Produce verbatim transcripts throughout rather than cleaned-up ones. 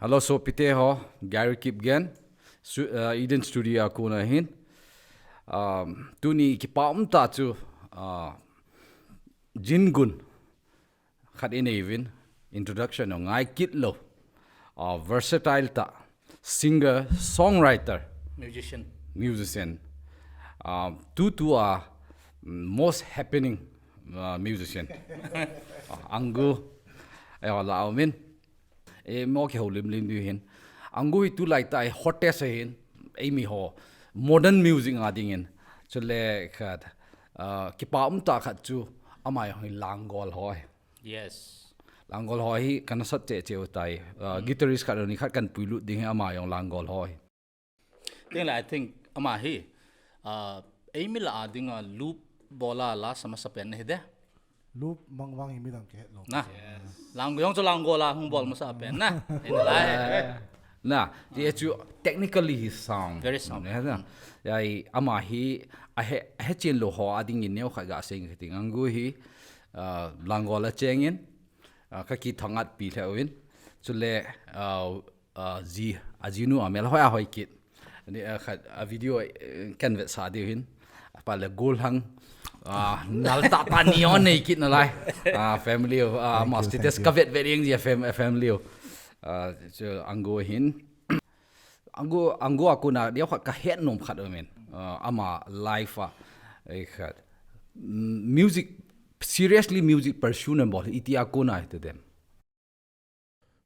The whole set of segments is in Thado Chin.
Hello, sopite ho, Gary Kipgen, Su- uh, Eden Studio a kona hin. Um, tuni kipa um ta chu, uh, Jingun khat inei uvin, introduction o ngai kit lo. Uh, versatile ta, singer, songwriter, Musician. Musician. Uh, tu tu a mm, most happening uh, musician. Uh, Angu, eh, la umin. E mo ke ho lim lim diu hin. Angu hi tu lai tai hottest hin. Ei mi ho modern music nga dingin. Chule khat uh, kipa um ta khat chu amai hoi Langgol hoi. Yes. Langgol hoi hi kana sat che che utai. Uh, guitarist khat ni khat kan puilut ding hi amai hoi Langgol hoi. Thing like I think ama hi uh, ei mi la a dinga loop bola la sama sa pen hi de. Loop mang vang hi midang ke het lo. Na. Langgol jong chu Langgol a hung bol masa pen na. Ei na lai. Na, ti chu technically he sound. Very sound. Ne, na. Ai ama hi a he a he chen lo ho a ding in neo khat ga sing khat ding Angu hi uh, Langgol a cheng in uh, ka ki thangat pi lheu in chule uh, uh, ji a jinu a mel hoi a hoi kit. Ni uh, khat a video uh, kan vet sa diu hin. Pa le gol hang uh, nal ta pa ni on nei kit na lai. Uh, family of uh, Thank you, mastites thank you. Ka vet vet ring ji fam, family of. Uh, so Angu hin Angu Angu a kona dia khat ka het nom khat umin. Uh, ama life a eh, khat mm, music seriously music pursue na bol iti a kona ite dem.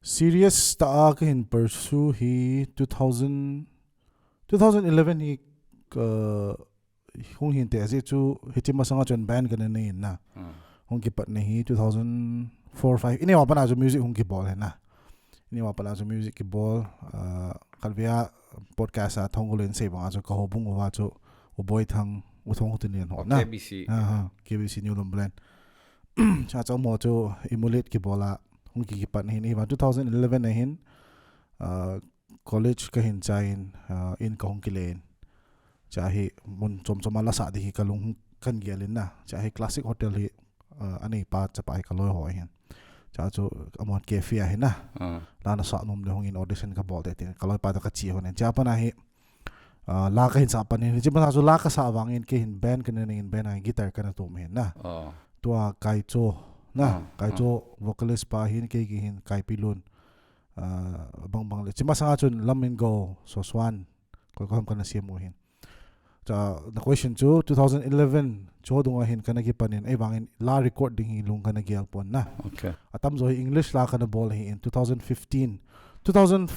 Serious ta a ka hin pursue hi two thousand, two thousand eleven hi ka hung hin te aji chu hichi masanga chun band ka na nei na. Hung kipat na hi two thousand four five. Ini wa pana chu music hung kibol he na. Ini wa pana chu music kibol. Uh, kalvia podcast a thong gulen sei banga chu ka ho bung wa chu u Boi Thang u thong hutin len ho na. K B C. Aha, K B C New Lumberland. Cha cha mo chu imulit kibol a hung ki kipat na hin hi two thousand eleven na hin. Uh, college ka hin chain uh, in ka hung kilen. Cha hi mun chom chom a la sa di hi ka lung kan gel in na. Cha hi Classic Hotel hi uh, anei pa cha pa hi ka loi ho hin. Cha chu amon cafe a hin na. Uh, La na sa nom le hung in audition ka bol te tin ka loi pa ta ka chi ho nen. Cha pa na hi uh, la ka hin sa pa nen. Chi pa na chu la ka sa vang in ke hin band ka nen in band a guitar ka na tum hin na. uh, Tua Kai Cho na. Ah, Kai Cho vocalist pa hin ke ki hin Kai Pi Lun. Uh, bang bang le. Chi masanga chun Lam in Go, So Swan. Koi ko ham ka na siam u hin. Cha na question chu two thousand eleven chu dunga hin ka na kipan in ei vang in la record ding hi lung ka na gel pon na. okay. Atam zo hi English la ka na bol hi in two thousand fifteen. Two thousand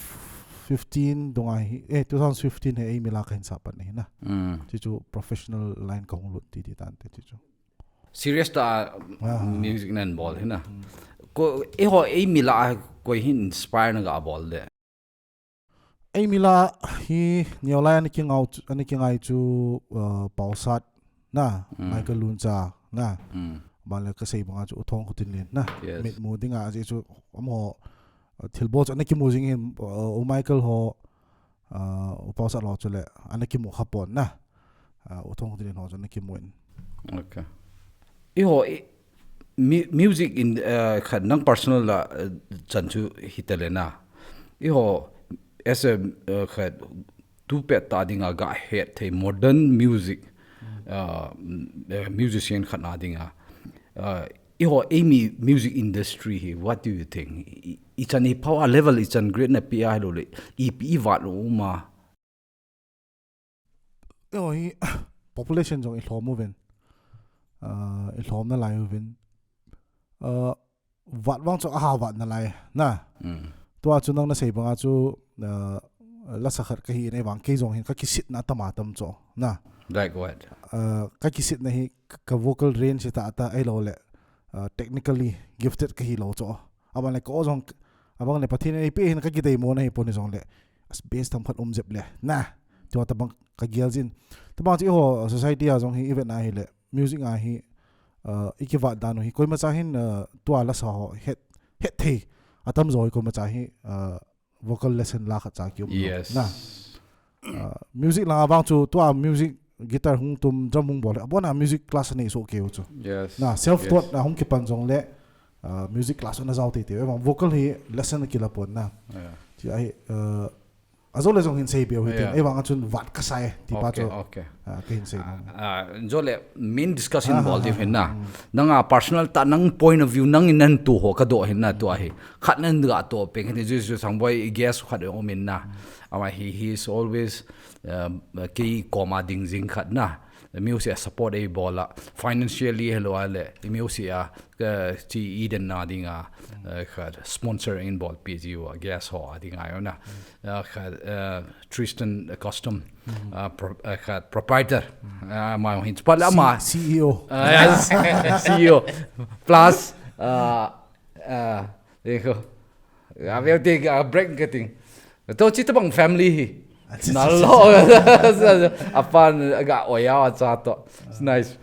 fifteen dunga hi eh two thousand fifteen hi ei mi la ka hin sa pan hi na. Mm. Chi chu professional line ka hung lut ti ti tan te chi chu. Serious ta Ah. music nan bol hina. Ko e ho ei mi la koi hin inspire na ga bol de. Ei mi la hi neo lai ani ki ngau chu- ani ki ngai chu uh, Pausat na Mm. Michael Luncha na. Mm. Ba le ka sei banga chu u Thong Khutinlen na. Yes. Mit mu dinga ji chu am ho uh, thil bol chu ani ki mu jing hin uh, u Michael ho uh, u Pausat lo chu le ani ki mu kha pon na. Uh, u Thong Khutinlen ho chu ani ki mu in. Okay. I ho i, mu- music in uh, khat nang personal la uh, chan chu hitale na. I ho as a uh, khat tu pet ta dinga ga het thei modern music uh, uh, musician khat na dinga. Uh, i ho ei mi music industry hi what do you think? I, i chan hi power level i chan great na pi a lo le i pi i vat lo ma. Yo hi population jong i hlom uvin. Uh, i hlom na lai uvin. Uh, vat vang chu a ha vat na lai na. Mm. Tua chu nang na sei banga chu uh, la sa khat ka hi nei vang kei jong hin ka kisit na tama tam chu na. Like what? Uh, ka kisit na hi ka- ka vocal range ta ta ai lo le uh, technically gifted ka hi lo chu. Abang le ko jong abang le Pathen ei pe hin ka kidei mo na hi pon jong le as base tam khat um jep le na. Tua tabang ka gial jin. Tabang chi ho society a jong hi event a hi le music a hi uh, i kivat dan u hi koima cha hin uh, tua la sa ho het het thei atam jo hi koima cha hi uh, vocal lesson la khat cha ki um lo. Yes. Na uh, music la vang chu tua music guitar hung tum drum hung bol abona music class nei so keu chu. Yes. Na self taught Yes. Na hung kipan jong le uh, music class ana jao teitei. Eivang vocal hi lesson kila pon na. Ti ahi, uh, ajo le jong hin sei beu hi tin. Eivang achun vat kasai ti pa chu. Ka hin sei. Jo le main discussion bol di hin na. Nanga personal ta nang point of view nang in nan tu ho ka do hin na tu ahi. Khat nan ga to pe hin ju ju sang boi guest khat um in na. Ama hi he is always um, ki koma ding jing khat na. Music a support ei bol a, financially hello a le music a chi iden na ding a khat sponsor in bol pi ji wa guest ho a ding a yo na. Khat Tristan Custom khat proprietor ma hin pa la ma CEO. CEO plus a veu te break ka ting. To chi tabang family hi. Nalo. Apan ga oya wa cha to. Nice.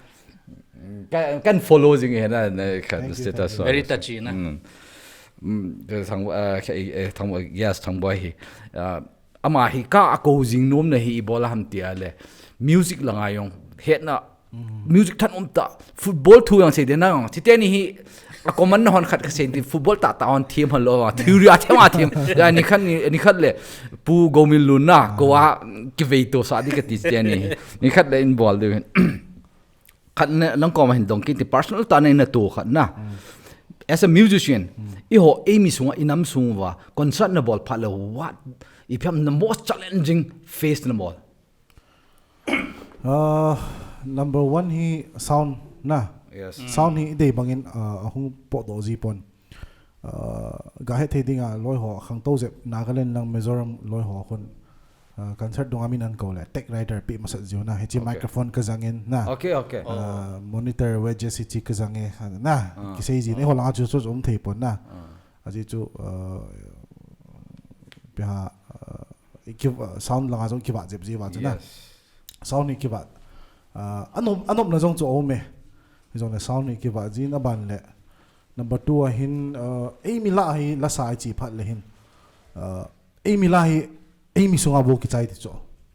Kan follow jing hi na kan status. Very touchy na. Thang thang yes thang boy hi. Ama hi ka ako jing nom na hi ibola ham tia le. Music la ngai yong. Het na music than um ta football thu yang sei de na yong. Ti te ni hi a common na hon khat ka sei ti football ta ta hon team hon lo. Theory a team a team. Ya ni khan ni khat le pu go min lu na ko a ki vei to sa di ka ti te ni. Ni khat le in bol de. Khat na lang ko ma hin dong ki ti personal ta na in na to khat na. As a musician, i ho ei mi sunga i nam sung wa concert na bol pha le what i phiam na most challenging phase na bol. Uh, number one hi sound na. Yes. Sound hi idei bangin uh, ahung po do ji pon. Uh, ga het thei dinga loi ho khang to jep Nagaland lang Mizoram loi ho khun uh, concert dunga min an ko le tech rider pi masat jiu na hichi microphone ka jangin na. Okay, okay. Uh, monitor wedges hichi ka jange na. Kisei ji ne ho langa chu chu um thei pon na. Aji chu uh, piha uh, sound langa jong kiva jep ji va chu na. Sound hi kiva uh, anop anop na jong chu ome. Jong le sound hi kiva jin aban le number two a hin uh, ei mi la hi la sa chi phat le hin uh, ei mi la hi ei mi sunga bo kichai ti chu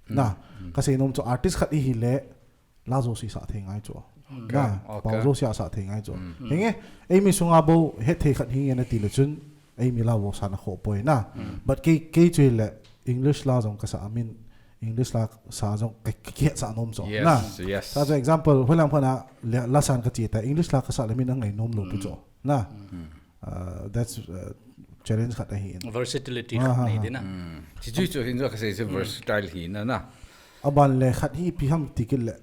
na. Ka sei nom chu artist khat i hi le la jo si sa thei ngai chu na. Pau jo si sa thei ngai chu. Henge ei mi sunga bo het thei khat hi nge na ti le chun ei mi la bo sa na kho poi na. But kei kei chu le English la jong ka sa amin English la sa jong ka ki het sa nom chu na. Yes. Sa chu example hoilang phana la san ka chi ta English la ka sa le min angai nom lo pi chu na. Uh, that's uh, challenge khat ahi in. Versatility khat nei dina. Chi chu chu hin jo ka sei se versatile hi na na. Aban le khat hi pi ham ti kil le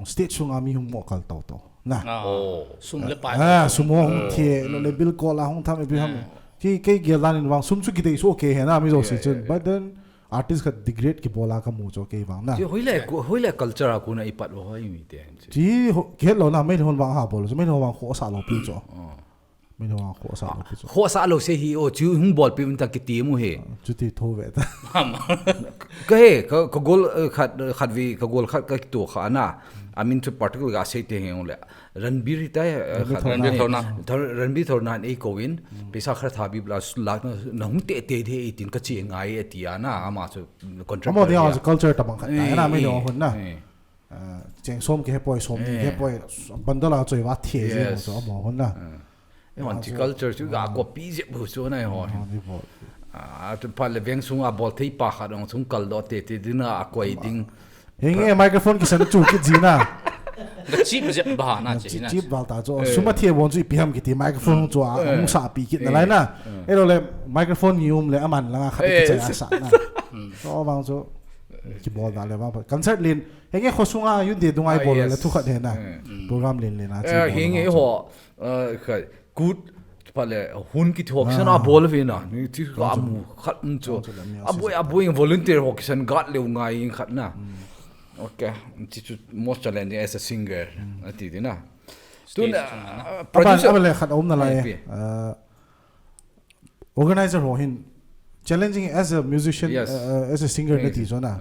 stage sunga mi hung mo kal to to na. Sum le pa. Ah, sum hung thie lo le bill ko la hung tham pi ham. Ki ke gel dan in wang sum chu ki dei so ke he na mi jo si chun. But then artist khat degrade ki bola ka mu cho ke wang na. Hoile hoile culture a ku na ipat lo hoi mi te. Chi ke lo na me hon wang ha bol. Me hon wang kho sa lo pi cho. Min hua kho sa lo pi chu. Kho sa lo se hi o chu hung bol pi min ta ki ti mu he. Chu ti tho ve ta. Ka he ka ka gol khat khat vi ka gol khat ka to kha na. Amin chu particle ga sei te he le. Ranbir hi ta he. Ranbir Thorna. Ranbir Thorna ei ko in. Pisa khat tha bi bla la na hung te te de tin ka chi ngai e ti a na ama chu contract. Amo de a culture ta bang khat ta na min hua hun na. Cheng som ke poi som ke poi bandala choi va the je mo so mo hon na. E hon chi culture chu ga copy je bu chu na ho. A tu pa le veng sung a bol thei pa kha dong sung kal do te te dina a koi ding. Henge microphone ki san chu ki ji na. Ga chip je ba na che na. Chip bal ta chu suma the bon chu ipi ham ki ti microphone chu a hung sa pi kit na lai na. E lo le microphone ni um le aman la kha ki cha sa na. So bang chu ki bol da le bang concert lin Henge khosunga yun de dungai bol le thu khat he na. Program len len a chi. Henge ho kut pa le hun ki thok sana bol ve na. Ni ti ka mu khat um cho. Aboi aboi volunteer ho kisan gat le ngai in khat na. Okay. Ti chu most challenging as a singer. Ati di na. Tu na producer le khat um na lai. Organizer ho hin challenging as a musician, yes. Uh, as a singer na ti zona.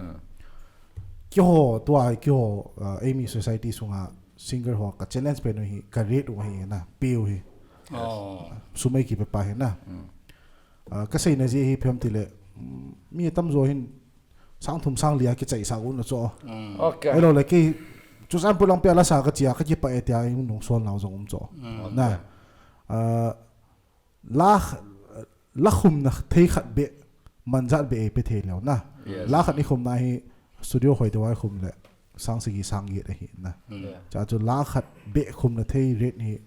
Kiho tua kiho uh, Amy society sunga singer ho ka challenge pe no hi ka rate u hi na pe u hi. Oh. Sumai ki pe pa hi na. Uh, ka sei na ji hi phem ti le mm, mi tam zo hin sang thum sang lia ki chai sa u na cho. Okay. Elo le ki chu san pu lang pe la sa ka chia ka ki pa e tia in nong sol nau zong um cho. Na. Uh, la kh- la khumna thei khat beh, manjat beh ei pe thei leu na. Yes. La khat i khumna hi studio hoi deuh a i khum le sang sagi sang get ahi na. Mm. Yeah. Cha chu la khat beh khumna thei rate hi,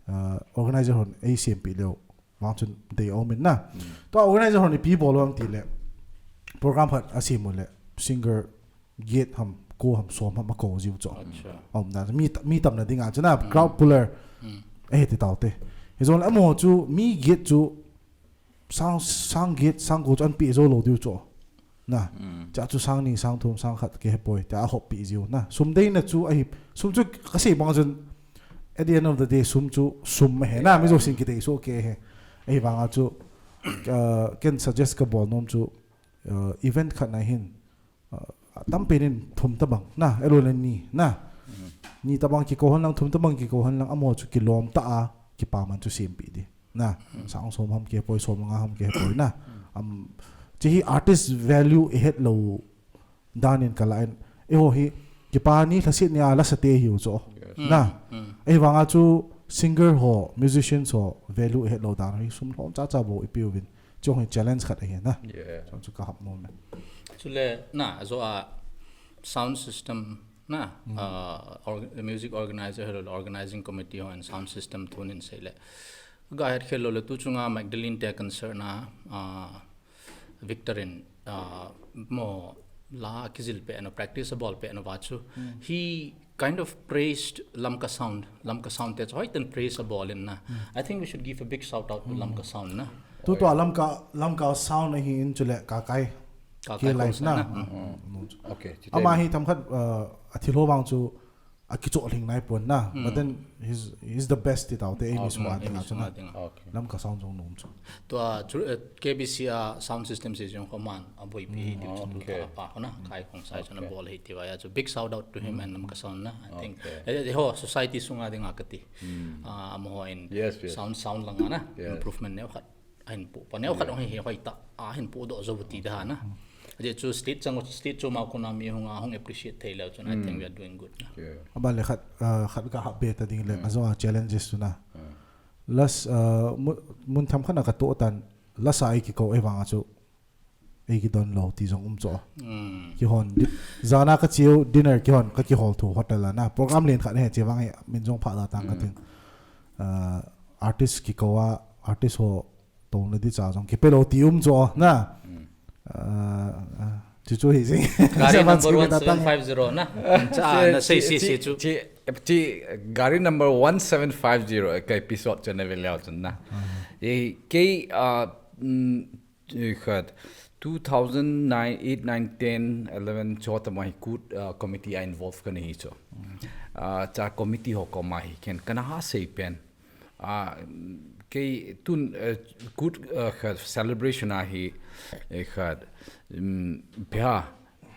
uh, organizer hon ei sempeh leu vang chun dei aum in na. Mm. Tua organizer hon ipi bol ham ti le program khat a sem u le singer get ham, ko ham, som ham a ko jiu chu. Acha. Aum na mi ta- mi tamna ding a chu na, mm, crowd puller. Mm. Ahi ti tau te. Hi zong le amaho chu mi get chu sang sang get sang ko chu an pe zo lo diu chu. Na. Mm. Cha chu sang ni, sang thum, sang khat ke he poi. Cha a hop pi jiu na. Sum dei na chu ahi. Sum chu ka sei bang chun at the end of the day sum chu sum ma he na. Mi zo sin ki dei so ke he. Ahi vang a chu, uh, ken suggest ka bol nom chu, uh, event khat na hin, uh, tampen in thum tabang na, elo le ni na. Mm. Ni tabang ki ko han lang, thum tabang ki ko han lang, amaho chu kilom ta a, kipa man chu sempeh di na. Mm. Sang som ham ke poi, som nga ham ke poi na. Mm. Am, chi hi artist value i het lo dan in ka la in. Eiho hi kipa ni, lhasit ni a la sa te hiu chu. Yes. Na. Mm. Ahi vang a chu singer ho, musicians ho value i het lo dan hi sum lhom cha cha bou i pe uvin. Chu hi challenge khat ahi na. Yeah. Chu chu ka hap nom e. Chule na, zo a sound system na, mm, uh, org- music organizer, organizing committee ho and sound system thu nin sei le. Ga het khel lo le tu chunga Magdalene te concert na, uh, Victor in, uh, mo la kijil pe ano, practice a bol pe ano va chu. Mm. He kind of praised Lamka Sound. Lamka Sound te chu hoiten praise a bol in na. Mm. I think we should give a big shout out to, mm, Lamka Sound na. Tu tu a Lamka, Lamka Sound ahi in chule Kakai. Kakai Kei Live Kongsa na. Na. Mm. Mm. Okay, chite. Ama hi themkhat, uh, a thil ho vang chu a kichoh lhing nai pon na. Mm. But then he's, he's the best ti tau te, ei mi, oh, sung a, mm, ding a chu na. Sung a ding a. Okay. Lamka Sound jong nom chu. Tua chu, eh, K B C a sound system sei jong ko man a boipi hi, mm, ti chu, okay, tu ta pa ko na. Mm. Kai Kongsa chu na, okay, bol hi ti va ya chu. Big shout out to him, mm, and Lamka Sound na. I think, okay, eh, eh, ho society sung a ding a ka ti. Mm. Ah, amaho in, yes, yes, sound, sound lang a na. Yes. Improvement neo khat ahin pu, pa neo khat, yeah, ong hi, hi hoi ta, ahin pu do zo ti da na. Mm. Aje chu state chang, state chu ma ko na mi hung a hung appreciate thei leu chun, I think, mm, we are doing good na. Yeah. Aba le khat, uh, khat ka hap be ta ding le, mm, a zo a challenges tu na. Mm. Las, uh, mu- mun themkhat na ka to tan, las a ei ki ko ei vang a chu ei ki don lo ti jong um chu. Mm. Ki hon di- zana ka chiu dinner ki hon ka ki hol thu hotel a na. Program len khat he che vang he min jong pha da tang ka, mm, ting. Uh, artist ki ko a, artist ho to na di cha jong ki pe lo ti um chu na. Mm. Uh, uh, chu chu hi jing. Gari number one seven five zero na. Cha na sei sei sei chu. Chi, chi, chi, gari number one seven five zero ka episode chu na ve leu chun na. Mm. E kei, uh, mm, Eh, khat, two thousand nine, eight, nine, ten, eleven, chu tama hi KUT, uh, committee a involve ka nei hi chu. Mm. Uh, cha committee ho koma hi ken kana ha sei pen. Uh, kei tun, uh, KUT, uh, khat celebration a hi, eh, khat, um, pha,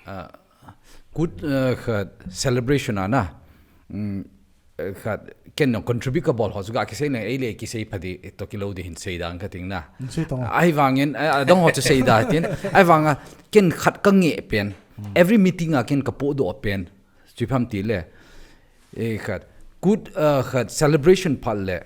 uh, KUT, uh, khat celebration a na. Um, eh, khat, ken nong contribute ka bol ho chu ga kisei na, ei le kisei pha di, eh, to kilo di hin sei dang ka ting na. Hin sei tong. Ahi vangin, eh, adang ho chu sei da tin. Ahi vanga, ken khat ka nge pen. Hmm. Every meeting a ken ka po do pen. Chu pham ti le. Eh, khat. KUT, eh, khat celebration phat le.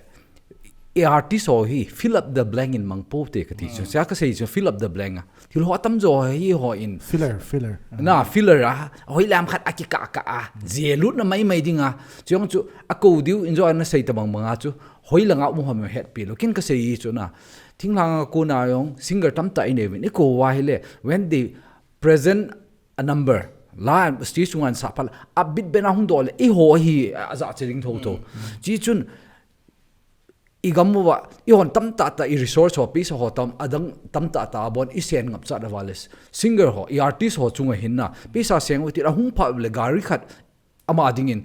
E artist ho hi fill up the blank in mang po te ka ti chu. Hmm. Sia ka sei chu fill up the blank a. Thil ho atam jo hi ho in. Filler, filler. Na, filler a. Hoi lam khat a ki ka ka a. Je lut na mai mai ding a. Chu jong chu a ko diu in jo na sei ta bang bang a chu. Hoi langa um ham het pi lo. Kin ka sei chu na. Thing lang a ko na jong singer tam ta i nei vin. I ko wa hi le. When they present a number. La stage chunga sa pal. A bit ben a hung do le. I ho hi a za che ding tho tho. Mm, mm. Chi chun I gam uva, i hon tam tah tah, i resource ho, pisa ho tam, adang tam tah tah, abon, i sen ngap chat a vales. Singer ho, i artist ho chunga hin na, pisa seng u tin, ahung pha le gari khat, ama dingin,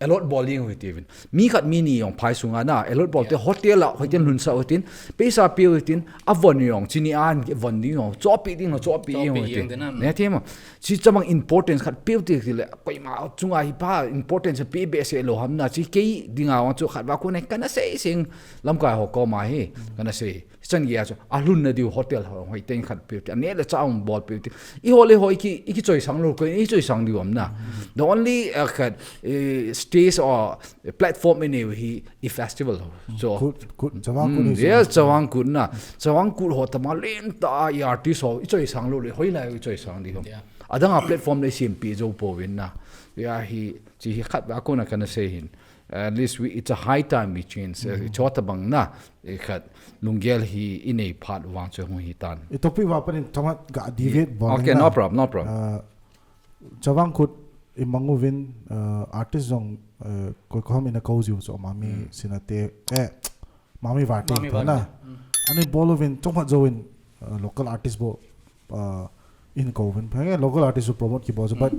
allot bol ding u hi tivin. Mi khat mi ni jong phai sunga na, allot bol te, yeah, hotel a, hotel lhunsa u tin, pisa pe u tin, avon jong, chini an, von ding jong, chopi ding jong, chopi jong u tin. Chopi jong u tin. Ne thema. Chi chamang importance khat pe u ti le, koima chunga hi pa importance pe behseh lou ham na, chi kei dinga vang chu khat va ko nei kana sei sing lamkai ho koma hi, mm, kana sei. Chan gei a chu, alhunna diu hotel ho, hoi teng khat pe ti, ane le cha um bol pe ti. Eiho le eiho, iki, iki choisang lou, koi, i choisang diu am na. The only, uh, khat, eh, stage or platform i nei u hi, i festival ho. So, Kut, kut, Chavang Kut mm, hi yes, Chavang Kut na. Chavang Kut ho tama lentah a i artist ho, i choisang lou le, hoilai i choisang diu am. Yeah. Adang a platform le i sempeh jou pouvin na. Ya hi, chi hi khat va kona kana sei hin. At least we, it's a high time we change. Mm. Chutobang na, eh, khat, lunggel hi i nei phat vang chu hung hi tan. I topic va panin thamat ga deviate bol Okay, na. No problem, no problem. Uh, Chavang Kut i mang uvin, uh, artist jong, uh, koi koi ham ina kou jiu chu Mami Mm. Sinate, eh, Mami Varte Mami to Varte. na. Mm. Ani bol uvin chomkhat jouvin, uh, local artist bou, uh, in kou uvin. Phenge local artist chu promote kibol chu, Mm. but,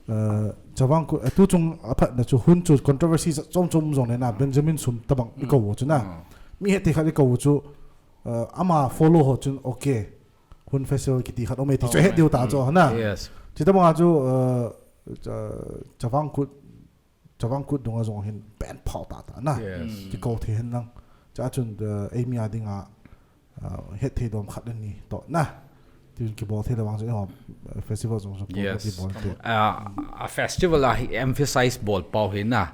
uh, Chavang Kut, uh, tu chung aphat na chu hun chu controversy chom chom jong le na, Benjamin Sum tobang i Mm. kou u chu na. Mm. Mi hethei khat i kou u chu, uh, ama follow ho chun okay. Hun festival kiti khat um e ti chu Oh, het diu ta Mm. chu na. Yes. Chutobang a chu, uh, Cha-, Chavang Kut, Chavang Kut dunga jong hin pen phau tah tah na. Yes. Mm. Kikou thei hen lang. Chua chun, uh, eimi a dinga, uh, hethei dom khat ani toh na. Tin kibol thei le vang chu, uh, festival jong chu Yes. kibol thei. Uh, a festival a hi emphasize bol pau hi na.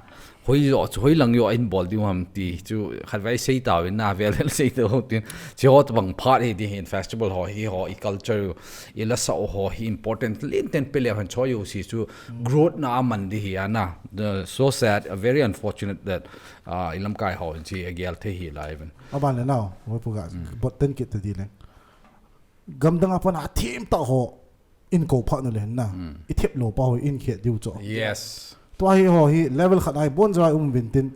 Hoi jo chu, hoilang jo in bol diu ham ti chu khatvei sei tauvin na, vel vel sei tau tin. Chi ho tobang phat hi ti hin festival ho hi ho i culture i lasa ho hi important lenten pe le han choi u si chu growth na aman di hi ana. The, so sad, uh, very unfortunate that, uh, i lamkai ho in chi a gel thei hi lai ven. Aban le nau, hoi pu ga, Mm. bot ten kit ta di le. Gamdang a pan a thim ta ho in ko pha na le na. Mm. I thep lo pa ho in khet diu cho. Yes. Tua hi ho hi level khat ai bon jai um vin tin.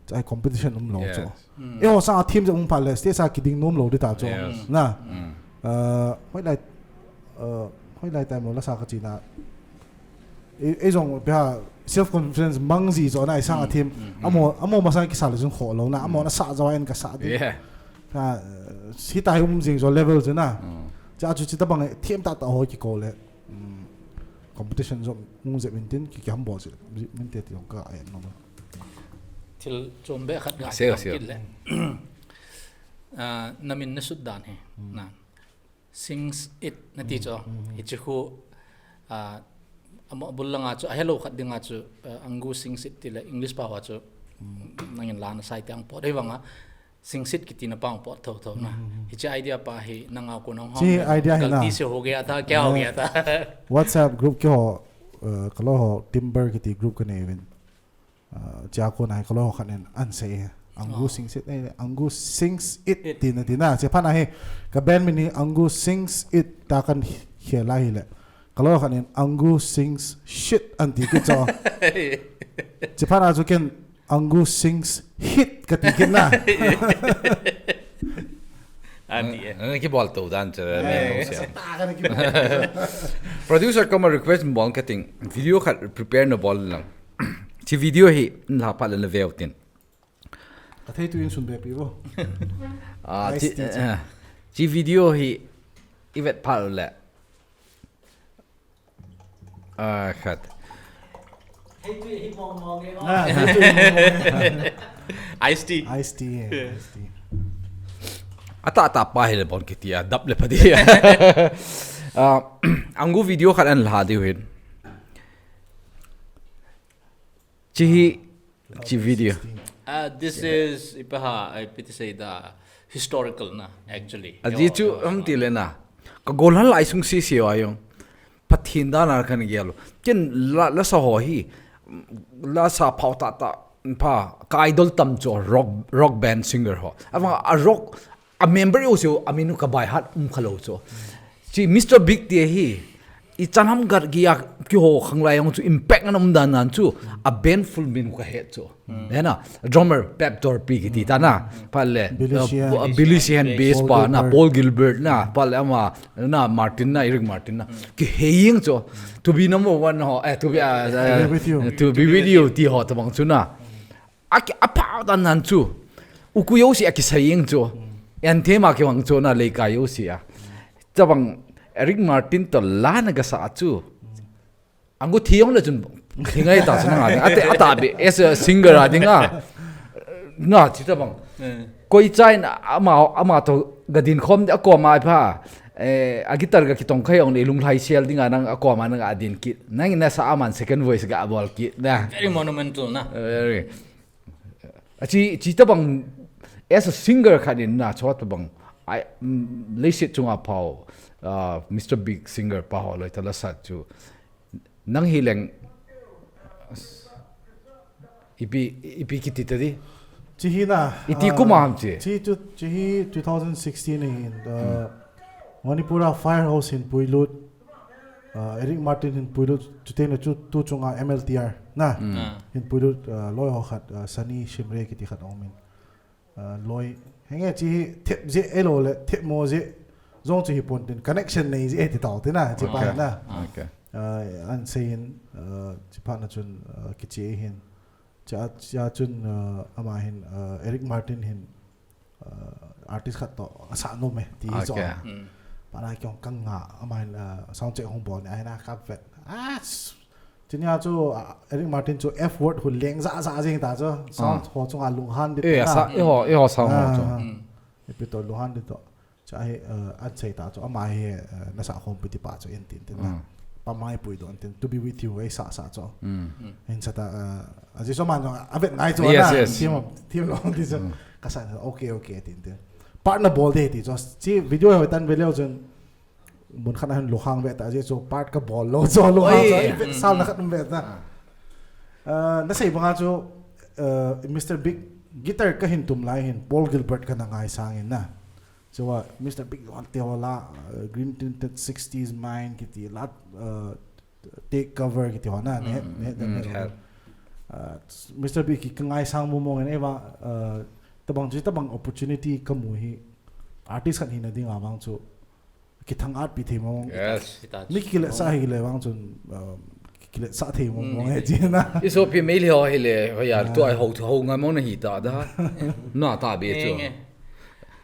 Chai competition um lo Yes. cho. Mm. E ho sa thim ja um pha le stage sa kiding nom lo di ta cho. Yes. Na. Mm. Uh, hoi lai, uh, hoi lai time lo la sa ka chi na. Ei, ei jong pia self confidence mang ji jo na ei sang a Mm, thim. Mm, mm. Amo, amo masa kisa le jong kho lo na. Amo Mm. na sa jo en ka sa di. Yeah. Ka, eh, si ta hi um jing jo level chu na. Mm. Cha chu chi ta bang thim ta ta ho ki ko le. Mm. Competition jo mung je min tin ki ki ham bol si. Min te ti jong ka ai no. Thil chom be khat ga Seo, seo. kit le. Ah, na min na sut dan hi. Mm. Na. Sings it na ti Mm, cho. mm, mm. Hichi khu, ah, amo bul langa chu, a hello khat dinga chu, ah, Angu sings it ti le English pa ho chu, Mm. nangin la na sai tiang pot. Hei vanga, sings it kiti na pang pot tho tho na. Mm, mm, mm. Hichi idea pa hi, nanga ko nang Chi hong idea hi na. Galti se ho gaya tha, kya ho Eh, gaya tha? WhatsApp group ki ho, eh, ka lo ho, Timber kiti group ka nei vin. Ah, chia ko nai ka lo khat nen an sei e. Angu Oh. sings it, eh, Angu sings it It. Ti na, ti na. Chia pha na hi, ka band min hi Angu sings it ta kan hi-, hi la hi le. Ka lo khat nen Angu sings shit an ti ki cho. Chia pha na chu ken Angu sings hit ka ti ki na. An ti e. Nang ki bol to dan che, Eh, nang siam. sa ta ka na ki bol. Producer koma request bol ka ting. Video khat prepare na bol lang. Chi video hi, la pa le na veu tin. Ka thei tu in sun be pi bo. Ah, Ice chi, Tea. eh, chi video hi, i vet pha le. Ah, khat. Thei tu hi mong mong e. Ah, thei tu hi mong mong e. Ice Tea. Ice Tea, eh, Yeah. Ice Tea. Ata, ata pa hi le bon kiti a, dap le pha di. Ah, Angu video khat an la diu hin. Chi hi, chi video. Uh, this is, ipaha, I pity say the historical na, actually. A ji chu, Yo, am ti le na. Ka gol hal lai sung si si wa yong. Pathin da na kan gel. Ken la, la sa ho hi. La sa phau ta ta. Pa, ka idol tam chu rock, rock band singer ho. Ama a rock, a member yo siu, a minu ka by heart um kha lo chu. Chi Mister Big ti hi, i chan ham gat ki a, ki ho khang lai ang chu impact an um dan nan chu, a band full min ka het chu. Hmm. He na, drummer, Pep Torpy kiti ta na, pa le, Billy uh, Sheehan. Billy Sheehan bass Paul pa na, Gilbert. Paul Gilbert na, pa le ama, na Martin na, Eric Martin na. Hmm. Ki he ying chu, to be number one ho, eh, to be, uh, To be with you. To be with you, ti ho ta bang chu na. A ki, a pha dan nan chu. U ku yo si a ki sa ying chu. Mm. An the ma ki wang chu na lei ka yo si a. Cha bang Eric Martin to la na ga sa chu. Mm. Angu thi yong le chun. Thi ngai ta chu na nga. A te, a ta be, as a singer a ding a. Nga chi ta bang. Eh. Koi chain ama, ama to gadin khom di akoma pha. Eh, a guitar ga kitong khai ong le lunglhai sel dinga nang akoma nang adin kit. Nang nasa aman second voice ga abol kit na. Very monumental na. Very. Achi, chi tabang, as a singer khat in na, chua tabang, I, mm, leiset chunga pau, uh, Mister Big singer pau loi tala sat chu. Nang hi leng, ipi, ipi kiti ta di? Chi hi na, Iti ah, kuma ham chi? Chi chu, chi hi two thousand sixteen hi, uh, Manipur a Firehouse hin puilut, uh, Eric Martin hin puilut, chuteng le chu tu chunga M L T R na, Ah. hin puilut, uh, loi ho khat, uh, Sunny Shimray kiti khat ong min. Uh, loi, henge chi hi thep je elo le, thep mo je, zong chi hi pon tin, connection nei je ti tau ti na, chi pa Okay. na. Okay. Uh, an sei hin, uh, chi pa na chun, uh, kichi hin. Cha, cha chun, uh, ama hin, uh, Eric Martin hin, uh, artist khat to, asa nom e, ti hi Okay. zo. Mm. Pana kiong kang nga, ama hin, uh, sound check hong bol ni, ai na kap vet. Ah, s-, tin ya chu, uh, Eric Martin chu F word hu leng za za jing ta chu. Sound Ah. ho chunga lunghan di Eh, ta. asa, eh ho, eh ho sound ho Ah, chu. ah. Mm. Ipi to lunghan di to. Cha hi, uh, an sei ta chu, ama hi, uh, nasa khom pi ti pa chu, in tin tin na. Mm. Pa mai pui don tin, to be with you, ei sa sa chu. Mm. Mm. Hin sa ta, uh, aji so man, a vet ngai chu Yes, na. yes. Tim, tim long ti chu. Mm. Ka sa, okay, okay, tin tin. Part na bol de ti chu. Chi video ho tan ve leo chun. Mun khat na hin luhang ve ta, aji chu part ka bol lo chu, luhang Oi. chu. Ei vet Mm, sal na mm. khat um ve ta. Ah. Uh, na sei banga chu, uh, Mister Big guitar ka hin tum lai hin, Paul Gilbert ka na ngai sang in na. Chua, Mister Big hon te ho la, uh, Green Tinted sixties Mind kiti la, uh, Take Cover kiti ho na, ne, Mm, ne, mm, ne, hel. Uh, Mister Big ki ka ngai sang mong mong in, eh, ba, uh, tabang chi, tabang opportunity ka mu hi, artist khat hina dinga vang chu, kithang at pi thei mong mong. Yes. Kita Mi kilet sa hi le vang chun, um, kilet sa thei mong Mm, mong he ti. Chi na. I so pi mei le ho hi le, ho ya, Ah. tu ai ho, ho ngai mong na hi ta da. Na ta be chu. Nge, nge.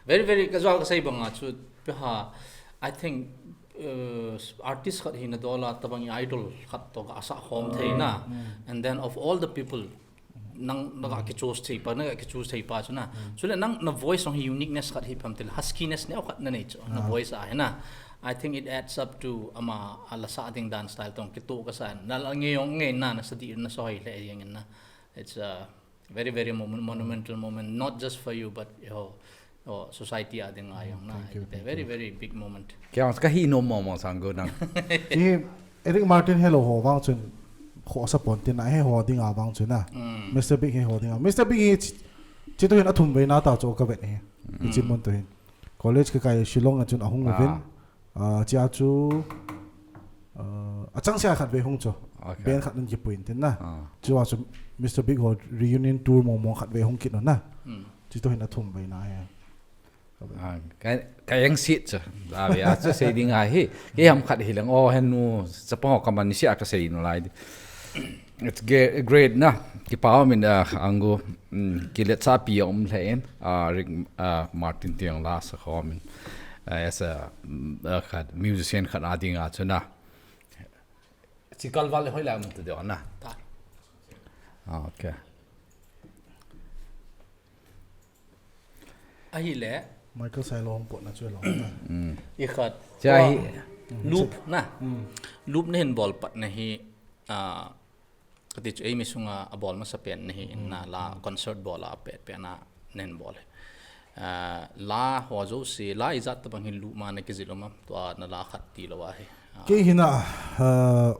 Very, very, ka jol ka sei banga chu, pe ha, I think, uh, artist khat hina dola tabang i idol khat to ka sa khom thei na. Mm. And then of all the people, nang, na ka ki choose thei pa, na ka ki choose thei pa chu na. Mm. Chule nang, na voice ong hi uniqueness khat hi pam til, huskiness neo khat na nei chu, na Ah. voice a hi na. I think it adds up to ama, a la sa ding dan style tong, kito ka sa, na la nge ong nge na, na sa di, na so hai le yang na. It's a very, very moment, monumental moment, not just for you, but your, your society a ding a yong na. Thank you, It's a thank very, you. very big moment. Kya ka hi no mo mo sang go nang. Chi Eric Martin hello ho vang chun, ho sa pon tin na he ho ding a vang chun na. Mm. Mister Big he ho ding a. Mister Big hi chi, chi to hin a thum ve na ta chu ka vet he. Mm. Chi mun to hin. College ka kai Shillong a chun a hung Ah. vin. Ah, chia chu, ah, a chang sia khat ve hung chu. Okay. Band khat nan ki puin tin na. Ah. Chua chu Mister Big ho reunion tour mo mo khat ve hung kit no na. Mm. Chi to hin a thum ve na he. Ah, ka, ka yang sit chu. Ah, ve a chu sei ding a hi. Ke ham khat hi lang, oh, hen nu, sa pa ho ka man ni sia ka sei no lai di. It's ge-, great na. Kipa min, ah, angu, mm, kilet sa pi um le in. Ah, Rick, ah, Martin tiang la sa ko min. Ah, as a, mm, ah, khat, musician khat a ding a chu na. Chi kal val hoi la mun tu de na. Ta. Ah, okay. Ahi le. Michael Sailong pot na chu lo na. Mm. I khat. Cha Wa hi. Loop na. Mm. Loop na hin bol pat na hi, ah, kati chu ei mi sunga a bol masa pen na hi in na la concert bol a pet pen na nen bol. Ah, la ho jo si, la i jat tabang hin loop ma na ki zil um am, tua na la khat ti lo a hi. Ah. Ke hi na, ah,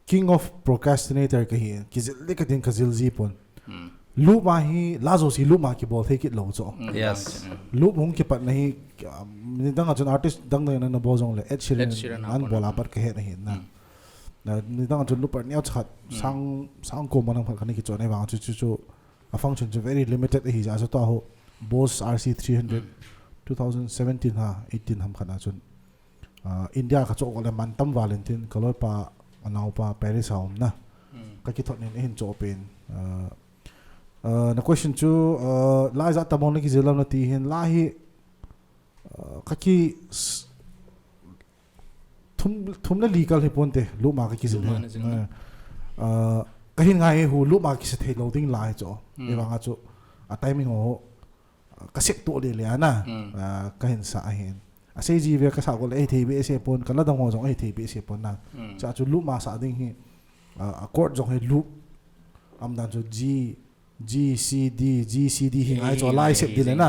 King of Procrastinator ka hi, kizil le ka ding ka zil ji pon. Hmm. Loop ma hi, la jo si loop ma ki bol thei kit lo chu. Hmm. Yes. Hmm. Loop hung ki pat na hi, um, ni dang a chun artist dang dang na na bol jong le, Ed Sheeran Ed Sheeran an a bol bol a na. Pat ka he na hi na. Hmm. Na, ni dang a chun looper neo chat, Hmm. sang, sang ko ma nang phat ka ni ki chon e vang chu, chu, chu. A function chu very limited hi ja, so to ho. Bose R C three hundred, Hmm. two thousand seventeen ha, eighteen ham khat a chun. Ah, India ka chok le man tam Valentine, ka loi pa, a nau pa, Paris a um na. Hmm. Ka ki thot nin, hin chok pen. Ah, ah, na question chu, ah, la ja ta mong na ki zil lam na ti hin, la hi, ah, ka ki s-, thum, thum le li kal hi pon te, loop ma ka ki zil Loop ma hin. Na zil na. Ah, ah, ka hin ngai hu, loop ma ki se thei lo ding la hi chu. Hmm. E vang a chu, a timing ho, kasep to le le ana. Ah, kahin sa ahin. Asei ji ve kasa ko le, eh, thei be se pon, kala dang ho jong, eh, thei be se pon na. Cha chu loop ma sa ding hi, ah, a chord jong hi loop. Am dan chu G, G, C, D, G, C, D hi ngai chu lai sep di le na.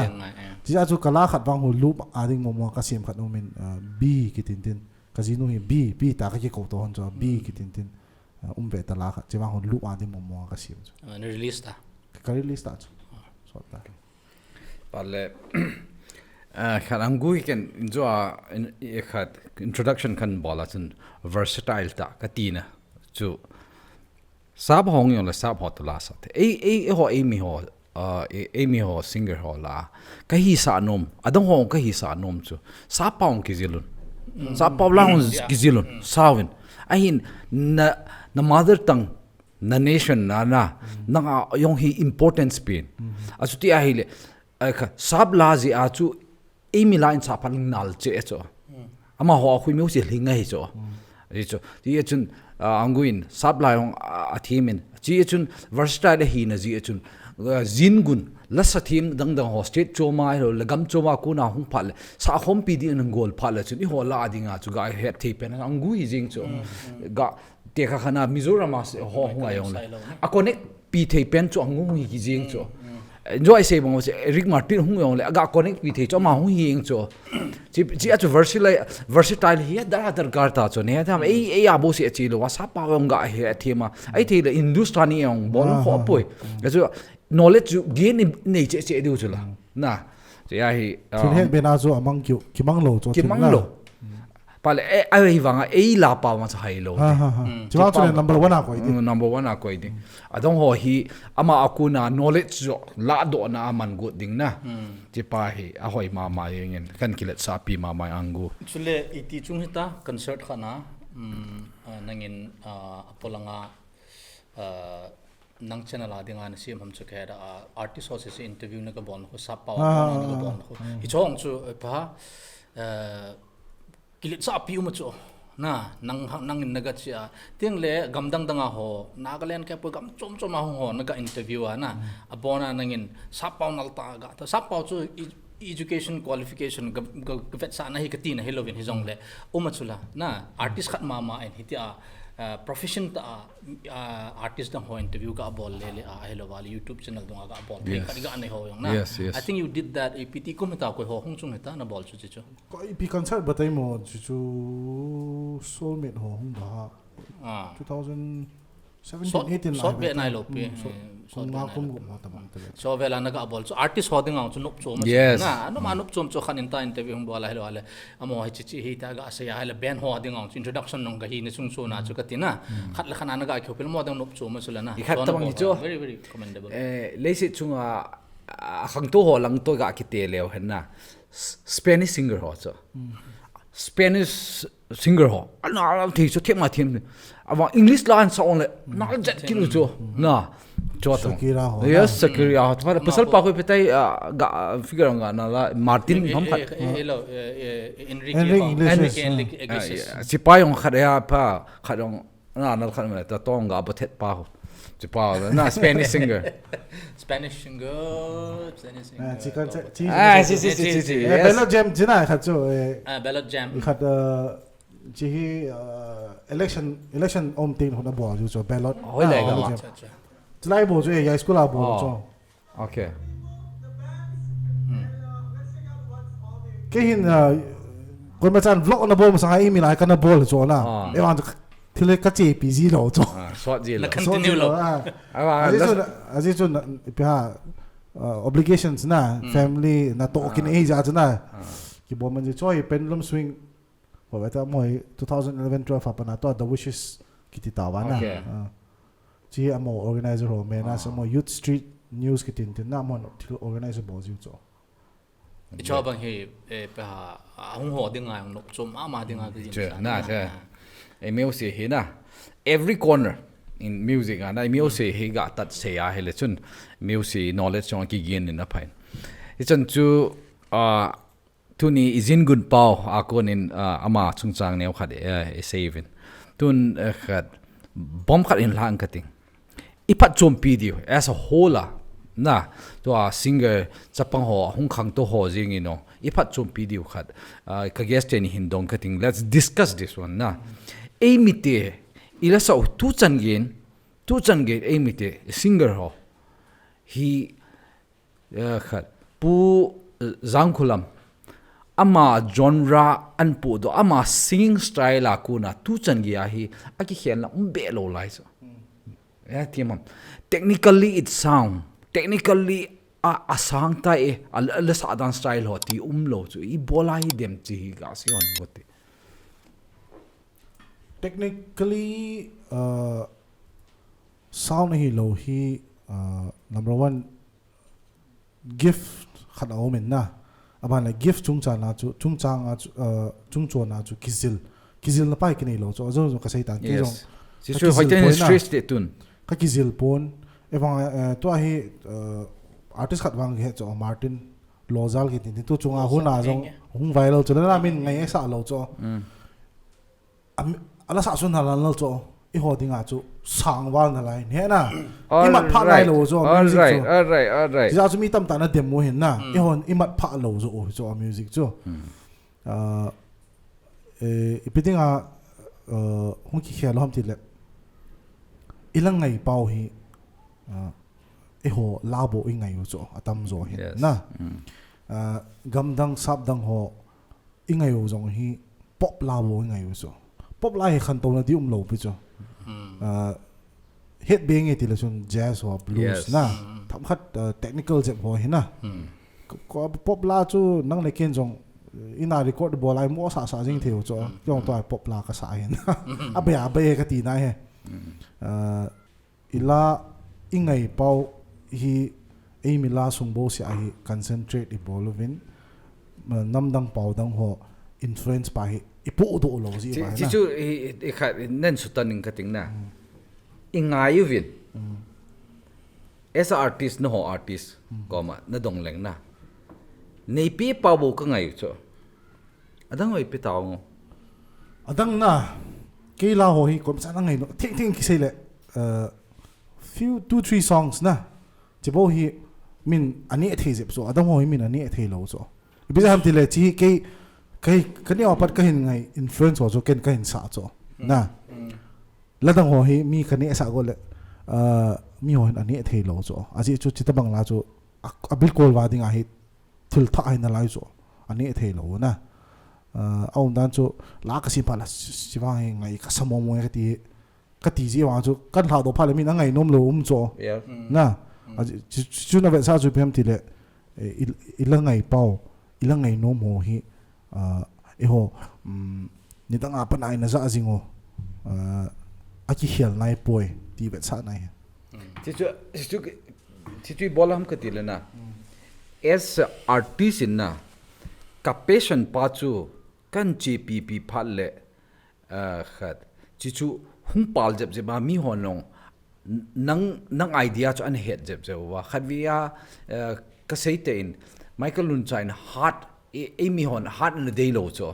Chi a chu kala khat vang ho loop a ding mo mo kasem khat umin, ah, B kitin tin. Ka jinu hi B, B ta ka kiko to hon chu B kitin tin. Ah, um ve ta la khat. Chi vang ho loop a ding mo mo kasem chu. Ah, na release ta. Ka release ta chu. Sot ta. Pale, ah, khat Anggu hi ken injo a, in, i khat introduction kan bol a chun versatile ta ka tina chu sap hong yong le sap ho to la sa te. Ei, ei, ei ho, ei mi ho, ah, ei, ei mi ho singer ho la. Ka hi sa nom, adang ho ka hi sa nom chu. Sap pa hong ki jilun. Sap pa la hong ki jilun. Sawin. Ahin na, na mother tongue na nation na, na, nang a yong hi importance pin. Achuti a hi le, a kha, sap la ji a chu, ei mi la in sa phan nal che e chu. Ama ho a khui mi u si hling a hi chu. Hi chu. Ti e chun, ah, Anggu in, sap la yong a, a thi min. Chi e chun, versatile hi na ji e chun, ah, jin gun, la sa thim dang dang ho, state choma hi lo, la gam choma kuna hung phat le, sa khom pi di nang gol phat le chun, i ho la ding a chu, ga het thei pen, Anggu hi jing chu. Ga, Te kha khana Mizoram a se ho hung a yong le. A connect pi thei pen chu Anggu hi ki jing chu. Enjoy sei bang se Rick Martin hung yong le ga connect pi thei chu ama hung hi ing chu. Chi, chi a chu versatile, versatile hi da dar gar ta chu ne tham ei, ei a bo se chi lo wa sa pa yong ga he thema. Ai thei le Hindustani yong bol ho poi. Ga chu knowledge chu gain nei che che diu chu la. Na. Chi a hi, thil um, het be na chu amang ki, ki mang lo chu thil kimang na. Lo. Pale, eh, a hi vanga, ei la pa ma cha hai lo. Ha, ha, ha. Chi vang chu le number one a koi di. Mm, number one a koi di. Adong ho hi, ama a kuna knowledge jo, la do na a man got ding na. Chi pa hi, a hoi ma ma yeng in, kan kilet sa pi ma ma Anggu. Chule, iti chung hita, concert kha na, mm, ah, nangin, ah, a polanga, ah, nang channel a dinga na siam ham chu ka he da, ah, artist ho se se interview na ka bol na khu, sap pa na ka bol na khu. Hi chong chu, eh, pa, eh, kilet sa pi um chu. Na, nang ha, nang in na ga chia. Tiang le gam dang dang a ho, Nagaland ke poi gam chom chom a hung ho, na ga interview a na. A bona nang in sap pa nal ta ga. Ta sap pa chu i, education qualification ga, ga, ga vet sa na hi ka ti na hi lo vin hi jong le. Um chu la. Na, artist khat ma ma in hi ti a, ah, profession ta a, ah, artist dang ho interview ka bol le le a, hello wali YouTube channel dunga ka bol. Yes. Ka ga nei ho yong na. Yes, yes. I think you did that A P T kum ta koi ho hung chung ta na bol chu chu chu. Ko A P concert batai mo chu chu soulmate ho hung ba. Ah. Two thousand seventeen, eighteen sot la be nai lo pi. Hmm, so, eh, sot nga be nai kum lo. Kum ho ta bang ta. So vela na ka bol. So artist ho ding ang chu nop chu ma. Yes. Na, no ma nop chu chu khan in ta interview hung bol a hello ale. Amo hi chi chi hi ta ga se ya hele band ho ding ang introduction nong ga hi ne chung chu na chu ka ti na. Khat le khan ana ga kyo pil mo dang nop chu ma chu le na. I khat ta bang hi chu. Very, very commendable. Eh, leiset chunga, a khangtou ho lang to ga kite leo hen na. S-, Spanish singer ho chu. Spanish singer ho. Ana la thei chu them ma them. Ava English la an sa on le. Na jet kilu chu. Na. Chua tong. Shakira ho, yes, na? Shakira ho. Pasal pa ko petai, ah, ga, ah, figure nga na la Martin ham khat. Eh, eh, eh, lo, eh, eh, Enrique Enrique ho. Iglesias, Enrique, ah. Enrique Iglesias. Ah, yeah. Sipai yong khat ya pa, khat yong, na, na khat me, ta tong ga, ba thet pa ho. Sipai ho, na, Spanish singer. Spanish singer, Spanish singer. Ah, chicken, chi-, chi-, ah, chi-, chi-, chi-, chi-, chi-, chi-, eh, yes. Ballot Jam, jina khat chu, eh. Ah, Ballot Jam. Khat, uh, Chi hi, uh, election, election om tin hon a bol ju chu ballot. Hoi le ga. Acha, acha. Chulai bol chu, eh, high school a bol chu. Okay. Kei hin, uh, koima chan vlog na bol masang a imi lai kana bol chu na. Ah. Evan chu thil ka chepi ji lo chu. Ah, sot ji lo. Na continue lo. Ah. Aji chu, aji chu na, ipi ha, uh, obligations na, family na to kin ei ja chu na. Kibol man ji chu hi pendulum swing. Ho beta mo hi two thousand eleven twelve a pat na to The Wishes kiti ta va na. Okay. Ah. Chi amo organizer ho me na sa mo Youth Street News kiti tin na mo thil organizer bol jiu chu. I cho bang hi, eh, pe ha, a hung ho ding a, hung nok chom ama ding a, ki jin che, sa na, na, che. Na. Eh, music hi na. Every corner in music a na, music hi ga tat se a hi le chun. Music knowledge chong ki gin in a phain. I chun chu, ah, Tuni i jin gun pau a konin, ah, ama chungchang neo khat, eh, i sei uvin. Tun, eh, khat, bom khat in lang ka ting. I phat chompi diu, as a whole a, na, tua singer chapang ho, hung khangtou ho jing ino. I phatchompi diu khat. Uh, ka guest te ni hin dong kating. Let's discuss this one na. Ei mite, i la sa u tu chan gin, tu chan gin, ei mite, singer ho. Hi, uh, khat. Pu, uh, Jangkholam. Ama genre an pu do, ama singing style a kuna tu chan gin a hi, a kikhelna um be lo lai so. Eh, ti mam. Technically it sound. Technically a, a sang tai e, a, a la sa dan style ho ti um lo chu. I bol a hi dem chi hi ka si hon ko ti. Technically, uh, sound hi lo hi, uh, number one, gift khat a um in na. Aban le gift chungchang a chu, chungchang a chu, uh, chungchang a chu kizil. Kizil na pai kinei lo chu. Ajo jo ka sei tan. Kei jong. Yes. Ka Sisu kizil hoiten poi na. Stress te tun. Ka kizil pon. Evang, uh, tua hi, uh, artist khat vang he chu Martin Lojal kiti. Tu chunga hun a jong hung viral chu. Na min ngai sa lo chu. Mm. Am, ala sa sun halal lal chu. I ho dinga chu sang val na lai. He na. I mat pha lai lo chu. All music right, chu. All right, all right. Tija chu mi tam ta na dem mo hin na. Mm. I ho i mat pha lo chu. Chu music chu. Mm. Uh, eh, ipi dinga, uh, hung kikhel ham ti le. I la ngai pau hi. Uh, i ho la bo i ngai u chu. Atam jo hin. Yes. Na. Mm. Uh, gamdang sapdang ho i ngai u jong hi pop la bo i ngai u chu. Pop la hi khantouna di um lo pi chu. Hmm. Ah, het be nge ti le chun jazz ho blues na. Hmm. Themkhat, ah, technical jep ho hi na. Hmm. Ko, ko pop la chu nang le ken jong ina record bol a i mo sasa jing thei u chu. Hmm. Jong to pop la ka sa hin. Hmm. A be a be ka ti na he. Hmm. Ah, I la i ngai pau hi eimi la sung bo sia hi concentrate i bol uvin, namdang pau dang ho influence pa hi i pu do lo ji pa na. Chu i kha nen sutan ning kating na. I ngai uvin. As a artist, na ho artist koma na dong leng na. Neipi pau bo ka ngai u chu. Adang oi pi tao ngo. Adang na, kei la ho hi kom sa na ngai no. Thing thing kisei le, uh, few, two, three songs na. Chibo hi min ani a thei jep so. Adang ho hi min ani a thei lo so. Ipi ja ham ti le chi kei, kei, kani apat kahin ngai influence ho so ken kahin sa so. Na. Ladang ho hi mi kani a sa go le, uh, mi ho hin ani a thei lo so. Aji chu chitabang la chu a, a bilkol va ding a hi thil thah hi na lai chu. Ani thei lo na. Ah, a um dan chu la ka sim pha la si, si vang hi ngai ka sa mo mo ka ti, ka ti ji vang chu kan hla do pha le min a ngai nom lo um chu. Yeah. Mm. Na. Mm. A, chu, chu, chu na vet sa chu pem ti le, eh, i, i la ngai pau, i la ngai nom ho hi, ah, i ho, um, nidang a pan ai na ja jing o, ah, a kikhel nai poi, ti vet sa nai. Mm. Chu, chu, chu, Chuchu ibola ham kati le na. As a artist in na, ka passion pa chu kan chepi pi phat le, ah, khat. Chuchu hung pal jep jep a mi hon long nang, nang idea chu an het jep jep uva. Khat vei a, ah, ka sei te in, Michael Luncha in heart Ei, ei mi hon heart ana dei lo chu.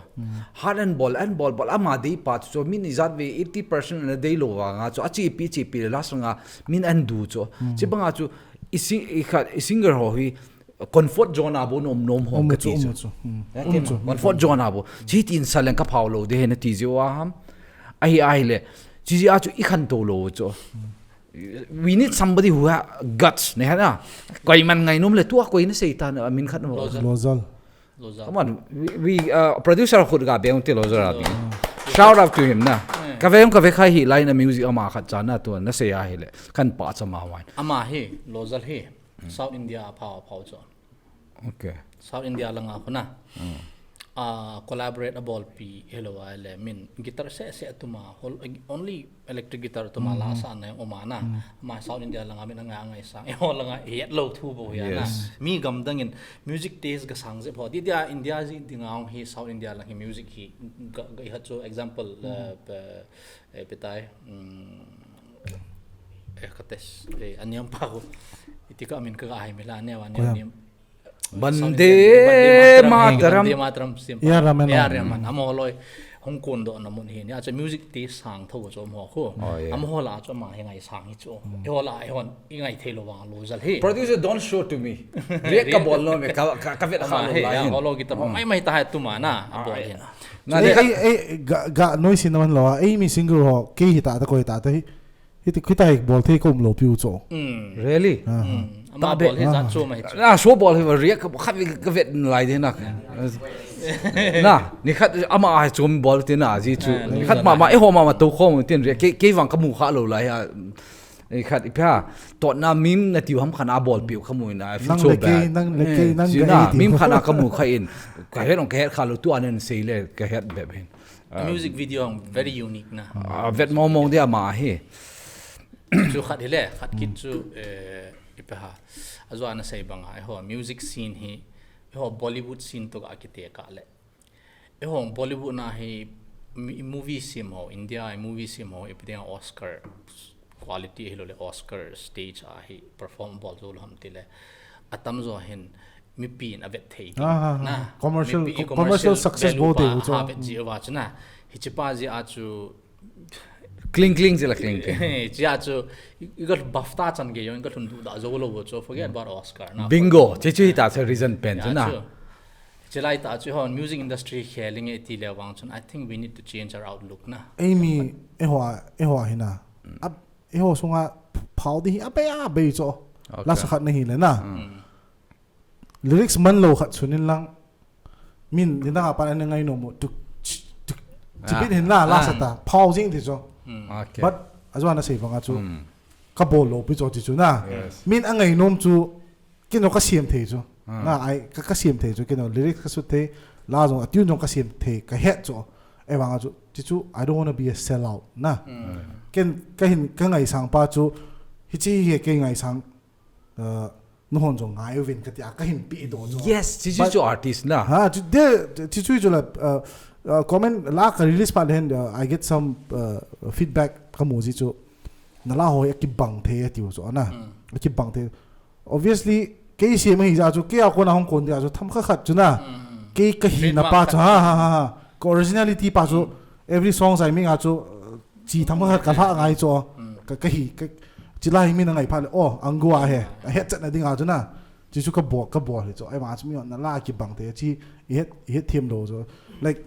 Heart an bol, an bol, bol ama dei pa chu, min ijat ve eighty percent ana dei lo vanga chu, a chepi, chepi le last nga min an du chu. Chibanga chu, i si-, i kha, i singer ho hi comfort zone a bo nom nom ho ka ti chu. Comfort zone a bo. Chi tin sa leng ka phau lo de he na ti jiu a ham. Ahi, ahi le. Chi ji a chu i khan to lo chu. We need somebody who ha guts, ne ha na. Koi man ngai nom le tua koi na sei ta na min khat no. Lozal. Lozal. Lozal. Come on, we, we uh, producer khut ga beng ti Lozal a beng. Shout out to him na. Ka veng ka ve khai hi line music ama khat cha na tu na sei a hi le. Kan pa cha ma wine. Ama hi, Lozal hi, South India a phau, phau chu. Okay. South India langa khuna. Ah, collaborate a bolpi hello a le min guitar se se tuma hol, only electric guitar tuma la sa na oma na. Ma South India langa min anga ngai sang. E hol langa e lo thu bo ya na. Yes. Mi gam dangin music taste ga sang je pho. Di dia India ji dinga hi South India lang hi music hi ga, ga i hat chu example, eh, pe, eh, petai. Mm, eh, ka test, eh, aniam pa ko. Iti ka min ka ga hai mila ne wa ne. Vande Mataram. Vande Mataram sim. A Rahman. A Rahman. Amo loi. Hung kon doh na mun hi ni, a chu music ti sang tho chu mo khu. Oh, yeah. Amaho la chu ama hi ngai sang hi chu. Mm. Eiho la, eihon i ngai thei lou vang lou jal hi. Producer, don't show to me. React ka bol lou me, ka, ka, ka vet kha lou lai hin. Hollow guitar, mai mai ta hai tu ma na, a bol hin. Na, ei, ei, ga, ga noise na man lou a, ei mi singer ho, kei hi ta ta koi ta ta hi. Hiti, hita hi bol thei ka um lou piu cho. Mm. Really? Ah. Mm. Ama bol hi jat chu mai chu. Na, so bol hi react khat ka vet lai de na. Na, ni khat ama hi chu bol te na ji chu. Ni khat ma ma, eiho ma ma to khom tin react, kei, kei vang ka mu kha lou lai ha. Ni khat i pha, to na mim na tiu ham khan a bol piu ka mu na, I feel so bad. Nang le kei, nang le kei, nang le kei. Mim khan a ka mu kha in. Ka het ong ka het kha lou tu anen sei le, ka het bep hin. Music video ang very unique na. Ah, vet mo mo dia ma hi. Chu khat hi le, khat kit chu, eh, ipi ha. Ajo ana sei banga, eiho music scene hi, eiho Bollywood scene to ka kite ka le. Eiho Bollywood na hi, movie sim ho, India movie sim ho, ipi dia Oscar quality hi lo le Oscar stage a hi perform bol zo lo ham ti le. Atam zo hin mipi in a vet thei ding. Ah, ah, ah. Na, commercial, mipi in commercial, commercial success value bo pa, de, ha, vet ji va chu na. Hichi pa ji a chu kling kling ji la kling kling. Ji a chu i ka buff ta chan ge yong ka thun du da zo lo bo chu forget about Oscar na. Bingo. Che chu hi ta che reason pen chu na. Chu. Che lai ta chu hon music industry khe ling e ti le wang chun I think we need to change our outlook na. Ei mi eiho eiho hi na. Eiho sunga phao di hi a bei a bei cho. Okay. La sa khat na hi le na. Mm. Lyrics man lo khat sunin lang. Min, ni dang apan ani ngai no mo. Tuk, tuk, tuk, ah, bit hin la, la ah. Sa ta. Phao jing ti cho. Mm. Okay. But, ajo ana sei banga chu. Mm. Ka bol lo pi cho ti chu na. Yes. Min a ngai nom chu. Kino ka siam thei chu. Ah. Na, ai, ka, ka siam thei chu. Kino lyrics ka sut thei. La jong, a tune jong ka siam thei. Ka het chu. Ei vanga chu. Ti chu, I don't wanna be a sellout. Na. Mm. Ken, ka hin, ka ngai sang pa chu. Hichi hi ke ngai sang. Uh, nuhon jong ngai uvin ka tia ka hin pi do chu. Yes, chi chi chu artist na. Ha, chu de, chi chu chu la, uh, uh, comment la ka release pa len, uh, I get some uh, feedback ka mu ji chu. Na la ho ya ki bang the ya ti chu na. Mm. Ki bang the. Obviously, kei si mai ja chu, kei a ko na hong kon dia chu, tham kha khat chu na. Mm. Kei ka hi na pa chu, ha, ha, ha, ha. Ka originality pa chu, mm. Every songs I make a chu, uh, Chi tham khat ka lha ngai chu. Ka, ka hi, ka, chi lai mi na ngai pha le, oh, angua he. A het chat na ding a chu na. Chi chu ka bol, ka bol hi chu. Ai ma chu mi na la ki bang te chi, i het, i het thiam lo chu. Like,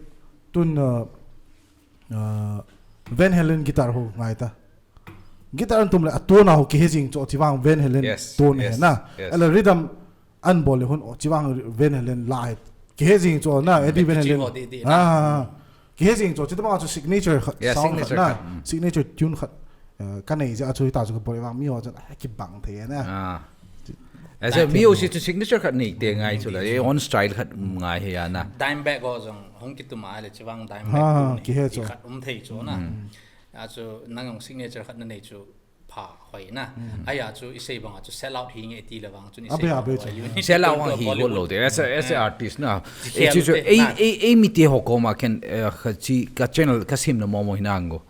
tun, uh, uh, Van Halen guitar ho ngai ta. Guitar an tum le, a tone a ho ki he jing chu, chi vang Van Halen tone he na. Yes, yes. Ala rhythm, An bol le hun, oh, chi vang Van Halen la he. Ki he jing chu na, Eddie Van Halen. Ah, ki he jing chu, chi ta ma chu signature khat, yeah, sound signature khat na, khat, mm. Signature tune khat. Eh, ka nei ja chu ta chu ka bol vang mi ho chu, ah, ki bang the na. Ah. As a mi ho si chu signature khat nei te ngai chu la, eh, own style khat, mm, ngai he ya na. Dimebag ho jong, hong ki tu ma le chi vang Dimebag. Ah, ki he chu. Khat um thei chu na. Mm. A chu nang jong signature khat na nei chu. Pha hoi na. Mm. Aya chu i sei banga chu sell out hi nge ti le vang chu ni sei. Abe, abe chu. Sell out hi go lo de. As a, as a artist na. Ei chu chu ei, ei, ei mi te ho koma ken, eh, kha chi ka channel ka sim na mo mo hi na ngo.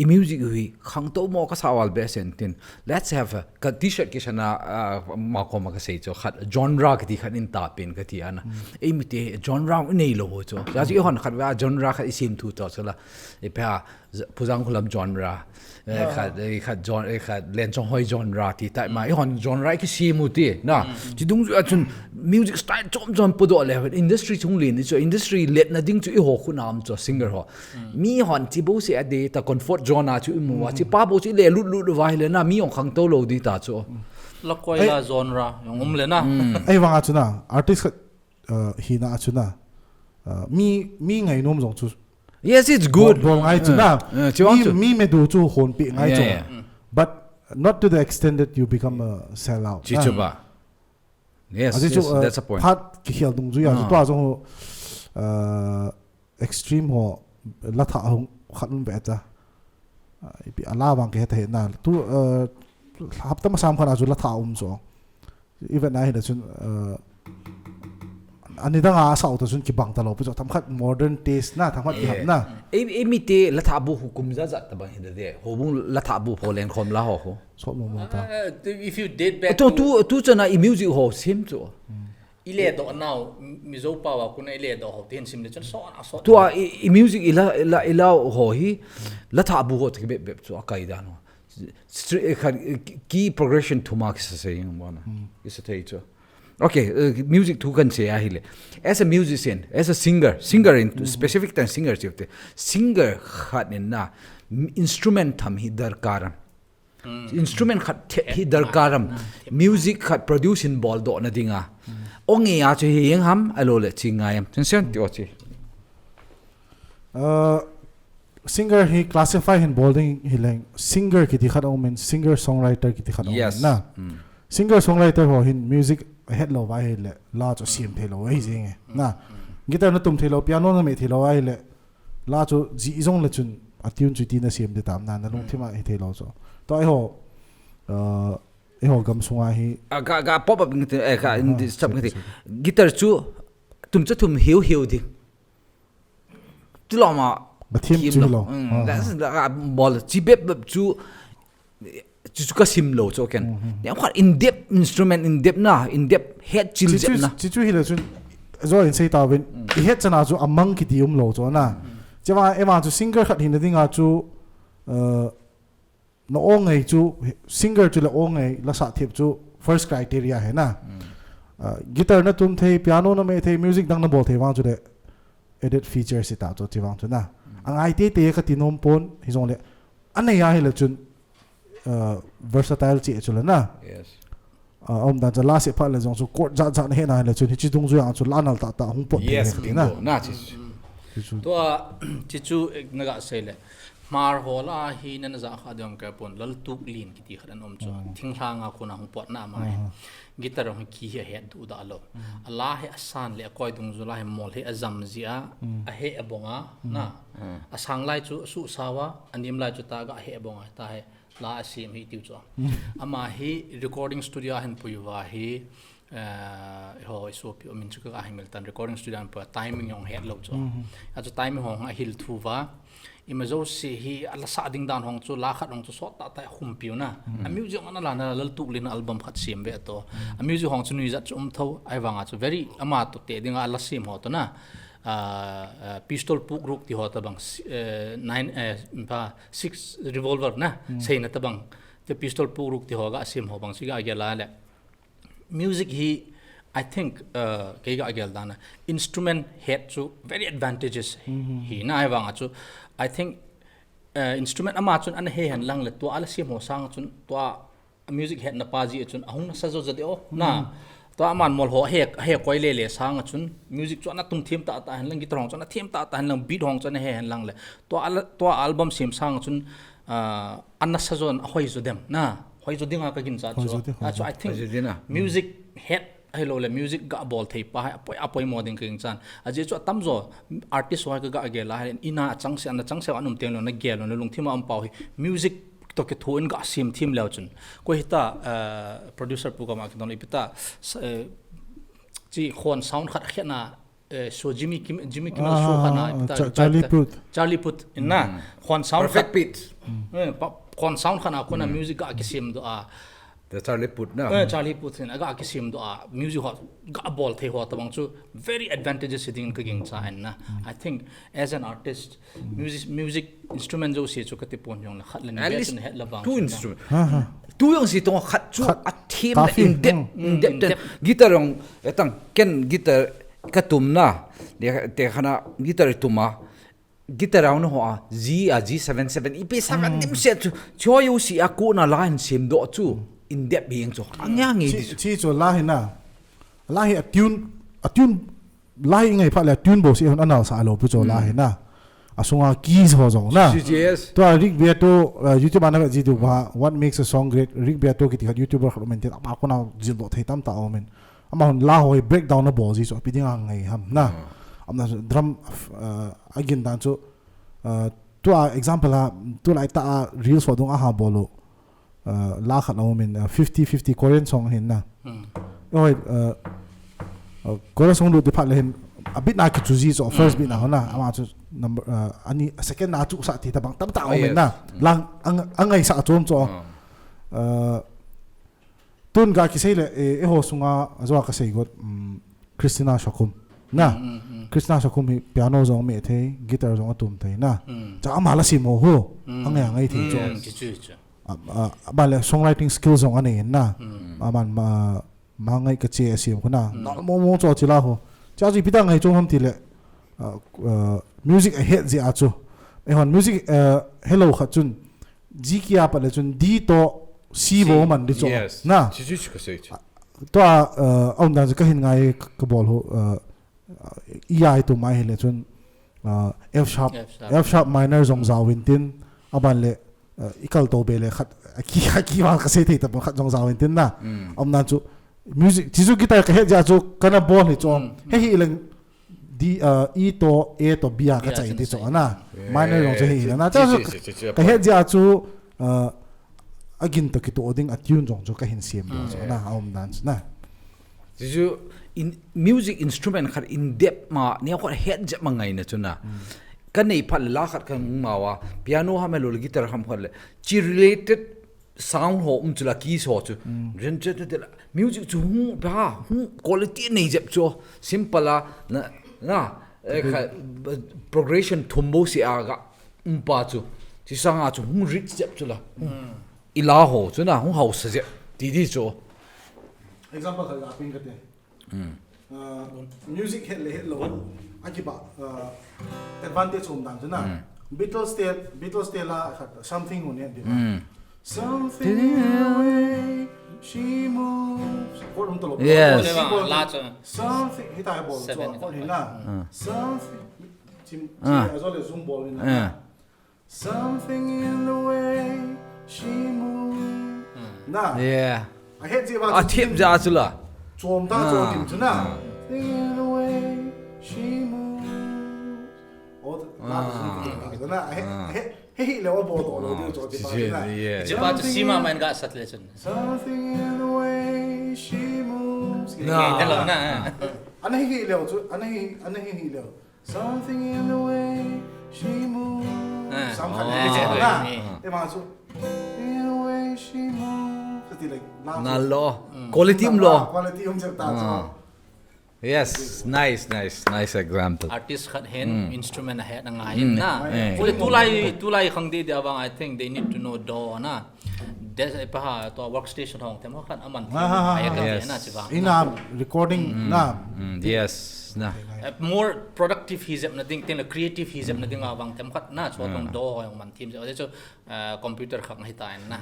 I music hi khang to mo ka sa wal be sen tin. Let's have a, ka t-shirt ki sana, ah, ma koma ka sei chu khat genre ki ti khat in ta pin ka ti ana. Mm. Ei mi te genre nei lo ho chu. Ja chu i hon khat wa genre khat i sim thu to chu la. I pha Puzang Khulam genre, eh, khat, eh, khat genre, eh, khat Lenchonghoi genre ti tai ma, i hon genre i kisi mu ti, na. Chi dung chu a chun music style chom chom pu do le, industry chung lin, chu industry let na ding chu i ho khu nam chu singer ho. Mi hon chi bo se a de ta comfort zone a chu i mu a, chi pa bo chi le lut lut vai le na, mi ong khang to lo di ta chu. Lakoi la genre, yong um le na. Ei vang a chu na, artist khat, uh, hi na a chu na, uh, mi, mi ngai nom jong chu Yes, it's good. Bol, bol ngai chu na. Mi, mi me du chu hon pi ngai chu. But not to the extent that you become a sellout. Chi chu ba. Yes, yes, that's a point. Phat ki hial dung ju ya chu tua jong, uh, extreme ho la tha hung khat um be ta. Ipi ala vang ke ta he na. Tu, uh, hapta ma sam khan a chu la tha um so. Even a hi le chun, uh, ani dang a sau ta chun ki bang ta lo, pu tham khat modern taste na, tham khat ki ham na. Ei, ei mi te la tha bu hukum za za ta bang hi de. Ho bung la tha bu pho len khom la ho ho. So mo mo ta. Uh, if you did back to, to, to chana i music ho sim chu. Mm. I le doh nau, Mizo pao a kona i le doh ho, ti hin sim le chun sot a sot. Tua i, i music i la, i la, i la ho hi, la tha bu ho ti bep bep chu a kai dan ho. Stre-, eh, khan, eh, key progression thum a kisa sei ang bona. Hmm. Kisa thei chu. Okay, uh, music thu kan sei ahile. As a musician, as a singer, singer in specific tan singer chi te. Singer khat in na, m-, instrument tham hi darkar am. Instrument khat thep hi darkar am. Music khat produce in bol doh na dinga. Ong e a chu hi eng ham, a lo le chi ngai am. Chen chen ti o chi. Uh, singer hi classify hin bol ding hi leng. Singer kiti khat a um in, singer songwriter kiti khat a um in Yes. na. Mm. Singer songwriter ho hin music a het lo va hi le, la chu siam thei lo hi jing e. Na. Guitar na tum thei lo, piano na me thei lo va hi le, la chu ji jong le chun a tune chu ti na siam de tam na, na lungthim a hi thei lo chu. To ai ho, uh, ai ho gam sunga hi. A ga, ga pop up ngi te, eh, ga in Ah, disturb ngi te. Guitar chu tum chu tum hiu hiu ding. Ti lo ma. Ba thiam kim chu lo. Lo. Mm, Ah, that's ah. the, ah, bol chi bep bep chu, chu chu ka sim lo chu ken. Mhm. Ni khat in depth instrument in depth na, in depth het chil Chi chu, jep na. chi chu hi le chun, zo in sei ta vin. Mm. I het chana chu a mang kiti um lo chu na. Mm. Cheva, ema chu singer khat hin na dinga chu, uh, na ong ngai chu, singer chu le ong ngai, la sa thiap chu first criteria he na. Mm. Uh, guitar na tum thei, piano na me thei, music dang na bol thei vang chu le added features i ta chu chi vang chu na. Mm. A ngai te te ka ti nom pon, hi jong le, a nei a hi le chun, uh, versatile chi chu le na. Yes. Uh, um dan chu la se pha le jong chu chord ja ja na he na hi le chun, hi chi dung ju yang chu la nal ta ta hung pot Yes, thei ti na. bingo. Na chi. Chi chu. Tua, chi chu, eh, na ga sei le. Hmar ho la hi na na ja kha dong ka pon, Laltuklin kiti khat an um chu. Mm. Thinglhang a kona hung pot na ma hi. Mm. Guitar hung ki hi a het du da lo. Mm. A la hi a san le a koi dung ju la hi mol hi a jam ji a, Mm. a he a bong a, Mm. na. Mm. A sang lai chu su sa va, a nim lai chu ta ga he a bong a, ta he la a sim hi tiu chu. Mm. Ama hi recording studio a hin pui va hi, eh, ho i so pi o min chu ka Hamilton recording studio an pui a timing hong het lo chu. Mm. A chu timing hong a hil thu va. Ima jo si hi a la sa ding dan hong chu, la khat hong chu sot ta ta khum piu na. Mm. A music hong ana la na Laltuklin album khat siam ve to. Mm. A music hong chu nui jat chu um tho, ai vang a chu very ama to te ding a la siam ho to na. Ah, ah, pistol puk ruk ti ho ta bang, si-, eh, nine, eh, pa, six revolver na, Mm. sei na ta bang. Te pistol puk ruk ti ho ga siam ho bang si ga gel a le. Music hi, I think, uh, kei ga gel dan a, instrument het chu very advantages Mhm. hi na ai vang a chu. I think, uh, instrument ama chun ana he hen lang le tua a la siam ho sang chun tua music het na pa ji a chun ahung na sa jo ja de o na. Mhm. Tua aman mol ho he, he koi le le sang a chun music chu ana tum thiam ta ta hen lang, guitar hong chu ana thiam ta ta hen lang, beat hong chu ana he hen lang le. Tua al-, tua album siam sang a chun, uh, ana sa jo a hoi jo dem na. Hoi jo ding a ka gin cha Hoi chu. jo ding, Ah, hoi chu jo. I think Hoi jo ding a. music het ahilou le music ga bol thei pa hai apoi, apoi mo ding ka gin chan. A ji chu atam jo artist ho ka ga gel a hai ina chang se, ana chang se an um teng lo na gel lo na lungthim a um pau hi music to ki thu in ga sim thim leu chun. Ko hita, eh, producer pu ka ma ki don ipi ta, s-, eh, chi khon sound khat khet na, eh, so Jimmy Kim, Jimmy Kimmel show Ah, khat na, ah, ipi ta, Cha-, ipi ta, Charlie Puth. Charlie Puth, in na, Mm. khon sound Perfect khat. pitch. Eh, pa, khon sound khat na, ko na Mm. music ga ki sim do a. The Charlie Puth na. Eh, Charlie Puth in, ga ki sim do a. Music ho, ga bol thei ho, tabang chu, very advantages sitting ka ging cha en na. Mm. I think, as an artist, Mm. music, music instrument jo si chu ka ti pon jong la, khat la ni At be least chun het la bang two chu na. instrument. Ha, ha. Tu jong si tong khat chu Khat. a thim Ka la fi. in depth, Mm. in depth In ten. depth. Guitar jong, etang, ken guitar ka tum na, te, te khana guitar tum a, guitar round ho a, G a, G seven seven, ipi sa ka Mm. dim se chu, cho yo si a ko na la in sim do chu, in depth hi ang chu, ang yang ngi Chi, di chu. chi chu la hi na, la hi a tune, a tune, la hi ngai pha le a tune bo si hon anal sa lo pu chu la Mm. hi na. A sunga keys ho jong na. C G S. Tua Rick Beato, uh, YouTube ana ve ji tu ba, What Makes a Song Great, Rick Beato kiti khat YouTuber khat um in tin, ama ko na jil do thei tam ta um in. Ama hon la ho hi breakdown na bol ji chu, api ding a ngai ham na. Mm. Amna chu drum, uh, a gin dan chu, uh, tua example a, tu lai ta a reels ho dung a ha bol u. Uh, la khat a um in, uh, fifty fifty Korean song hin na. Hmm. Oi, uh, uh, Korean song lut di phat le hin, a beat na ki chu ji chu, first Hmm. beat na ho na, Hmm. ama chu number, uh, ani, second na chu sa ti tabang tam ta Ah, um in yes. na. Hmm. Lang, ang, ang ngai sa chom chu. Hmm. Uh, tun ga ki sei le, eh, eh ho sunga, a jo ka sei got, um, Christina Shakum. Na. Christina Shakum hi piano jong me thei, guitar jong atum thei na. Cha ama la sim ho ho. Angai angai thei cho. Chu chu chu. A, a, Abale songwriting skill jong anei na. Aman ma ma ngai ka che asim ko na. Na mo mo cho chi la ho. Cha chu ipi ta ngai chong ham ti le. Uh, uh, music ahet jia chu. Ehon music uh, hello khat chun. G key a pat le chun D to C bo man di cho. Yes. Na. Chi chi chi ka sei chi. To a uh, aum dan chu ka hin ngai ka bol ho uh, E ai tu mai hi le chun uh, F sharp F sharp. F sharp minor jong jao in tin aban le uh, i kal to be le khat a ki a ki wal ka sei thei ta khat jong jao in tin na. Aum dan chu music chi chu guitar ka het jia chu kana bol hi chu. He hi leng D, uh, E to A to B a ka chai ti chu na. Minor jong chu hi na. Chu ka het jia chu uh, agin to kito ding a tune jong chu ka hin siam chu na. Aum dan chu na. Chu in music instrument khat in depth ma neo khat het jep ma ngai na chu na. Ka nei phat la khat ka mawa piano ham lo guitar ham khat le chi related sound ho um chu la keys ho chu. Ren che te la music chu hung ba hung quality nei jep chu simple a na na eh, kha, progression thum bo si a ga um pa chu. Chi sanga chu hung rich jep chu la. Ila ho chu na hung hausa jep ti di chu. Example khat la pin ka te. Uh, music het le het lo. Akiba uh, advantage um dan chu na. Beatles te Beatles te la khat something hun het di. Something in the way she moves. Chord um talo. Yes. Chord um talo. La chu. Something hita bol chu. Chord hi na. Something. Chim chim azo le zoom bol ni na. Something in the way she moves. Na. Yeah. A het ji ba. A thip ja chu la. Chom ta chom tim chu na. Something in the way she moves. Oh, na. He he le wa bo to lo di cho ti pa na. Chi pa chu sima man ga sat le chun. Something in the way she moves. Na. Ana hi hi le chu, ana hi ana hi hi le. Something in the way she moves. Something in the way. Ema chu. In the way she moves. Ti like na lo. Quality um lo. Quality um chata chu. Yes, nice, nice, nice example. Artist khat hin instrument ahet na ngai na. Pule tulai tulai khang di dia bang I think they need to know do na. Des pa ha to workstation hong tem khat aman. Yes. Ina recording na. Yes na. More productive hi jep na ding, tin la creative hi jep na ding a bang tem khat na chu tong do hong man thim jep. Chu computer khak na hi ta na.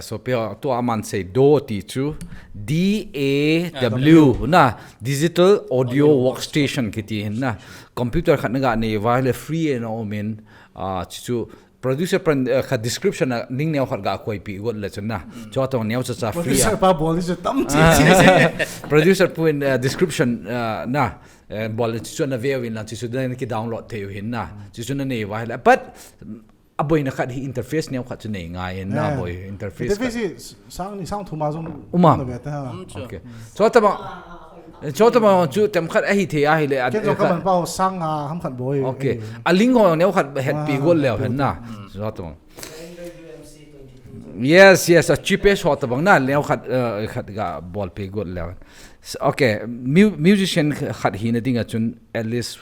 So pe tu aman sei do ti chu D A W na digital audio workstation kiti hin na. Computer khat na ga nei va le free and all min chu producer pan kha description a ning neo khat ga koi pi got le chun na. Chu tong neo cha cha free. Producer pa bol chu tam chi. Producer pu in description na bol chu na view in la chu na ki download thei u hin na. Chu na nei va le but a boina khat hi interface neo khat chu nei ngai na boi interface. Interface sang ni sang thuma jong uma na be ta. Okay. Chu ta ba Chota ma chu tem khat ahi thei ahi le. Ken jong ka man pau sang a ham khat boi. Okay. A link ho neo khat het pi gol leo hen na. Chota ma. Yes, yes, a cheapest ho ta bang na neo khat khat ga bol pi gol leo. Okay, musician khat hi na ding a chun at least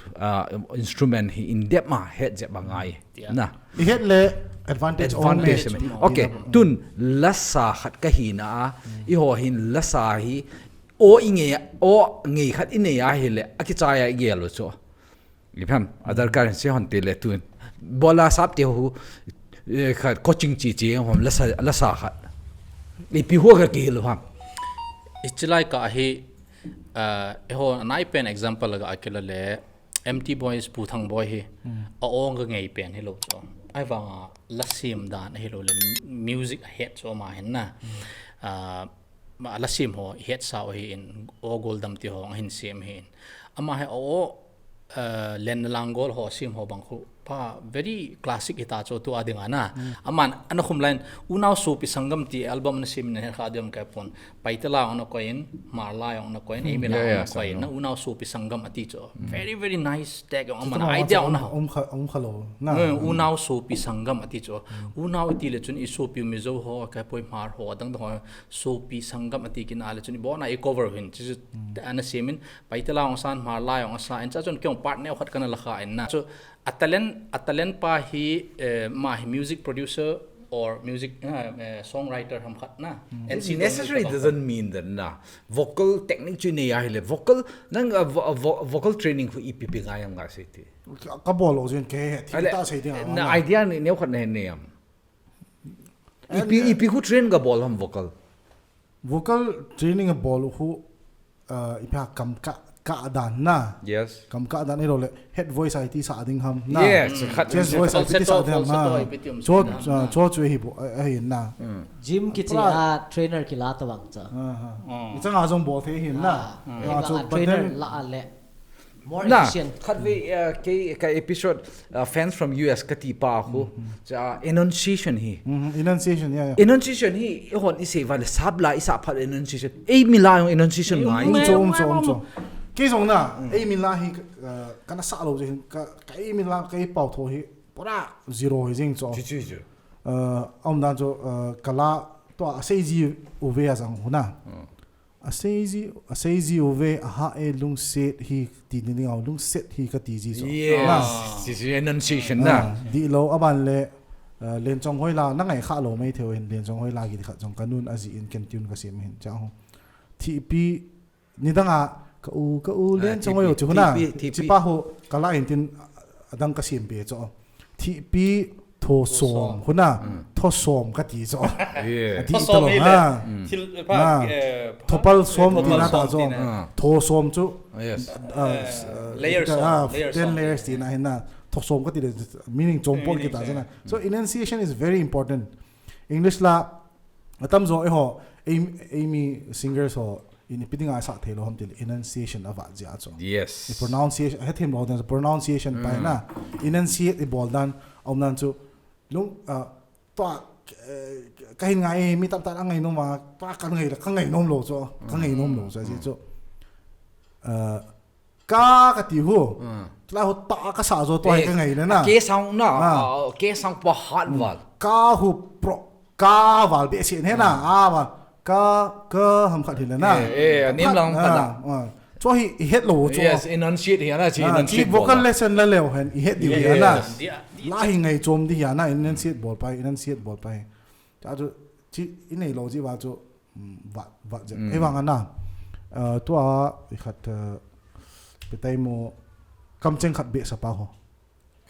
instrument hi in depth ma het jep ba ngai. Na. I het le advantage. Advantage. Okay, tun lasa khat ka hi na a i ho hin lasa hi O i ngei, o ngei khat i nei a hile, a kichai a i gel u chu. I phem, a darkar in se hon te le tun. Bola sap te hu, eh, khat coaching chi chi hom la sa, la sa khat. I pi hu ka ki lu ham. I chilai ka hi, eh, e ho nai pen example ga akila le, M T Boys Pu Thang Boy hi, a ong ka ngei pen hi lo chu. Ai vang a la sim dan hi lo le music a het chu ma hin na. Ah, ma la sim ho het sa o hi in o gol dam ti ho a hin sim hi in. Ama he o, eh, len lang gol ho sim ho bang khu Ah, very classic hita chu tua dinga na. Aman, ana khum line, Unau Sopi Sangam ti album ana siam in ahe kha diam kai pon. Paite la ong na koin, Hmar la ong na koin, Eimi la ong na koin, na Unau Sopi Sangam ati chu. Very, very nice tag ong aman, idea ong na. Um kha, um kha lo, na. Unau Sopi Sangam ati chu. Unau iti le chun i sopi Mizo ho, kai poi Hmar ho, dang dang ho, Sopi Sangam ati kin a le chun i bon a i cover hin, chu chu ana siam in, Paite la ong san, Hmar la ong san, in cha chun kei ong part neo khat kana la kha in na. Chu, A talent, a talent pa hi, eh, ama hi music producer or music, eh, eh, songwriter ham khat na. N C Dong necessary doesn't mean that na. Vocal technique chu nei ahile. Vocal, nang, uh, vo, vo, vocal training khu ipi pi ngai am nga sei ti. Ka bol lo jin ke he, thi ta sei ding na. Idea ni neo khat na he nei am. Ipi, ipi khu train ka bol ham vocal. Vocal training a bol khu, uh, ipi ha kam ka, ka dan na. Yes. Kam ka dan ilo le head voice a iti sa ding ham na. Yes, khat chest voice a iti sa ding ham na. Cho, cho chu hi bo, hi na. Gym kichi a trainer kila ta bang cha. Ichang a jong bol thei hi na. Chu trainer la le. More efficient. Khatvei, uh, kei, ka episode, uh, fans from U S kati pa khu. Cha, enunciation hi. Enunciation, yeah, yeah. Enunciation hi, i hon i sei va le sap la, i sa phat enunciation. Eimi la jong enunciation ngai. Um cho, um cho, um cho. Kei jong na, eimi la hi, uh, kana sa lo je, ka, ka eimi la, ka i pau tho hi, pura zero hi jing cho. Chu, chu, chu. Uh, um dan cho, uh, ka la, to a sei ji u ve a jang hu na. Asei ji, asei ji uve, aha e lungset hi, ti ni ding au, lungset hi kati ji chu. Yes. Chi, chi enunciation na. Di lo, aban le, uh, Lenchong Hoila, na ngai kha lo mai theu hin, Lenchong Hoila kiti khat jong ka nun aji in ken tune ka siam hin, cha ho. Thipi, ni dang a, ka u, ka u, Lenchong Hoila chu huna. Thipi, thipi. Chi pa ho, ka la in tin, adang ka siam be chu. Thipi, Thosom, huna, thosom kati cho. Ati talo, ha. Thopal som tina ta cho. Thosom chu. Layer som, layer som. Ten layers tina hina. Thosom kati le, meaning chompon kita jana. So enunciation is very important. English la, atam jo eiho, eimi singers ho, in ipi dinga sa thei lo ham til enunciation ava jia cho. Yes. I pronunciation, hethem lo den pronunciation pa na. Enunciate i bol dan, um dan chu, lung, uh, to, uh, ka hin ngai, mi tam tan angai nom ma, to ka ngai la, ka ngai nom lo cho, ka ngai nom lo cho, ji cho. Uh, Ka, kati hu. Tla hu ta ka sa jo to ka ngai na. K sound na. K sound pa hat val. Ka hu pro. Ka val be si he na. A val. Ka, ka ham khat hi le na. Eh, eh, nim lang pa na. Cho hi i het lo cho. Yes, enunciate hi na, chi enunciate vocal lesson la leo hen i het di hi na. La hi ngai chom di hi na, enunciate bol pai, enunciate bol pai. Cha chu chi i nei lo ji va chu. Vat, vat jep. Ei vang ana. Uh, tua i khat, uh, petai mo kamcheng khat be sapa ho.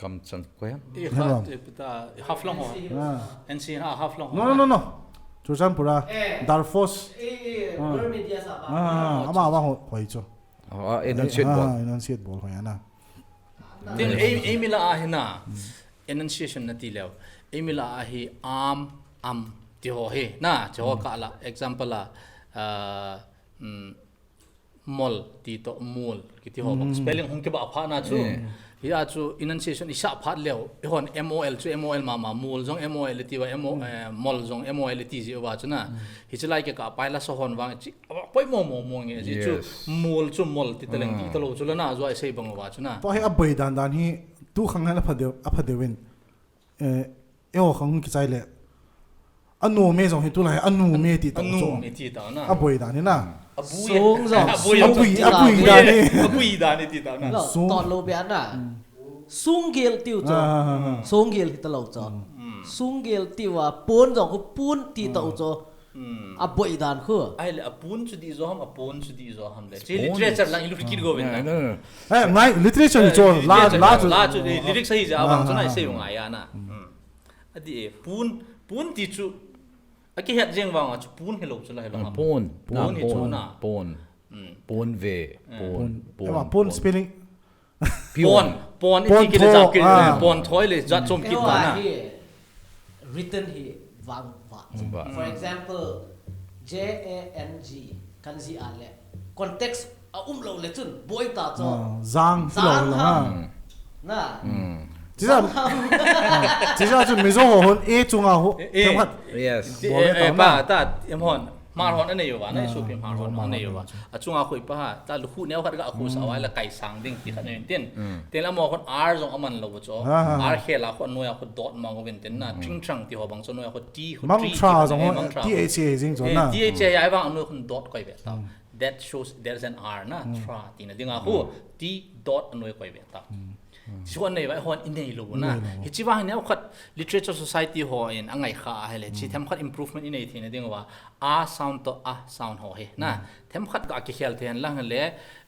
Kamcheng ko ya? I khat, i peta, i Haflong ho. N C ha Haflong ho. No, no, no, no. Churachandpur a. Darfos. Eh, eh, Burmese sapa. Ah, ama wa ho, hoi cho. Ah, enunciate bol. Ah, enunciate bol ho ya na. Tin, ei, ei mi la a hi na. Enunciation na ti leo. Ei mi la a hi am, am, ti ho hi. Na, ti ho ka la, example la, uh, mm, mol, ti to, mol, kiti ho bang. Spelling hung kiba pha na chu. Hi a chu enunciation i sa phat leo. I hon M O L chu M O L mama, mol jong M O L ti va, M O, eh, mol jong M O L ti ji va chu na. Hi chi lai ke ka pai la so hon vang chi. Poi mo mo mo nge ji chu. Mol chu mol ti taleng ti talo chu la na, jo i sei bang va chu na. To hi a boi dan dan hi, tu khang la pha deu, a pha deu in. Eh, eo khang kichai le. Anu me jong hi tulai, anu me ti ta. Anu me ti ta na. A boi dan hi na. Sung jong. A boi dan hi. A boi dan hi ti ta na. Lo, to lo be na. Sung gel tiu cho. Sung gel hi ta lo cho. Sung gel tiu a pon jong ko pon ti ta u cho. A boi dan khu. Ai le, a pun chu di jo ham, a pon chu di jo ham le. Chi literature lang i lut kit go ven na. Eh, ngai, literature ni cho, la, la chu. La chu, eh, lyrics ahi ja, abang chu na i sei u ngai a na. A di e, pun, pun ti chu. A kihet jeng vang a chu pun hi lo chu la hi lo ham. Pon, pon hi chu na. Pon. Pon ve, pon, pon. Pon spelling. Pon, pon, pon iti kile tho, ja kile, ah. Pon thoi le, ja chom kit ta na. Written hi vang va. For example, J A N G, kan ji a le. Context a um lo le chun, boi ta cho. Ah, jang, jang lo, ha. Na. Chija, chija chu Mizo ho hon A chunga ho. A. Themkhat. Yes. Ti, Bol eh, eh, tau pa, na. Ta, em hon. Hmar hon anei uva, na, Ah, isopi Hmar hon Hmar anei hon uva. chu. Achunga khu ipa ha, ta lukhu neo khat ga khu sa, wa la kai sang ding ti khat nei tin. Tin la mo hon R jong aman lou chu. Ah, ah, ah. R khel a khu noi a khu dot mang uvin tin na. Ching chang ti ho bang chu noi a khu T khu Mang tree tra ti jong khat nei, ho, mang tra. T H A jing chu Eh, na. T H A ai vang noi khu dot koi ve ta. That shows there's an R na. Tra ti na ding a khu. T dot noi koi ve ta. Chu hon nei va hon inei lou na. Inei lou. Hichi vang neo khat Literature Society ho in angai kha a hele. Chi themkhat improvement inei thei na ding va. A sound to a sound ho he na. Themkhat ga kikhel thei hen lang le.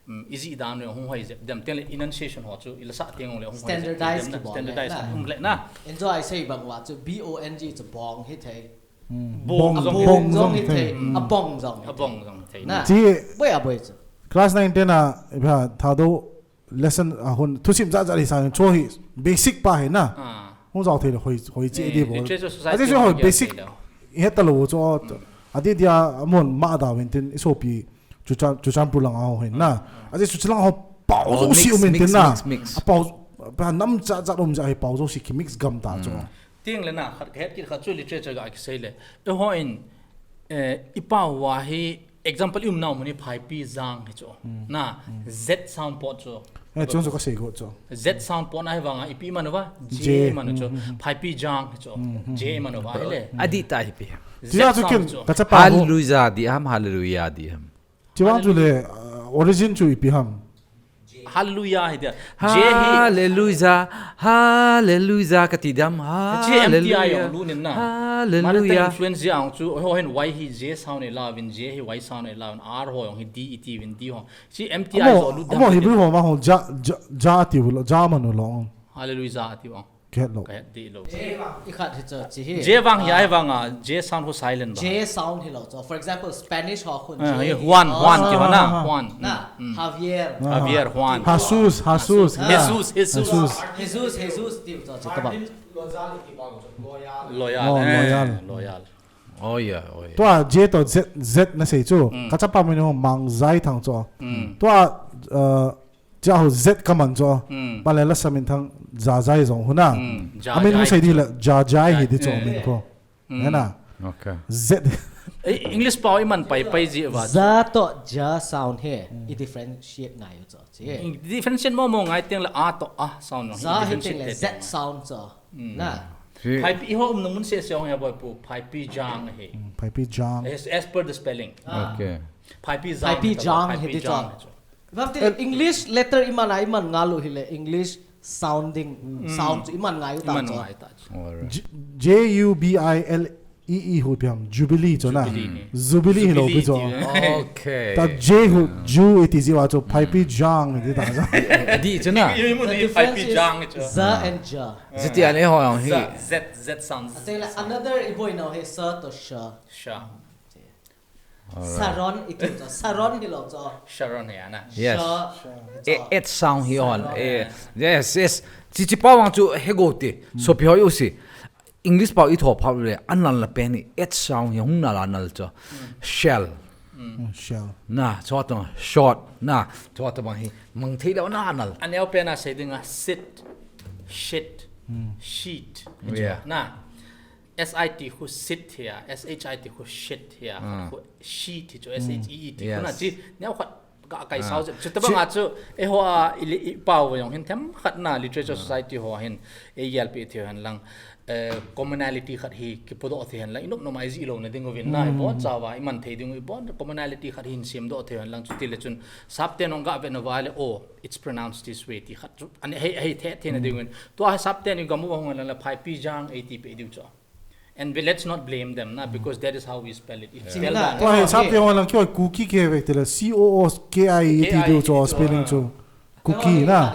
Mm, iji dan le hung hoi jep dem, tin le enunciation ho chu ila sa teng le hung hoi jep Standardize dem na. Kibol le Standardize na. Um le na. Enjoy sei bang wa chu B O N G chu bong hi thei. Bong, Bong bong Jong jong hi thei. thei. A bong jong hi A thei. bong jong thei Na. na. Chi Boi a boi chu. Class nine ten a, iba, Thadou lesson a hun, thusim ja ja ri sang cho hi basic pa hi na. Ah. Hung jao thei le hoi, hoi chi Eh, di bol. Literature Society Aji hung hoi jao basic thei le. He ta lo cho. Adi dia amon ma da wen tin isopi Chucha-, Churachandpur lang a ho hin na. Aji Chucha lang ho pao Oh, zo si mix, um in mix, tin na. mix, mix. A pao, pa nam cha cha um ja hi pao zo si ki mix gam ta cho. Ting le na, khat het kit khat chu literature ga kisei le. E ho in, eh, ipa wa hi example i um nau mun hi phaipi jang hi chu. Na, Z sound pot chu. Eh, chung chu ka sei go cho. Z sound pot na hi vang a ipi man uva, J J. Man u chu. Phaipi jang hi chu. J man uva hi le. Adi ta hi pi. Z Tia chu sound kin chu. ka chapa ho. Hallelujah di ham, hallelujah di ham. Chiwang chu le, uh, origin chu ipi ham. Hallelujah hi dia. J hi. Hallelujah, hallelujah, kati dam. J M T I Hallelujah. Yong lu nin na. Hallelujah. Mana ta influence jang chu, ho hin Y hi J sound e lavin, J hi Y sound e lavin, R ho yong hi D E T vin D ho. Chi M T I zo lu dam. Amo Hebrew ho ma ho ja, ja, ja ti lo, ja man lo. Hallelujah ti vang. Ke lo. Ka het di lo. I khat hi chu chi hi. J vang hi ai vang a, J sound ho silent ba. J sound hi lo chu. For example, Spanish ho khun Ah, J. hi Juan, Juan ti ho na, Ah, Juan. Na, Javier. Ah. Javier, Juan. Jesus, Jesus. Ah. Jesus, Jesus. Jesus. Jesus, Jesus ti chu chi ta ba. Loyal. Oh, Eh, loyal. Loyal. Oh yeah, oh yeah. Tua J to Z, Z na sei chu. Ka chapa min ho Mang Zai Thang chu. Tua, uh, cha ho Z ka man chu. Pale la samin thang Za Zai jong huna. Ja Amin ho Jai sei di chu. la Ja Jai hi di chu Eh. Min ko. Hena. Okay. Z. Eh, English pao i man pai pai ji va. Za to Ja sound hi. I differentiate ngai u chu chi. Differentiate mo mo ngai teng le A to A sound no. Za hi Differentiate teng le te Z teng. Sound chu. Mm. Na. Si- Phaipi i ho um nung mun se se ong ya boy pu. Phaipi Jang hi. Phaipi Jang. As, as per the spelling. Ah. Okay. Phaipi Jang. Phaipi hi ta, Jang Phaipi hi ti Jang chong. hi chu. Bang te English letter i man a i man nga lu hi le English sounding sound chu i man ngai u ta Iman chu. ngai ta chu. Alright. J- J U B I L E E hu piam Jubilee chu na. Jubilee ni. Jubilee hi lo Jubilee pi chu. ti ve. Okay. Ta J hu Ju iti ji wa chu Phaipi Jang ti ta. Di chu na. Iman The ni difference Phaipi is Jang hi chu. Za and Ja. Ziti ane ho yang hi. Za, Z, Z sounds. Ate le another i boina hi sa to sha. Sha. Saron i ti cho. Saron hi lo cho. Sharon hi ana. Yes. Sha. Eh, H sound hi on. Saron. Eh, yes, yes. Chi chi pa wang chu he go ti. So pi ho u si. English pa i tho pha le an lan la pen ni H sound hi hung na la nal cho. Shell. Mm, Shell. Na, cho to short. Na, cho to bang hi. Mang thei lo na nal. Aneo pen a sei ding a sit, shit, sheet. Yeah. Na. S I T khu sit here, S H I T khu shit here, Ah. khu sheet hi chu, S H E E T khu na Yes. chi, neo khat ka kai Ah. sao chu. Chu tabang a chu, e ho a, i, i pau va yong hin them khat na literature society ho hin, e yel pi thei hen lang, eh, commonality khat hi ki podo thei hen lang, inop no mai ji lo na ding uvin na, i bon chawa, i man thei ding u, i bon commonality khat hin sim do thei hen lang, chu ti le chun, sap te nong ga ve na va le, oh, it's pronounced this way, ti khat chu, an hei, hei the, the na ding uvin. Tua sap te ni gamu hong la, la Phaipi Jang, A T P diu chu. And we, let's not blame them, na, because that is how we spell it. It's Sing spelled na. like Tua hi sap te ho lang kyo Kuki ke ve te la C O O K I E T diu cho spelling chu. Kuki na.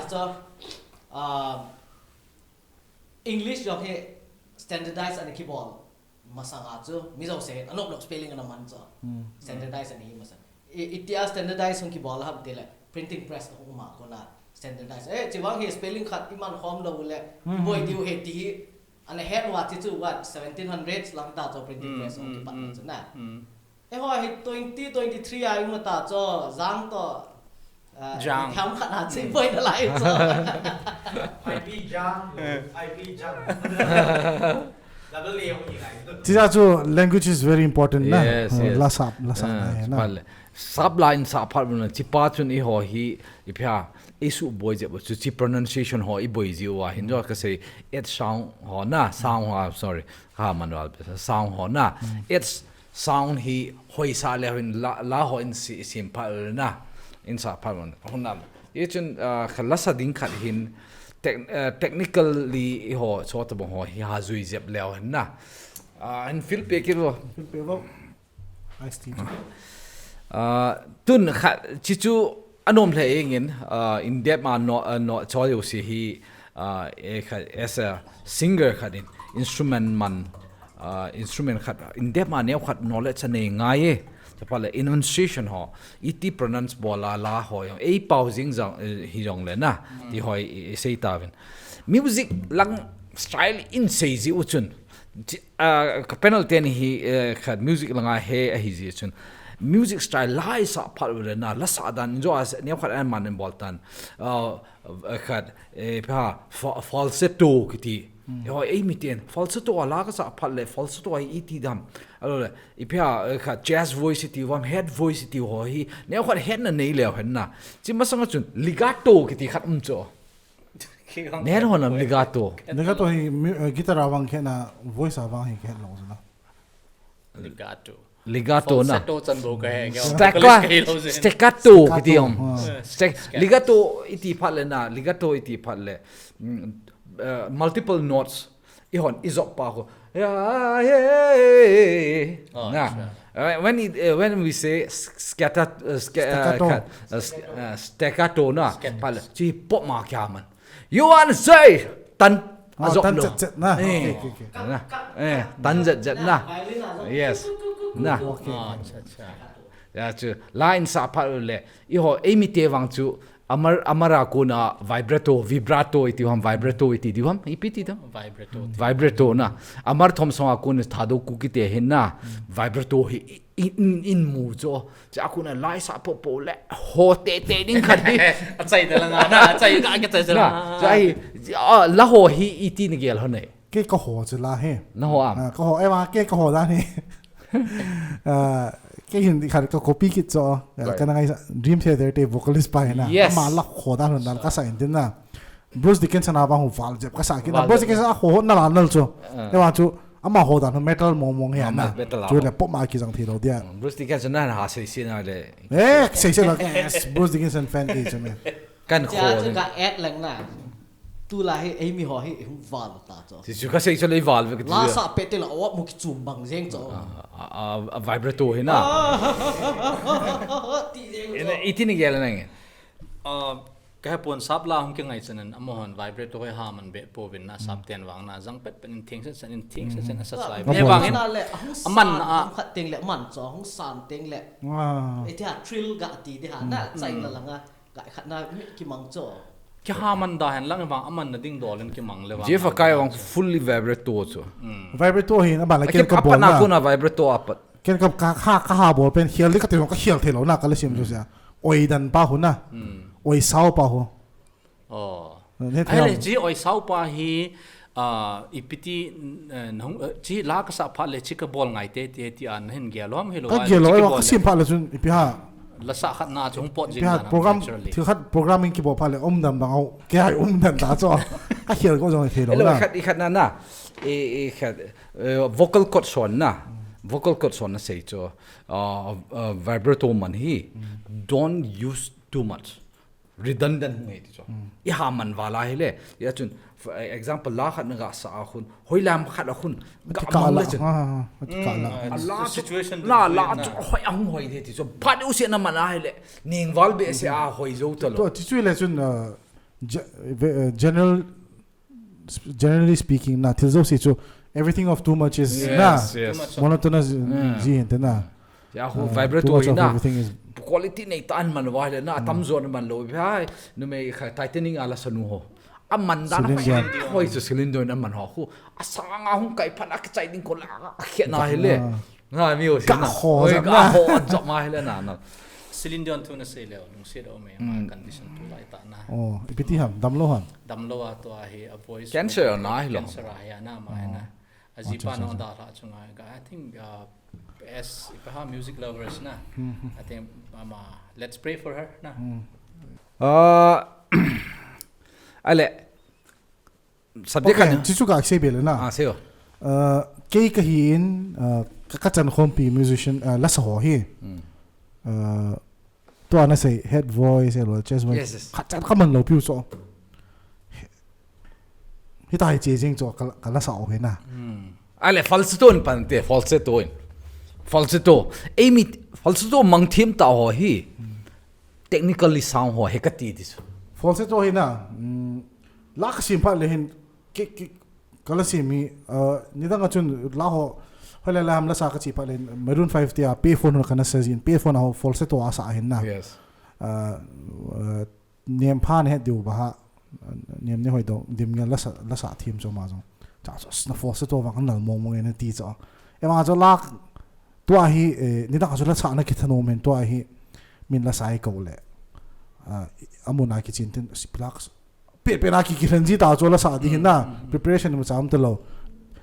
Um, English jong hi standardize ani kibol masang a chu Mizo se anop lok spelling ana man chu. Standardize ani masang. I, itia standardize hung kibol ham ti le printing press hung ma ko na standardize. Eh, chi vang hi spelling khat i man khom lo le boi diu he ti hi ana het wa chi chu what seventeen hundreds lang ta chu printing press hung kipat chu na. Eh ho hi twenty twenty-three a i mu ta chu Jang to Jang. Tham khat na chi poi na lai so. I P Jang, I P Jang. Double A hung hi ngai. Chija chu language is very important na. Yes, yes. La sap, la sap na Ah, he na. Phat le. Sap la in sap phat na. Chi pa chun i ho hi, i phia, i su boi jep chu chi pronunciation ho i boi ji wa hin jo ka sei et sound ho na, sound ho, sorry. Ka man wal pe sound ho na. Et sound hi hoi sa le hin la, la ho in si, sim phat le na. In sap phat na. Hon na. I chun, ah, ka la sa ding khat hin tech, ah, technically i ho so ta bang ho hi ha zui jep leo hin na. Ah, in feel pe ki lo. Feel pe lo. Ice tea. Ah, tun kha, chi chu anom le ingin, ah, in depth ma no, ah, no, cho yo si hi, ah, e kha, as a singer khat in, instrument man, ah, instrument khat, in depth ma neo khat knowledge a nei ngai e. Chapale enunciation ho, iti pronounce bola la ho, ei pau jing jong, eh, hi jong le na, ti hoi, i, i sei ta vin. Music lang style in sei ji u chun, chi, ah, ka panel ten hi, eh, khat music langa he a hi ji chun. Music style lai sa phat u le na, la sa dan, jo a se, neo khat an man in bol tan. Ah, eh, khat, eh, pha, fa-, falsetto kiti. Ho, ei mi ten, falsetto a la ka sa phat le, falsetto a i ti dam. Alo le, i pha, eh, khat jazz voice ti, vam head voice ti ho hi, neo khat head na nei leo hen na. Chi masanga chun, legato kiti khat um cho. Nen hon am legato. Legato hi mu-, eh, guitar a vang khe na, voice a vang hi khe lo na. Legato. Legato na. Falsetto chan bo ka he. Stacca-, staccato kiti om. Ah. Stac-, legato iti phat le na, legato iti phat le. Mm, uh, multiple notes. I hon, i jop pa ko. Ya, ye, Oh, na. sure. Uh, when it, uh, when we say s-, scatter, uh, sca-, uh, Staccato. cut, uh, sc-, uh, staccato na. Scatter. Phat le. Chi pop ma kya man. You want to say tan? Ah, Ajop tan lo. zet zet na. Eh. Okay, okay, okay. Na. Eh, tan zet zet na. Yes. Na. Okay. Ah, acha, acha. Ya chu line sa phat le. I ho, ei mi te vang chu amar, amara ko na vibrato, vibrato iti ham, vibrato iti di ham, ipi ti dam. Vibrato. Vibrato na. Amar thom song a ko na thado ku ki te hin na. Vibrato hi in, in, in mu cho. Cha ko na lai sa po po le. Ho te te ding khat hi. Achai da la nga na, achai ka, ka chai da la. Na, cha hi, ah, la ho hi iti ni gel ho nei. Ke ka ho chu la he. Na ho am. Ah, ka ho, eh, ma, ke ka ho dan he. Ah, ke hin di khat ka copy kit cho. Ah, ka na ngai sa, Dream Theater te vocalist pa he na. Yes. Ma la ho dan dan ka sa in din na. Bruce Dickinson a bang hu val jep ka sa kit na. Val Bruce jep. Dickinson a ho na la nal cho. Ah. Eh, ma chu, ama ho dan metal mong mong he na. Metal a. Chu le pop ma ki jang thi lo dia. Mm, Bruce Dickinson na ha sei sei na le. Eh, sei sei la. Yes, Bruce Dickinson fan ki cho me. Kan kho. Cha chu ka add lang na. Tu la hi, ei mi ho hi, hung val ta cho. Si chu ka sei cho lei val ve ka ti. La sa pe te la, o mu ki chum bang jeng cho. A, a, a vibrato hi na. Ti jeng cho. Iti ni gel na nge. A, ka he pon sap la hung ki ngai chanan, amahon vibrato hi ha man be po vin na sap ten vang na, jang pet pet in thing sen sen in thing sen sen a sa sai. Be vang in. Aman na a. Hung khat teng le, man cho, hung san teng le. Iti ha thrill ga ti de ha na, chai la la nga. Kai khat na mi kimang cho. Kiha man da hen lang vang aman na ding dol in kimang le vang. Jeff Akai vang fully vibrato cho. Vibrato hi na ba la ken ka bol na. Apa na ko na vibrato apat. Ken ka ka ha ka ha bol pen hial di ka te ka hial thei lo na ka le sim chu sia. Oi dan pa hu na. Oi sao pa hu. Oh. Ai le ji oi sao pa hi Ah, ipiti, eh, nahung, eh, chi la ka sa phat le chi ka bol ngai te te ti an hin gel lom hi lo. Ka gel lo, ka sim phat le chun ipi ha. La sa khat na chung pot jin na program, thil khat programming ki bol phat le um dan bang au. Ke hai um dan ta cho. Ka hial ko jong thei lo na. Khat i khat na na. E, e khat, eh, vocal cord son na. Vocal cord son na sei cho. Ah, ah, vibrato man hi. Don't use too much. Redundant hung e ti chu. I ha man val a hile. Ya chun, for example, la khat na ga sa a khun, hoi lam khat a khun, ga mang le chun. A la situation la la chu hoi a hung hoi de ti chu. Phat u se na man a hile. Ning val be se a hoi zo ta lo. To ti chu le chun, general Generally speaking na, thil jouse chu everything of too much is na, monotonous ji hin te na. Ya ho, vibrato hi na, quality nei ta an man uva le na, atam jo na man lou uva. Numei kha Titanic a la sanu ho, aman dan hoi chu Celine Dion aman ho khu, asang a hung kai phat a kichai ding ko la a khe na hile. Na mi ho si na, ho jop ma hile na na. Celine Dion thu nasei leh lungset a um e, ama condition tulai tah na. Oh, ipi ti ham, damlou ham. Damlou a, tua hi a voice Cancer a na hi lo. Cancer a hi a na ama hi na. Ajipa na dalha chunga ka, I think uh, as ipi ham, music lovers na, I think ama, let's pray for her na. Uh, ale subject Okay, kan chu chu ka sei be le na. Ah, sei o. Uh, kei ka hi in, uh, ka, ka chan khompi musician, uh, lasa ho hi. Uh, tua nasei head voice, hello, chest voice. Yes, yes. Khat chan ka man lou piu chu. Hita hi che jing chu ka, ka lasa ho hi na. Ale falsetto in pan te, falsetto in. Falsetto. Eimi falsetto mangthim ta ho hi. Technically sound ho he ka ti ti chu. Falsetto hi na. Mm, la ka sim phat le hin ki, ki, ka la sim hi, uh, nidang a chun la ho, hoilai la ham lasa ka chi phat le hin, Maroon five te a Payphone ho ka na sa jin, Payphone a ho falsetto a sa hin na. Yes. Uh, uh, nem pha na het diu ba ha, nem ni hoi dong, dim ngal lasa, lasa thim chu ama jong. Cha chu na falsetto vang nal mong mong e na ti chu. Ema chu la, tua hi, eh, nidang a chu lasa na kithanom hen tua hi, min lasa i ko le. Uh, amun a kichin tin, si plak, pe, pe na ki kihen ji ta chu lasa di hin na, preparation ma cham ta lou.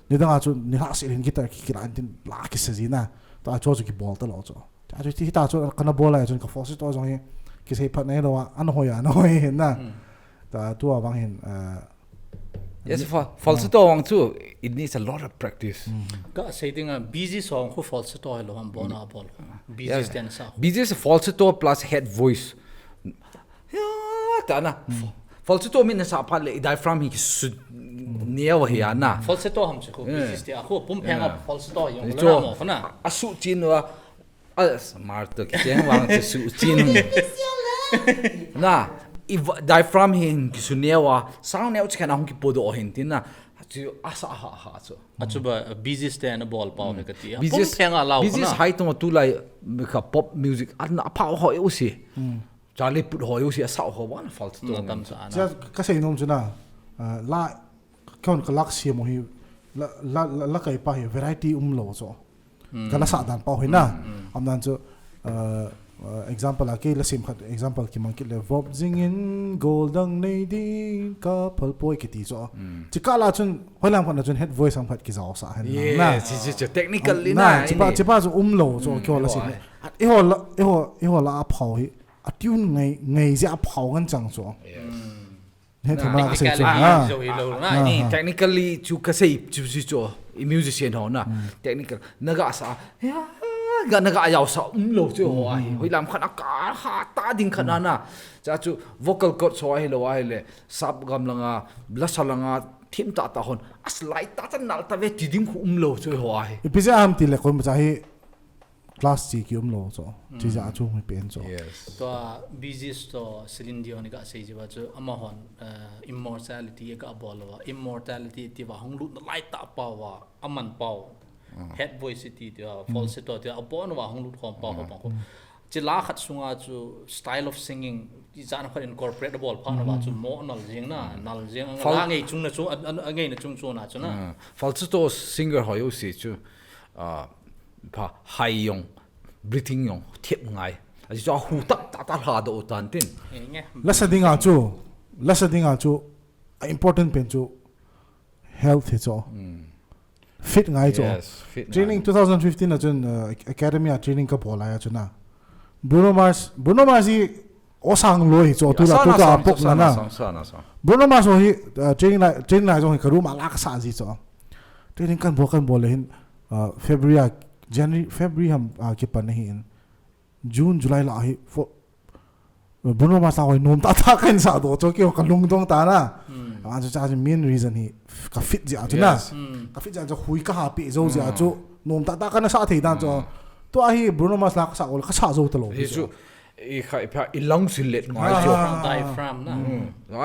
Nidang a chu, ni la si hin guitar ki, ki la tin, la ki sa ji na. Tua chu chu ki bol ta lou chu. Cha chu ti ta chu, ka na bol a chun ka falsetto jong hi, ki sei phat na hi lou a, an hoi a, an hoi hin na. Ta tua vang hin, uh, Yes, fa, falsetto vang chu, it needs a lot of practice. Ka sei ding a, Bee Gees song khu falsetto hi lou ham, bona bol. Bee Gees ten sa. Bee Gees falsetto plus head voice. Ya, ta na. Fa- Falsetto min na sa phat le, i diaphragm hi ki su neo hi a na. Falsetto ham chu khu, Bee Gees te a khu, pum pheng a falsetto hi yong Cho. La mo khu na. A su chin wa, a smart to ki cheng wang chu su chin. Na, i va- diaphragm hin ki su neo a, sound neo chi kan a hung ki podo hin tin na. Chu a sa ha ha chu. A chu ba, uh, Bee Gees te na bol pau he ka ti a. Bee Pum Gees, pheng a lau Bee khu Gees na. Hai tong tulai ka pop music a na pha ho u si. Charlie Puth ho u si a sa ho ba na falsetto. Na tam sa na. Cha, ka sei nom chu na, uh, la, kon ka lak siam hi, la, la, la, la kai pa hi, variety um lou chu. Ka lasa dan pau hi na. Am dan chu, uh, uh, example a, kei la sim khat, example ki mang kit le, vop jing in, gol dang nei ding, ka phal poi ki ti chu. Chi ka la chun, hoi lam khat na chun, head voice ang khat ki jao sa hen na. Yes, chi chi chi technically Na, na. chi pa, Ini. Chi pa chu um lou chu, kyo la sim. At, iho la, iho, iho la a phau hi, a tune ngai, ngai jia a phau ngan chang chu. He thuma ka sei chu. Technically, Ha. zo hi lou na. Ah, Ni ah. Technically chu ka sei chu chu chu. I musician ho na. Technical. Na ga sa. Ya, ga na ga yao sa um lou chu ho a hi. Hoi lam khat a ka ha ta ding khat na na. Cha chu vocal cords ho a hi lou a hi le. Sap gam langa, lasa langa, thim ta ta hon. As lai ta ta nal ta ve ti ding khu um lou chu ho a hi. Ipi jeh ham ti le koi ma cha hi class chi ki um lou chu. Chi ja chu mi pen chu. Yes. Tua Bee Gees to Celine Dion ka sei ji ba chu, ama hon, uh, immortality ka bol lou a. Immortality ti va hung lut na lai ta pau va, aman pau. Head voice ti ti va, falsetto ti va, a bon va hung lut khom pau, khom pau. Chi la khat sunga chu style of singing, ti jan khat incorporate bol pha na va chu mo nal jing na, nal jing ang. Fal- la ngei chung na chu, a, a, a ngei na chung chu na chu na. Ah, falsetto singer ho u si chu. Ah, pha hai yong, breathing yong, thep ngai. A chu hu tak ta ta hla do tan tin. Eh, nge. Lasa dinga chu, lasa dinga chu, a important pen chu, health hi chu. Fit ngai chu. Yes, fit ngai. Training two thousand fifteen a chun, uh, academy a training ka bol a chu na. Bruno Mars, Bruno Mars hi osang loi hi chu, tu la, tu la pok na na. Bruno Mars hi, uh, training lai, training lai jong hi ka room a la ka sa ji chu. Training kan bol, kan bol le hin, uh, February a, January, February ham, uh, kipan na hi in. June, July la hi, for, Bruno Mars la hoi nom ta ta kan sa do chu kio ka lungdong ta na. An chu cha chu main reason hi ka fit jia chu na. Ka fit jia chu hui ka ha pi zo jia chu nom ta ta kan sa thei dan chu. Tua hi Bruno Mars la ka sa ol ka sa zo ta lou. Hi chu. I kha i pha i lung si let ngai chu. Diaphragm na.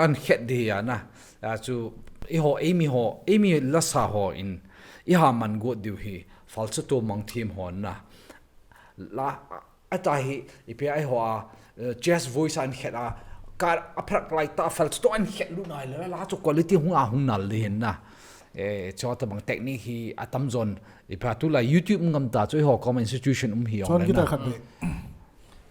An khet di ya na. A chu i ho, eimi ho, eimi lasa ho in i ha man got diu hi falsetto mang thim ho na. La, a ta hi, i pe ai ho a, uh, chest voice an khet a, ka a prak lai ta falsetto an khet lu nai le, la chu quality hung a hung nal di hin na. Eh, chu ta bang technique hi a tam zon, i pa tu la YouTube ngam ta chu i ho common institution um hi. Chon guitar khat be.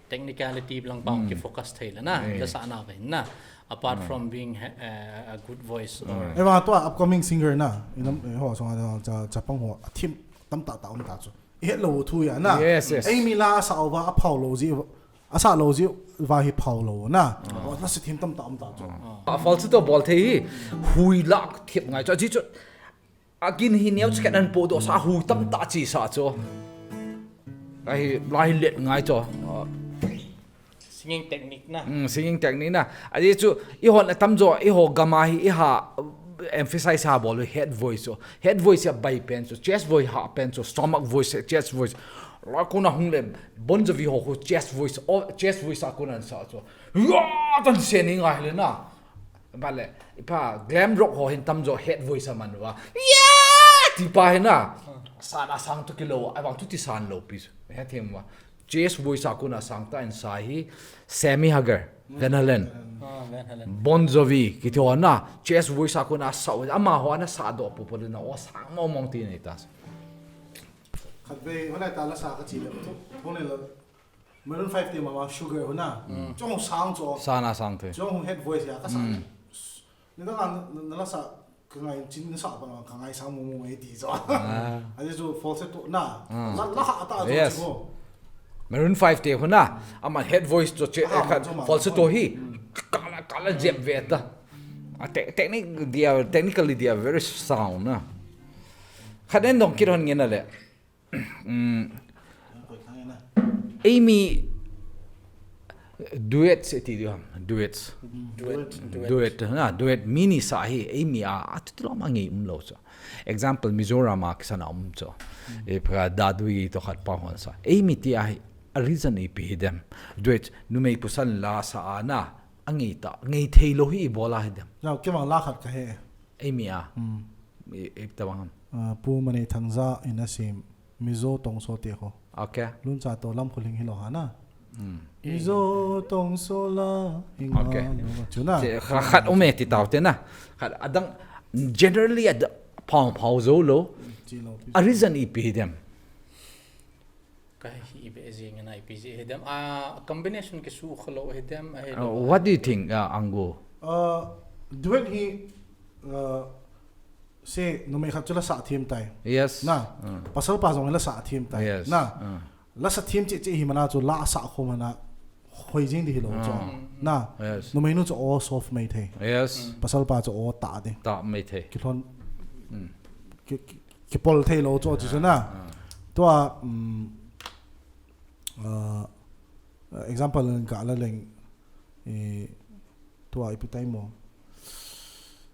Technicality lang pang ki focus thei le na, la sa na ve na. Apart from being a good voice or Eva to upcoming singer na, inam ho song cha cha pang ho a thim tam ta ta um ta chu. He lo thu ya na. Yes, yes. Ei mi la sa uva a phau lo ji a sa lo ji va hi phau lo na. Wa na si thim tam ta um ta chu. A falsetto bol thei hi hui lak thip ngai chu. Ji chu a kin hi neo chicken an po do sa hui tam ta chi sa chu. Ahi lai let ngai chu. Singing technique na. Mm, singing technique na. Aji chu i hon atam jo i ho gama hi i ha emphasize ha bol head voice chu. Head voice ya bai pen chu. Chest voice ha pen chu. Stomach voice, chest voice. La kuna hung le Bon Jovi ho khu chest voice, oh, chest voice a kuna sa chu. Ya tan se ni ngai le na. Bale, ipa glam rock ho hin tam jo head voice a man wa. Ya! Ti pa hin na. San a sang to kilo, a bang tu ti san lo pi. He them wa. Chest voice a kuna sang ta in sa hi Sammy Hagar, Van Halen. Bon Jovi, kiti ho na. Chest voice a kuna sa, ama ho na sa do pu pu na o sang mo mong ti ni ta. Khat ve, wala ta la sa ka chi le. Thong le la. Maroon five te mama Sugar ho na. Chong sang cho. Sana sang te. Chong head voice ya ka sa. Ni da na la sa ka ngai chin sa pa ka ngai sang mo mo e ti cho. Aji chu falsetto na. La la ha ta cho. Maroon five te ho na. Ama head voice to che falsetto hi. Kala kala jep ve ta. A technique they are technically they are very sound na. Khat en dong kit hon ngen na le. Ei mi duets e ti diu ham, duets. Duet, duet. Duet, na, duet mi ni sa hi, ei mi a, a tu tu lo ma ngei um lo cho. Example, Mizoram a kisa na um cho. E pra da du yi to khat pa hon sa. Ei mi ti a hi, a reason i pi hi dem. Duet, numei pusan la sa a na, a ngei ta, ngei thei lo hi i bol a hi dem. Zau, kima la khat ka he. Ei mi a. I, i ta bang ham. Pu Manei Thangza in a sim. Mizo tongso te ho. Okay. Luncha to lam khuling hilo hana. Mizo tongso la hinga. Okay. Chuna. Khat ume ti tau te na. Khat adang generally a pau pau zo lo. A reason i pi dem. Ka hi i be jing na i pi ji he dem. A combination ke su khalo he dem. What do you think, Angu? Duet hi se numei khat chu la sa thim tai. Yes. Na. Pasal pa jong la sa thim tai. Yes. Na. La sa thim chi chi hi mana chu la sa kho mana hoi jing di hi lo chu. Na. Yes. Numei nu chu o soft mai thei. Yes. Pasal pa chu o ta di. Ta mai thei. Ki lhon. Ki, ki, ki pol thei lo chu chu na. Tua um, uh, example ka la leng. Tua ipi tai mo.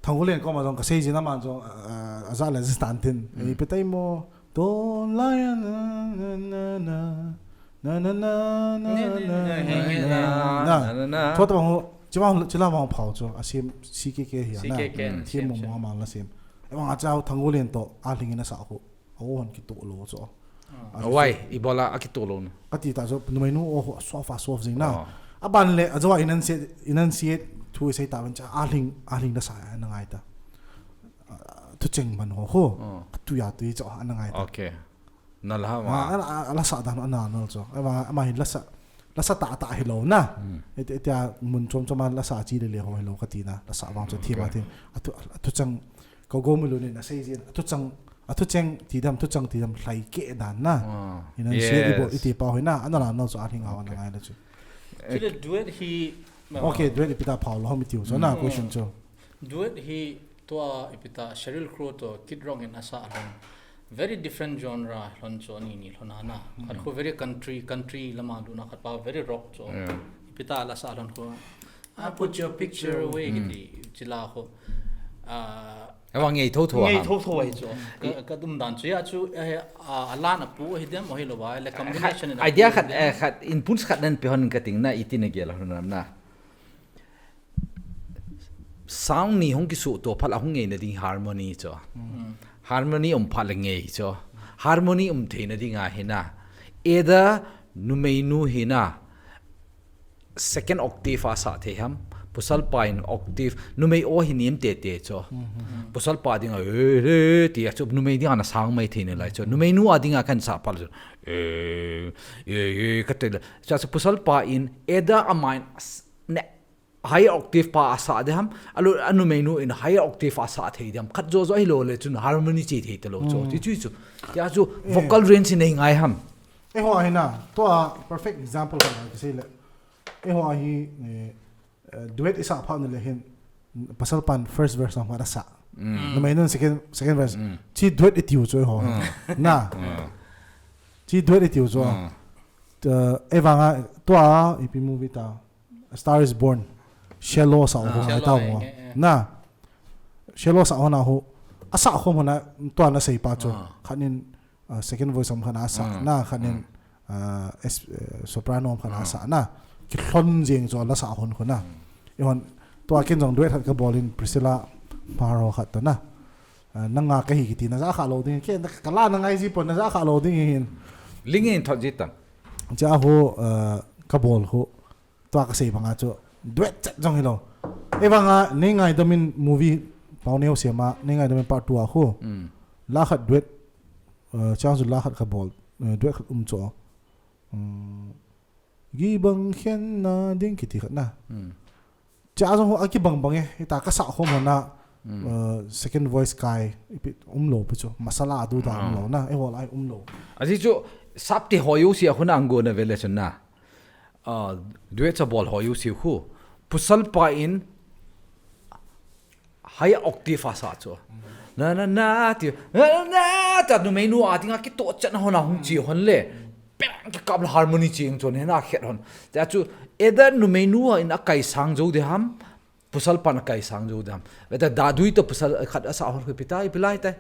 Thanghulen koma jong ka sei jin aman jong aja le jin tan tin. Ipi tai mo. Don lai na na na na na na na na na na na. Chota bang ho, chibang chila bang phao cho. Asim C K K hi na. Thim mo mo aman la sim. Ebang aja Thanghulen to aling na sa ko. Awo hon kitoh lo cho. Why? Ibola akitoh lo na. Kati ta cho numei nu o sofa sof jing na. Aban le ajo inan se inan se thu sei ta ban cha aling aling da sa na ngai ta. Thu cheng ban ho ho. Tu ya tu cho na ngai ta. Okay. Na la ma. Ala sa dan na na cho. Ama ama hin la sa la sa ta ta hi lo na. Tia mun chom chom la sa chi le le ho hi lo kati na. La sa bang cho thi ma thi. Atu atu chang Ka go mi lu ni na sei jin. Atu chang, atu chang ti dam, tu chang ti dam hlai ke dan na. Inan se i bo iti pa hoi na. Ana la no so a hing a na ngai la chu. Chule duet hi. Okay, duet ipi ta phao lo mi tiu so na question cho. Duet hi tua ipi ta Sheryl Crow to Kid Rock in asa along. Very different genre lhon cho ni ni lhon ana. Khat khu very country, country lama lu na khat pa very rock cho. Ipi ta la sa lhon khu. I put your picture away kiti chila ho. Ah, Ewa ngei tho tho ngei tho tho ai cho. Ka dum dan chu ya chu a lan a pu hi dem o hi lo ba le combination na. Idea khat khat in puns khat nan pe hon ka ting na iti na gel hon na. Sound ni hong ki su to phat a hong ngei na ding harmony cho. Harmony um phat le ngei cho. Harmony um thei na ding a hi na. Either numei nu hi na. Second octave a sa thei ham, Pasal pa in octave, numei o hi nem tete chu. Pasal pa dinga, eh, eh, ti a chu, numei dinga na sang mai thei nalai chu. Numei nu a dinga kan sa pal chu. Eh, eh, eh, ka te la. Cha chu pasal pa in, eda a main, ne, higher octave pa a sa de ham, alu, a numei nu in higher octave a sa thei de ham. Khat jo jo hi lo le chun harmony chi thei ta lo chu. Ti chu chu. Ti a chu, vocal range nei ngai ham. Eiho hi na, tua perfect example ka na kisei le. Eiho hi, eh, eh, duet i sa pha ni le hin, pasal pan first verse ang hmara sa. Numei nun second, second verse. Chi duet i tiu chu eiho. Na. Chi duet i tiu chu. Eh, evanga, tua, ipi movie ta. A Star is Born. Shallow sa ho ngai ta ho. Na. Shallow sa ho na ho. A sa ho na, tua na sei pa chu. Khat nin, uh, second voice om khat na sa na, khat nin, uh, es-, uh, soprano om khat na sa na. Ki hlon jing chu la sa hon khu na. Ihon, tua kin jong duet khat ka bol in Priscilla Maro khat ta na. Uh, nanga ka hi kiti na ja kha lo ding. Ke na ka la na ngai ji pon na ja kha lo ding hin. Ling in thot ji tan. Cha ho, uh, ka bol ho. Tua ka sei banga chu duet chet jong hi lo. Evanga, Nei Ngaidam In movie, Pauneo siam a, Nei Ngaidam In part two a khu. La khat duet, uh, chang chu la khat ka bol, uh, duet khat um chu. Um, Gibang khen na ding kiti khat na. Cha jong ho a kibang bang e, hita ka sa khom na, uh, second voice kai, ipi um lo pi chu, masala du da um lo na, eiho lai um lo. Aji chu, sap ti ho yu si a khu na ang go na vele chun na. Ah, duet cha bol ho yu si khu. Pasal pa in high octave a sa chu. Na, na, na, ti, na, na, na, ta numei nu a dinga kitoh chet na hon a hung chi hon le. Peng ki kap la harmony chi ing chun hena khet hon. Ta chu, eda numei nu a in a kai sang jo de ham. Pasal pan a kai sang jo de ham. Beta da dui to pasal khat a sa hon khu pi tai, pi lai tai.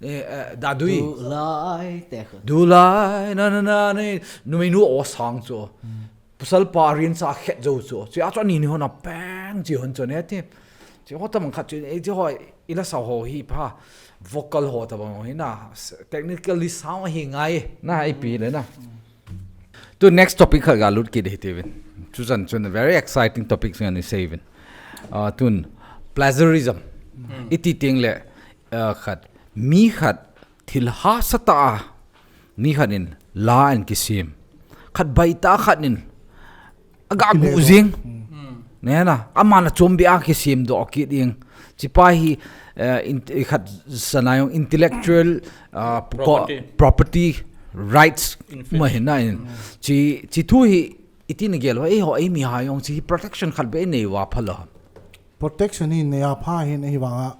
Eh, eh, da dui. Du lai, te khu. Du lai, na, na, na, ni, numei nu o sang chu. Pasal pa rin sa khet jo chu. Chu a chu ani ni hon a peng chi hon chu ne ti. Chi ho tam khat chu, eh, chi ho i la sa ho hi pha. Vocal ho ta bang ho hi na. S-, technically sound hi ngai. Na, ipi le na. Tu next topic khat ga lut kit hi ti vin. Chu chan chun very exciting topic chu ani sei vin. Ah, tun plagiarism. Iti ting le, ah, khat. Mi khat thil hahsa ta a. Mi khat in la an kisem. Khat bai ta khat in. Aga gu jing. Ne na. Ama na chom bi a kisem do kit ing. Chi pa hi, eh, in, khat sana jong intellectual, ah, property. Property rights ma hin na in. Chi, chi thu hi iti na gel ho, ei ho, ei mi ha jong chi protection khat be nei va pha lo. Protection hi nei a pha hin ei vanga.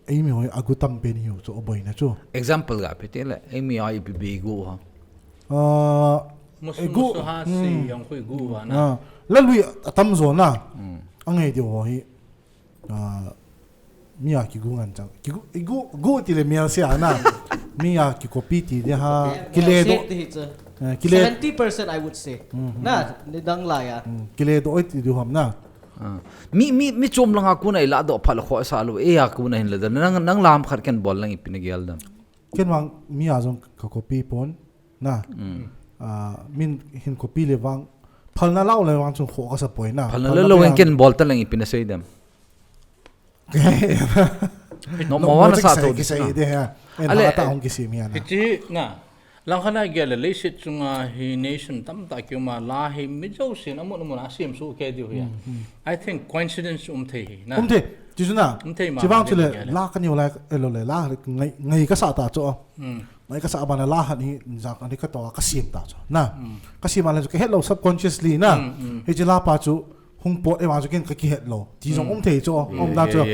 Ei mi ho a gu tam pen hiu chu a boina chu. Example ga pe te le, ei mi a ipi be gu ha. Ah, musu, ei gu, musu ha si jong khu i gu va na. Ah, la lui a tam jo na. Angai deu ho hi. Ah, mi a kigu ngan chang. Kigu, i gu, gu ti le mial sia na. Mi a ki copy ti de ha. Ki le do. Mial sia ti hi chu. Eh, ki le. Seventy percent I would say. Na, ni dang lai a. Ki le do oi ti du ham na. Ah. Mi, mi, mi chom langa kuna i la do pha lo kho sa lo. E a kuna hin le dan. Nang, nang lam khat ken bol lang ipi na gel dan. Ken vang mi a jong ka copy pon. Na. Ah, min hin copy le vang. Phalna lau le vang chung kho ka sa poi na. Phalna lau le vang ken bol ta lang ipi na sei dem. No mo wan sa to kisai de ha. En ale, ha ta hong kisem hi na. Hichi na. Lang khana gel le leiset chunga hi nation tamtah ki um a la hi mi jousen amun amun a siam su ke diu hi. I think coincidence um thei hi na. Um thei. Chi chu na. Um thei ma. Chi vang chu le la ka niu lai e lo le la ngai, ngai ka sa ta chu. Ngai ka sa bana la han hi ja ka ni ka to ka siam ta chu. Na. Ka siam a le chu ka het lo subconsciously na. Hichi la pa chu hung pot e vang chu ken ka kihet lo. Ti jong um thei chu. Um da chu.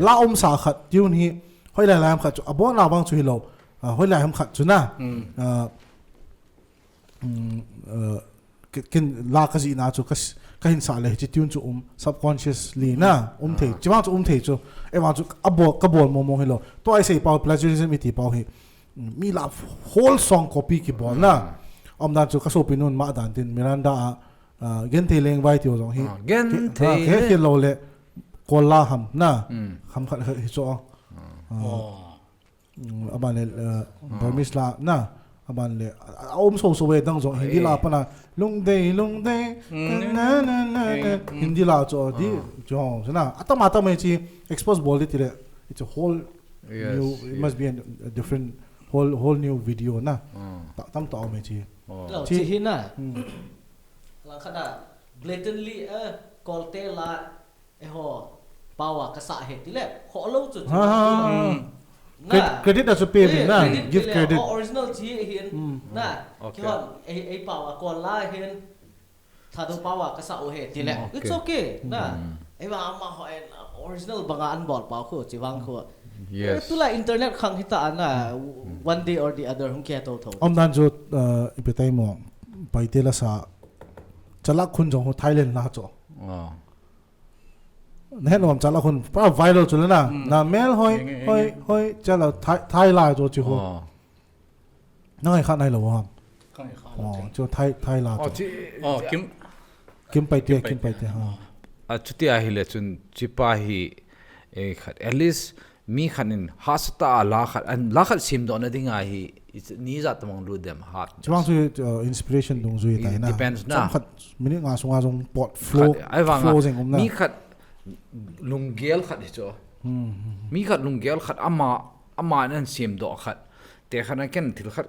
La um sa khat tune hi. Hoilai lai ham khat chu. A bon la vang chu hi lo. Ah, hoilai ham khat chu na. Ah, mm, ah, ke-, ken la ka jih na chu ka s-, ka hin sa le hichi tune chu um subconsciously na. Um thei. Chi vang chu um thei chu. E vang chu a bol, ka bol mo mo hi lo. To ai sei pau plagiarism iti pau hi. Mm, mi la whole song copy ki bol na. Um dan chu ka sopi nun ma dan tin Miranda a, ah, Gen Thei Leng Vai ti ho jong hi. Ah, Gen Thei Leng. Ke lo le. Kol la ham na. Ham khat khat hi chu. Ah. Mm, aban le, uh, Burmese la na. Aban le, a, a um so so ve dang jong, Hindi la pana, lungdei, lungdei, na, na, na, na, Hindi la cho, di, cho, na, atam, atam e chi, expose bol di tile, it's a whole new, it must be a, a different, whole, whole new video na. Ta, tam ta um e chi. Lo, chi hi na. Lang khat na, blatantly, eh, Kolte la, Eiho, pao a kasa he tile, kho lo chu chu. Ha, ha, ha. Na. Cred-, credit a chu pe vin na. Give credit. O-, original chi hin. Na. Okay. Kihon, ei, ei pao a Kol la hin. Thadou pao a kasa u he tile. It's okay. Na. Eiva ama ho en original banga an bol pao khu, chi vang khu. Yes. Eh, tula internet khang hita na, one day or the other hung ke to tho. Om dan chu, uh, ipi tai mo, Paite la sa, chalak khun jong ho Thailand la cho. Na het nom chalak khun, pura viral chu le na. Na mel hoi, hoi, hoi, chala Thai, Thai la cho chi ho. Na ngai kha nai lo ham. Cho Thai, Thai la cho. Kim, Kim Paite, Kim Paite, ha. A chuti a hi le chun chi pa hi, eh, khat, at least mi khat in hahsa tah a la khat, an la khat sim doh na ding a hi, it's, ni jat tamang lu dem hat. Chimang chu, uh, inspiration dungzui tai na. Depends na. Chom khat minute nga sunga jong pot flow, khat, ai vang flow a, jeng um na. Mi khat lunggel khat hi chu. Mi khat lunggel khat ama, ama nan sim doh khat. Te khat na ken thil khat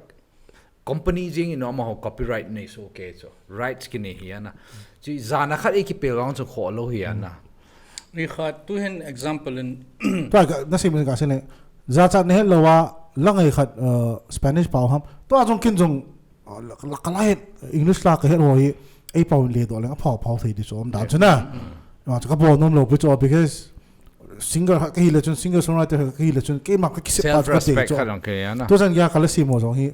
company jing in amaho copyright nei so ke chu. Rights kinei hi ana. Chi jana khat e kipel vang chu kho lo hi ana. Ni khat tu hin example in. Tua ka, na sim ka se ne. Jachat ne het lo a, lang ei khat, uh, Spanish pao ham. Tua jong kin jong, uh, la, la, ka la het, English la ka het ho hi, ei pao in le doh leng, a phao, phao thei di chu, um dan chu na. Ma chu ka bol nom lo pi chu, because singer khat ka hi le chun, singer songwriter khat ka hi le chun, keima ka kisep pa chu ka dei chu. Self-respect khat jong kei ana. Tu jan ya ka la sim ho jong hi,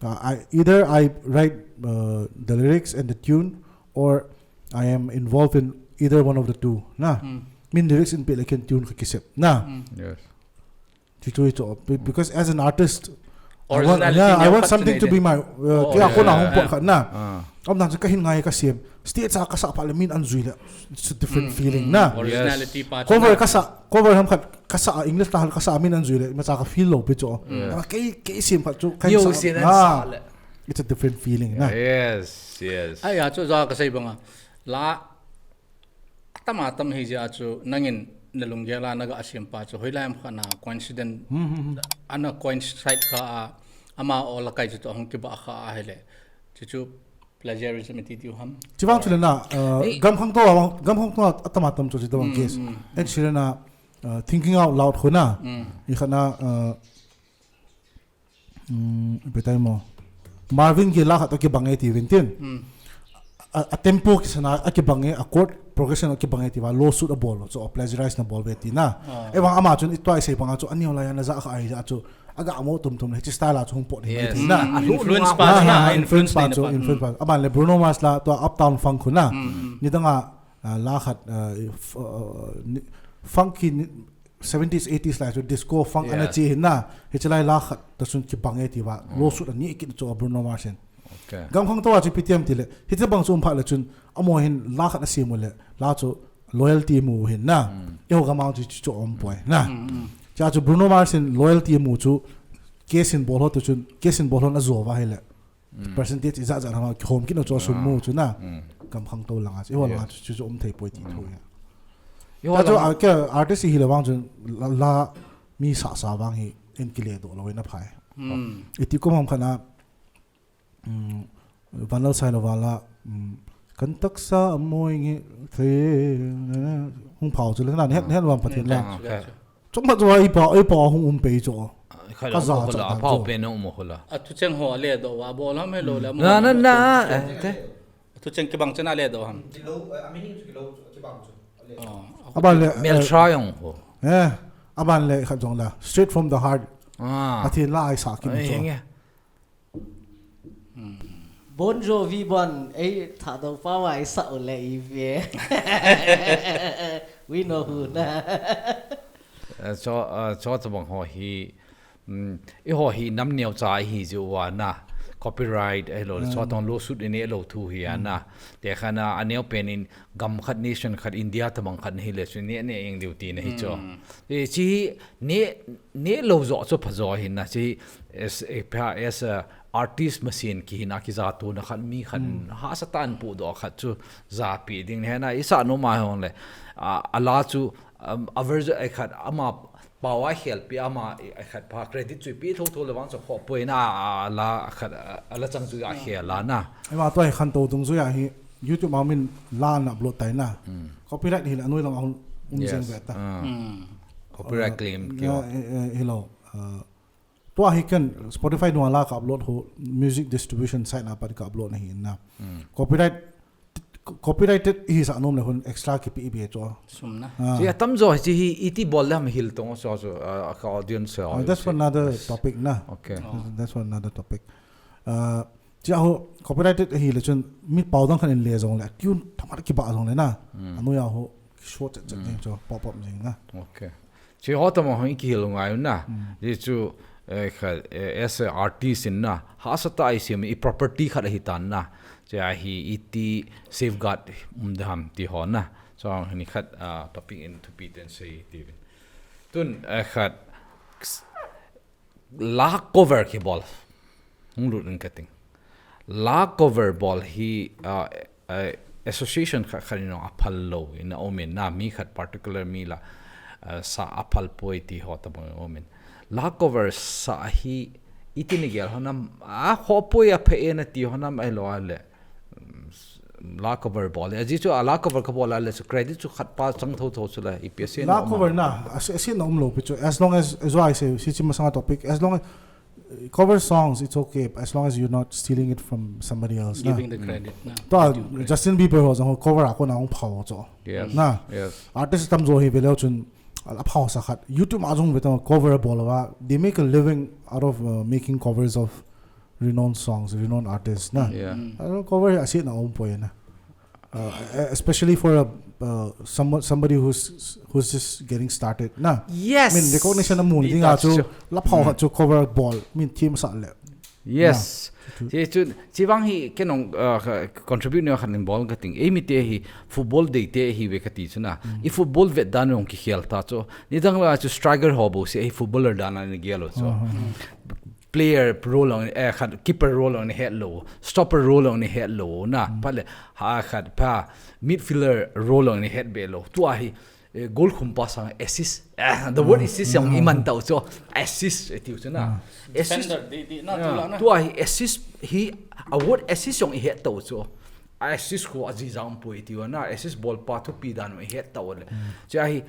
Uh, I, either I write, uh, the lyrics and the tune, or I am involved in either one of the two. Na. Min lyrics in pe le ken tune ka kisep. Na. Yes. Chi chu chu. Be-, because as an artist, I want, yeah, I want something to be my, uh, kei a kona hung pon khat na. Om dan chu ka hin ngai ka sim. Stage a ka sa pa le min an jui le. It's a different feeling na. Originality pa chu na. Cover ka sa, cover ham khat ka sa, English la ka sa min an jui le, ma cha ka feel lo pi chu. Ama kei, kei sim khat chu, kei sa. It's a different feeling na. Yes, yes. Ai, a chu ja ka sei banga. La, tam a tam hi ja chu, nangin na lunggel a na ga sim pa chu, hoilai ham kha na coincident, ana coincide kha a, ama o la kai chu to hung kiba kha a hele. Chu chu plagiarism ti ti ham. Chi vang chu le na, uh, gam khang to, gam khang to, atam atam chu chi to case. En chi le na, uh, Thinking Out Loud khu na. I khat na, uh, um, ipi tai mo. Marvin Gaye la khat a kibang e ti vin tin. A, a tempo kisana a kibang e, a chord progression a kibang e ti va lawsuit a bol, so plagiarize na bol ve ti na. Ei vang ama chun i tua i sei banga chu a neo la ya na ja kha ai ja chu a ga mo tum tum le chi style a chu hung pot ni ti na. Influence pa na, influence pa chu, influence pa. Aban le Bruno Mars la tua Uptown Funk khu na. Ni dang a, uh, la khat, uh, funky seventies, eighties lai chu disco funk ana chi hin na. Hi chi lai la khat ta chun kibang e ti va. Lawsuit ani kit chu Bruno Mars in. Gam khang to a chu P T M ti le. Hi te bang chu um pha le chun amo hin la khat a sim u le. La chu loyalty mu hin na. Eiho gam a chu chu um poi na. Cha chu Bruno Mars in loyalty mu chu case in bol ho tu chun case in bol ho na zo va hi le. Percentage i ja ja na ma khom kit na chu sum mu chu na. Gam khang to langa chu. Eiho langa chu chu um thei poi ti thu ya. Cha chu a ke artist hi le vang chun la, la mi sa sa vang hi en kile do lo na phai. Iti ko mam khana, um, Vanal Sailova la, um, kan taksa moi nge the, hung phao chu le na, het, het vam Pathen la. Chuma chu i pa, i pa hung um pei chu. Ka ja cha phao pe no mo khola. A thu cheng ho le do va bol ham he lo le mo. Na, na, na. Thu cheng kibang chena le do ham. Aban le, Mel Try jong ho. Eh, aban le khat jong la. Straight from the heart. Pathen la ai sa kit chu. Bon Jovi bon, ei, Thadou pao a i sa u le i ve. We know who na. Eh, cho, eh, cho tabang ho hi, um, eiho hi nam neocha hi ji uva na, copyright, eh, lo, cho tong lawsuit i ne lo thu hi a na. Te kha na, a neo pen in gam khat, nation khat, India tabang khat hi le chu ne, ne eng diu ti na hi cho. Eh, chi hi ne, ne lo jo cho pha jo hi na, chi as, eh, pha as a artist masin kihina kijatona khat mi khat hahsatah in pudoh khat chu japi ding ni hena, isa noma hong le, a, ala chu, um, a version ai khat ama pao a khelpi ama ai khat pa credit chu ipi thotho le vang chu khoh poi na, a la khat, a la chang chu a khel a na. Ema tua hi khantou dungjuia hi YouTube a min la na upload tai na. Copyright hi la noi lang a hung um jeng ve ta. Copyright claim ki. Hello. Tua hi ken Spotify nua la ka upload ho music distribution site na pat ka upload na hi na. Copyright, copyrighted hi sa nom le hun extra kipi ibe cho. Sum na. Chi atam jo chi hi iti bol lam hil tong so so, uh, ka audience. Oh, that's for another topic na. Okay. That's for another topic. Uh, chi ho copyrighted hi le chun mi pau dang khan in le jong le tune thamat kiba jong le na. Anu ya ho short chat chat jeng cho pop up jeng na. Okay. Chi ho tamo hong i kihil ngai na. Di chu, eh, kha, eh, as a artist in na, hahsatah a i sim i property khat ahi tan na. Chi a hi iti safeguard um dam ti ho na. So ni khat, ah, topic in thupi ten sei ti vin. Tun, eh, khat, la cover kibol. Hung lut in kating. La cover bol hi, ah, eh, association khat khat in aphal lou in a um in na mi khat particular mi la, ah, sa aphal poi ti ho tamo um in. La cover sa hi iti ni gel honam, a khoh poi a phe e na ti honam ai lo a le. La cover bol le. Aji chu a la cover ka bol a le chu credit chu khat pa chang thotho chu le ipi ase na. La cover na, ase, ase na um lou pi chu. As long as, as I say, si chi masanga topic, as long as, uh, cover songs, it's okay, as long as you're not stealing it from somebody else na. Giving the credit na. To, Justin Bieber ho jong cover a kona hung phao cho. Yes. Na. Yes. Artist tam jo hi ve leu chun a phao sa khat. YouTube a jong ve ta cover bol va. They make a living out of, uh, making covers of renowned songs, renowned artists na. Yeah. Cover hi ase na um poi na. Uh, especially for a, uh, someone, somebody who's, who's just getting started na. Yes. I mean, recognition amun ding a chu la phao khat chu cover bol min thim sa le. Yes. Chi chu, chi vang hi ken ong, uh, contribute ni khat in bol kating. Ei mi te hi football dei te hi ve kati chu na. I football vet dan ong kikhel ta chu. Ni dang la chu striker ho bo si ei footballer dan a ni gel lo chu. Player role ong, eh, khat keeper role ong ni het lo, stopper role ong ni het lo na. Phat le ha khat pa midfielder role ong ni het be lo. Tua hi, eh, goal khum pa sang assist. Eh, the word assist ong i man tau chu. Assist, eh, tiu chu na. Assist. Defender, di, di, na, tu la na. Tua hi assist hi a word assist ong i het tau chu. Assist khu aji jang poi tiu na. Assist bol pa thupi dan ong i het tau le. Chi a hi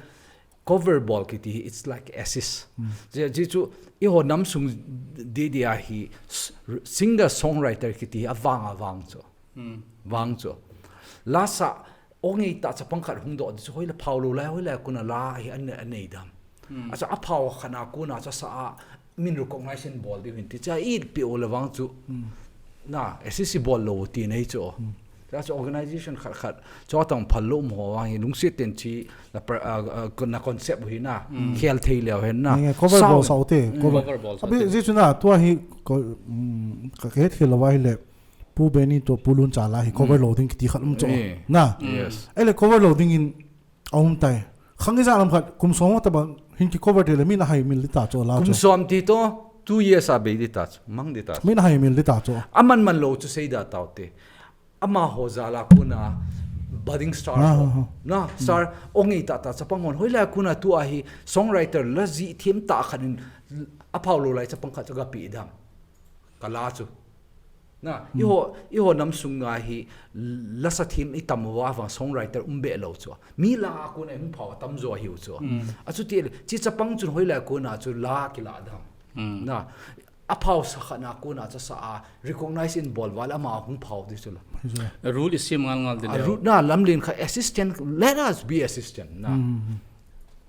cover bol kiti hi, it's like assist. Chi, chi chu, i ho nam sung di di a hi, s-, singer songwriter kiti hi, avang, avang chu. Vang chu. La sa, ong ei ta chapang khat hung doh di chu, hoilai phao lou lai, hoilai kuna la hi an, an nei dam. Achu aphao khat na kuna chu sa a, min recognition bol di hin ti cha i pe o le vang chu. Na, assist bol lou ti nei chu. Cha chu organization khat khat. Chu tang phal lou mo vang hi lungset ten chi la pra-, ah, ah, na concept hi na. Khel thei leu hen na. Nge, cover bol sa u te, cover. Cover bol sa u te. Abi, ji chu na, tua hi ko, mm, ka, ka het khel lou va hi le. Pu Benny to Pu Luncha la hi cover lou ding kiti khat um chu. Na. Yes. Ei le cover lou ding in Aum tai. Khang ija lam khat, kum som ta bang, hin ki cover te le, min ahai mil di ta chu la chu. Kum som ti to, two years a bei di ta chu, mang di ta chu. Min ahai mil di ta chu. Aman man lou chu sei da tau te. Amaho jal a kuna, budding star ho. Na, star, ong ei ta ta, chapang hon, hoilai kuna tua hi, songwriter, la ji thim ta khat in, aphao lou lai chapang khat chu ga pi dam. Ka la chu. Na, i ho, i ho nam sung nga hi lasa thim i tam uva vang songwriter um be lou chu. Mi la a kun a hung phao tam jo hiu chu. Achuti le, chi chapang chun hoilai kun a chu la kila dam. Na, aphao sa khat na kun a cha sa a recognize in bol val ama hung phao di chu la. Rule i sim ngal ngal di le. Rule na lamlen kha assistant, let us be assistant. Na.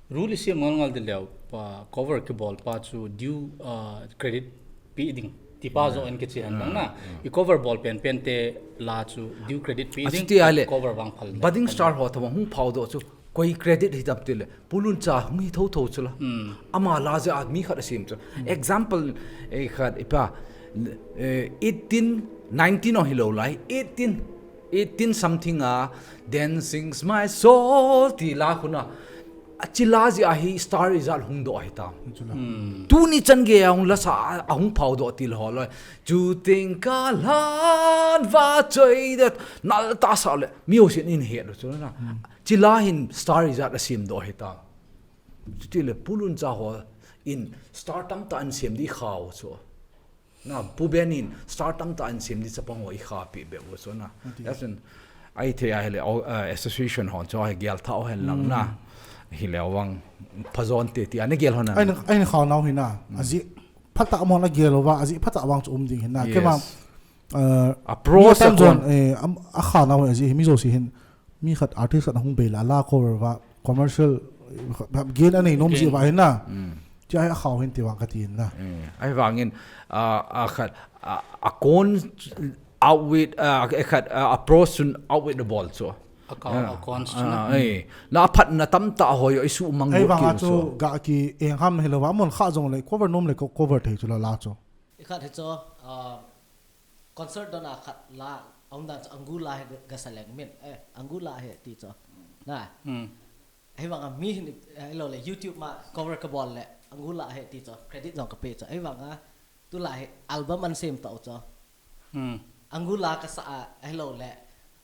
Rule i sim ngal ngal di leu, pa cover kibol pa chu due, ah, credit pe ding. Ti pa jo en kichi han bang na. I cover bol pen pen te la chu due credit pe ding. Achuti a le, cover vang phal. Budding star ho thama hung phao do chu, koi credit hi dam ti le. Pu Luncha hung hi tho tho chu la. Ama la ja mi khat a sim chu. Example, eh, khat i pa, eh, eighteen, nineteen o hi lou lai. Eighteen, eighteen something a, Dancing's My Soul ti la khun a. Achi la jeh a hi star ijat hung doh ahitam. Tuni chan gei a hung lasa a hung phao doh til ho loi. Chuting ka lhan va choi det nal ta sa le. Mi ho sin in het lo chu na. Chi la hin star ijat a sem doh ahitam. Chuti le Pu Luncha ho in star tamtah in sem di khao chu. Na, Pu Ben in star tamtah in sem di chapang ho i kha pi be u chu na. That's an, ai thei a hele, uh, association hon chu a gel thau hen lang na. Hi le wang phajon te ti a na gel hon na. Ai na, ai na khao nau hi na. Aji phatah mon a gel uva, aji phatah wang chu um ding hi na. Kema, Yes. uh, A pros mi a tam jon, kon. Eh, am, a kha nau hi aji hi mi jo si hin. Mi khat artist khat a hung bei la, la cover va, commercial, eh, gain a nei nom Gain. Ji va hin na. Chia hi a khao hin ti vang ka ti hin na. Eh, ai vangin, ah, a khat, ah, a con outweigh, ah, a khat, ah, a pros chun outweigh the bol chu. A con, Ah, a cons chu ah, na. Eh. Na phatna tamtah ho yo isu mang Ai got vang a ki chu chu. Ga ki eng ham hi lo va, mon kha jong le cover nom le co-, cover thei chu la la chu. I khat hi chu, ah, concert don a khat la, a um dan chu Angula hi ga sa leng min. Eh, Angula hi ti chu. Na. Hmm. Hi vang a mi hin, eh, lo le YouTube ma cover ka bol le Angula hi ti chu. Credit jong ka pe chu. Hi vang a tu la hi album an sem tau chu. Hmm. Angula ka sa a, hi lo le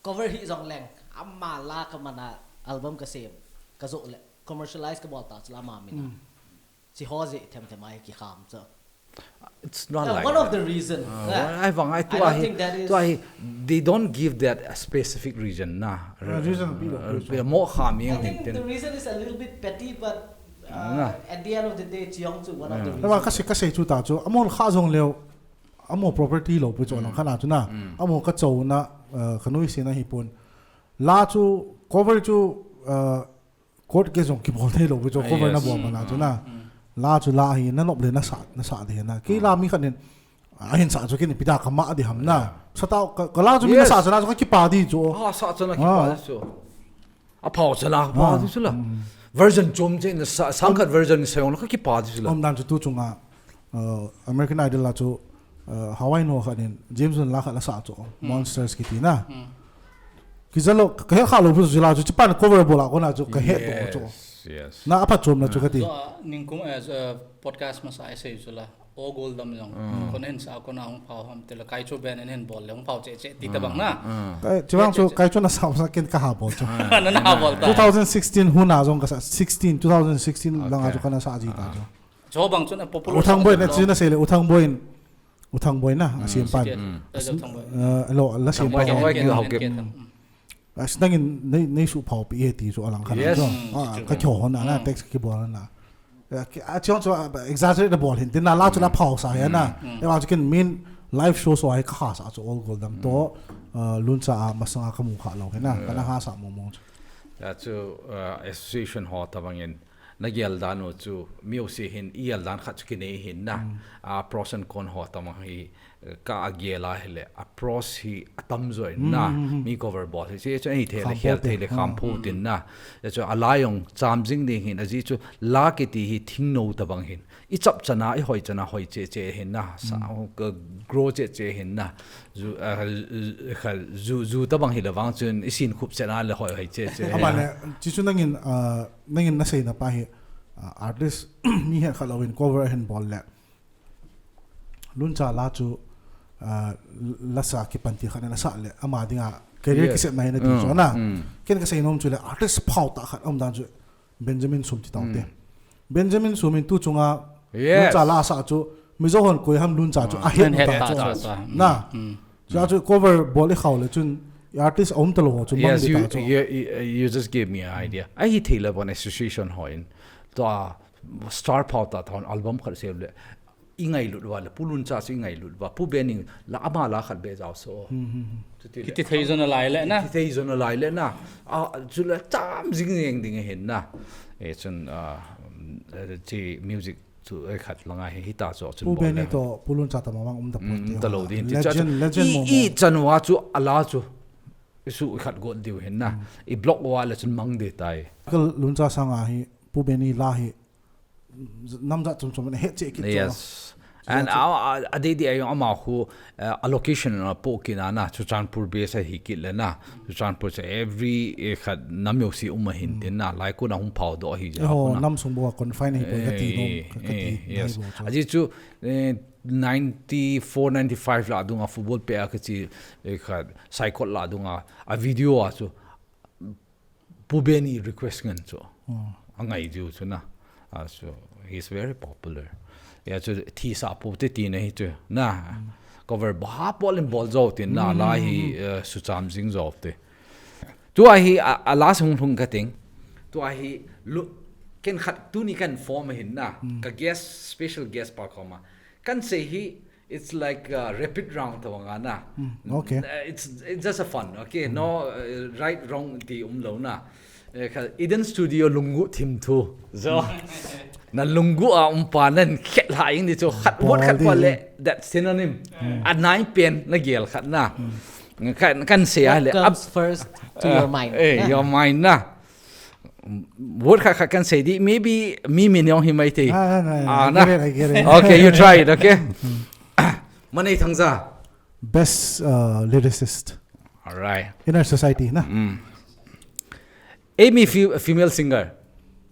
cover hi jong leng. Ama la ka man a album ka sem. Ka jo le commercialize ka bol ta chu la ma min a. Hmm. Chi ho jeh them them a hi ki kham chu. It's not Yeah, like one of that. The reason. Uh, Yeah. Ai vang ai I tu don't ahi, think that is tu ahi, they don't give that a specific reason na. Uh, reason pi lo, Uh, reason. Mo kha mi I ang think hin tin. The reason is a little bit petty, but, uh, Na. At the end of the day, chi jong chu one of the Yeah. Reasons. Ka sei, ka sei chu ta chu, amo kha jong leo, amo property lo pu chu Mm. Lang kha na chu na. Mm. Amo ka chou na, uh, ka nui si na hi pun. La chu, cover chu, uh, Court case jong kibol thei lo, chu cover na Yes. Bol ma na chu na. Mm. La chu la hi na nop le na sa, na sa de na. Ki la mi khat nin, a hin sa chu kin pi da ka ma de ham na. Yeah. Sa ta ka, ka la chu mi na sa Yes. Chu na chu ka kipa di chu. Ah, sa chu na kipa Ah. Di chu. A phao chu la pa Ah. Di chu la. Mm. Version chom che na sa, sang khat version sa jong la ka kipa di chu la. Om dan chu tu chunga, uh, American Idol la chu, uh, Hawaii no khat nin, James Blunt la khat la sa chu, Mm. Monsters kiti na. Mm. Kija lo, ka he kha lo bu chu la chu, chi pan cover bol a ko na chu, ka he to chu. Yes, yes. Na a phat chom na chu ka ti. Zo, ah, ningkum, eh, zo, podcast masa a sei chu la, O Goldam jong. Mm. Kon hin sa, kon a hung phao ham, te la kai chu ben hin bol le, hung phao che che, ti ta bang na. Mm. Kai, chi bang Che, chu, che, che. Kai chu na sa, sa ken ka ha bol chu. Na, na ha bol ta. Two thousand sixteen hun a jong ka sa, sixteen, two thousand sixteen lang a chu Okay. Ka na sa ji ta chu. Cho bang chu na popular U Thang song Boi na lo. Chi na sei le, U Thang Boi in, U Thang Boi na, Mm. a siam pan. Siam. Mm. As-, Thang Boi. Eh, lo, la siam Thang Boi pan. Thang Boi Thang Boi. Thang Boi. As nangin nei, nei su phao pi e ti chu a lang khan Yes. Chu. Mm, Ah, chu. Ka kyo hon na, na, Mm. Text ki bol na. Eh, ki, a chong chu, ah, exaggerate na bol hin, tin na la chu la Mm. Phao sa ya na. Mm. E wa chu kin min live show so ai ka ha sa chu All Goldam to, Mm. ah, Luncha a masanga ka mu kha lo hin na. Yeah. Ka na ha sa mo mo chu. Ya chu, ah, association ho ta bang in. Na gel dan u chu, mi u si hin, i gel dan khat chu kinei hin na. Mm. A pros and con ho tam hi, ka a gel a hi le, a pros hi a tam zo in na. Mm, mm, mm. Mi cover bol hi, si chu ei thei le, Kham khel po thei te. Le, kham Ah. Po tin na. Ya chu a la jong cham jing ding hin, a ji chu la kiti hi thing no ta bang hin. I chap chana, i hoi chana, hoi che che hin na. Sa, Mm. Ka grow che che hin na. Zu, ah, zu, kha, zu, zu ta bang hi le vang chun, i sin khup chana le hoi hoi che che. Ama le, chi chu nangin, ah, Nangin na seina pa hi, ah, artist mi het kha lo in cover a hin bol le. Luncha la chu, ah, la sa kipan ti khat na sa le. Ama dinga career Yes. Ki set mai na ti Mm, chu na. Mm. Ken ka sei nom chu le artist phao ta khat um dan chu Benjamin Sum ti tau te. Mm. Benjamin Sum in tu chunga Yes. Luncha la sa chu Mizo hon koi ham Luncha chu Ah. A het Hen het ta ta chu. Ta ta. Na. Mm. Chu chu cover bol i khao le chun artist a um ta lo ho chu mang Yes, di you, ta chu. You, you, you just gave me an idea. A hi thei le bon association ho in. To a star phao ta thon album khat se le. I ngai lut va le Pu Luncha chu i ngai lut va. Pu Bening la ama la khat be jao so. Hmm, hmm, hmm. Chuti le. Kiti thei zo na lai le na. Kiti thei zo na lai le na. A, chu le cham jing jing ding hin na. E chun, ah, chi music Chu ei khat langa hi, hita chu chun Pu bol Benny le. To, Pu Luncha ta mawng um ta Mm, pon um ti ta lo ho. Din ti cha chu. Legend, legend I, mo mo. I chan wa chu ala chu. I su i khat got diu hin na. Mm. I block wa le chun mang de tai. Ka Luncha sanga hi, Pu Benny la hi, namjat chom chom na het che kit chu. Yes. And a, a, a dei dei a jong ama khu, eh, a location a po kina na, Churachandpur base a hi kit le na, Churachandpur se every, eh, khat nam jouse um a hin tin na, lai kun a hung phao doh hi ja khu na. Nam sung bou a confine hi bou ka ti nom, ka, ka ti nai bou chu. Ajeh chu, eh, ninety-four, ninety-five la dunga football pe a ka chi, eh, khat, Saikot la dunga, a video a chu, Pu Benny request ngen chu. A ngai diu chu na. Ah, so he's very popular. Ya chu thi sa pu te ti na hi chu. Na. Cover ba ha pol in bol jo tin na la hi, eh, su cham jing jo te. Tua hi a, a last hung hung ka ting. Tua hi lu ken khat tuni kan form hin na. Ka guest, special guest pa koma. Kan sei hi It's like a rapid round tawanga na. Okay. N-, it's, it's just a fun, okay? No, uh, right, wrong ti um lo na. Eh, kha, Eden Studio lunggu thim thu. So, na lunggu a um pa nan khet la ing ni chu khat word khat pa le that synonym. A nai pen na gel khat na. Kan, kan sei a le. What comes first to your mind? Eh, your mind na. Word khat khat kan sei di, maybe mi min jong hi mai thei. Ah, no, no, no. Ah, I get it, I get it. Okay, you try it, okay? Manei Thangja. Best, uh, lyricist. All right. In our society, na? Eimi fe-, female singer.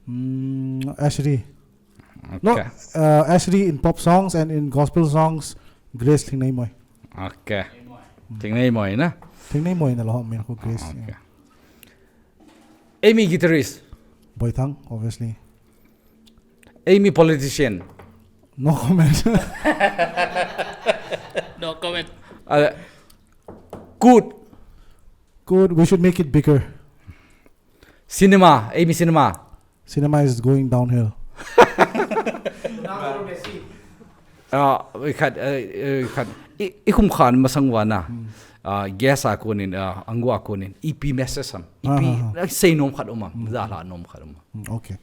Mm, Ashley. No, okay. Uh, Ashley in pop songs and in gospel songs, Grace Thingneimoi. Okay. Thingneimoi, na? Thingneimoi na lo, min ko Grace. Okay. Eimi guitarist. Boithang, obviously. Eimi politician. No comment. No comment. Uh, Kut. Kut, we should make it bigger. Cinema, eimi cinema. Cinema is going downhill. Ah, i khat, eh, eh, khat. I, i khum khan masang uva na. Ah, guest a konin, ah, angu a konin. Ipi message ham. Ipi, ah, sei nom khat um am. Jala nom khat um am. Mm, okay.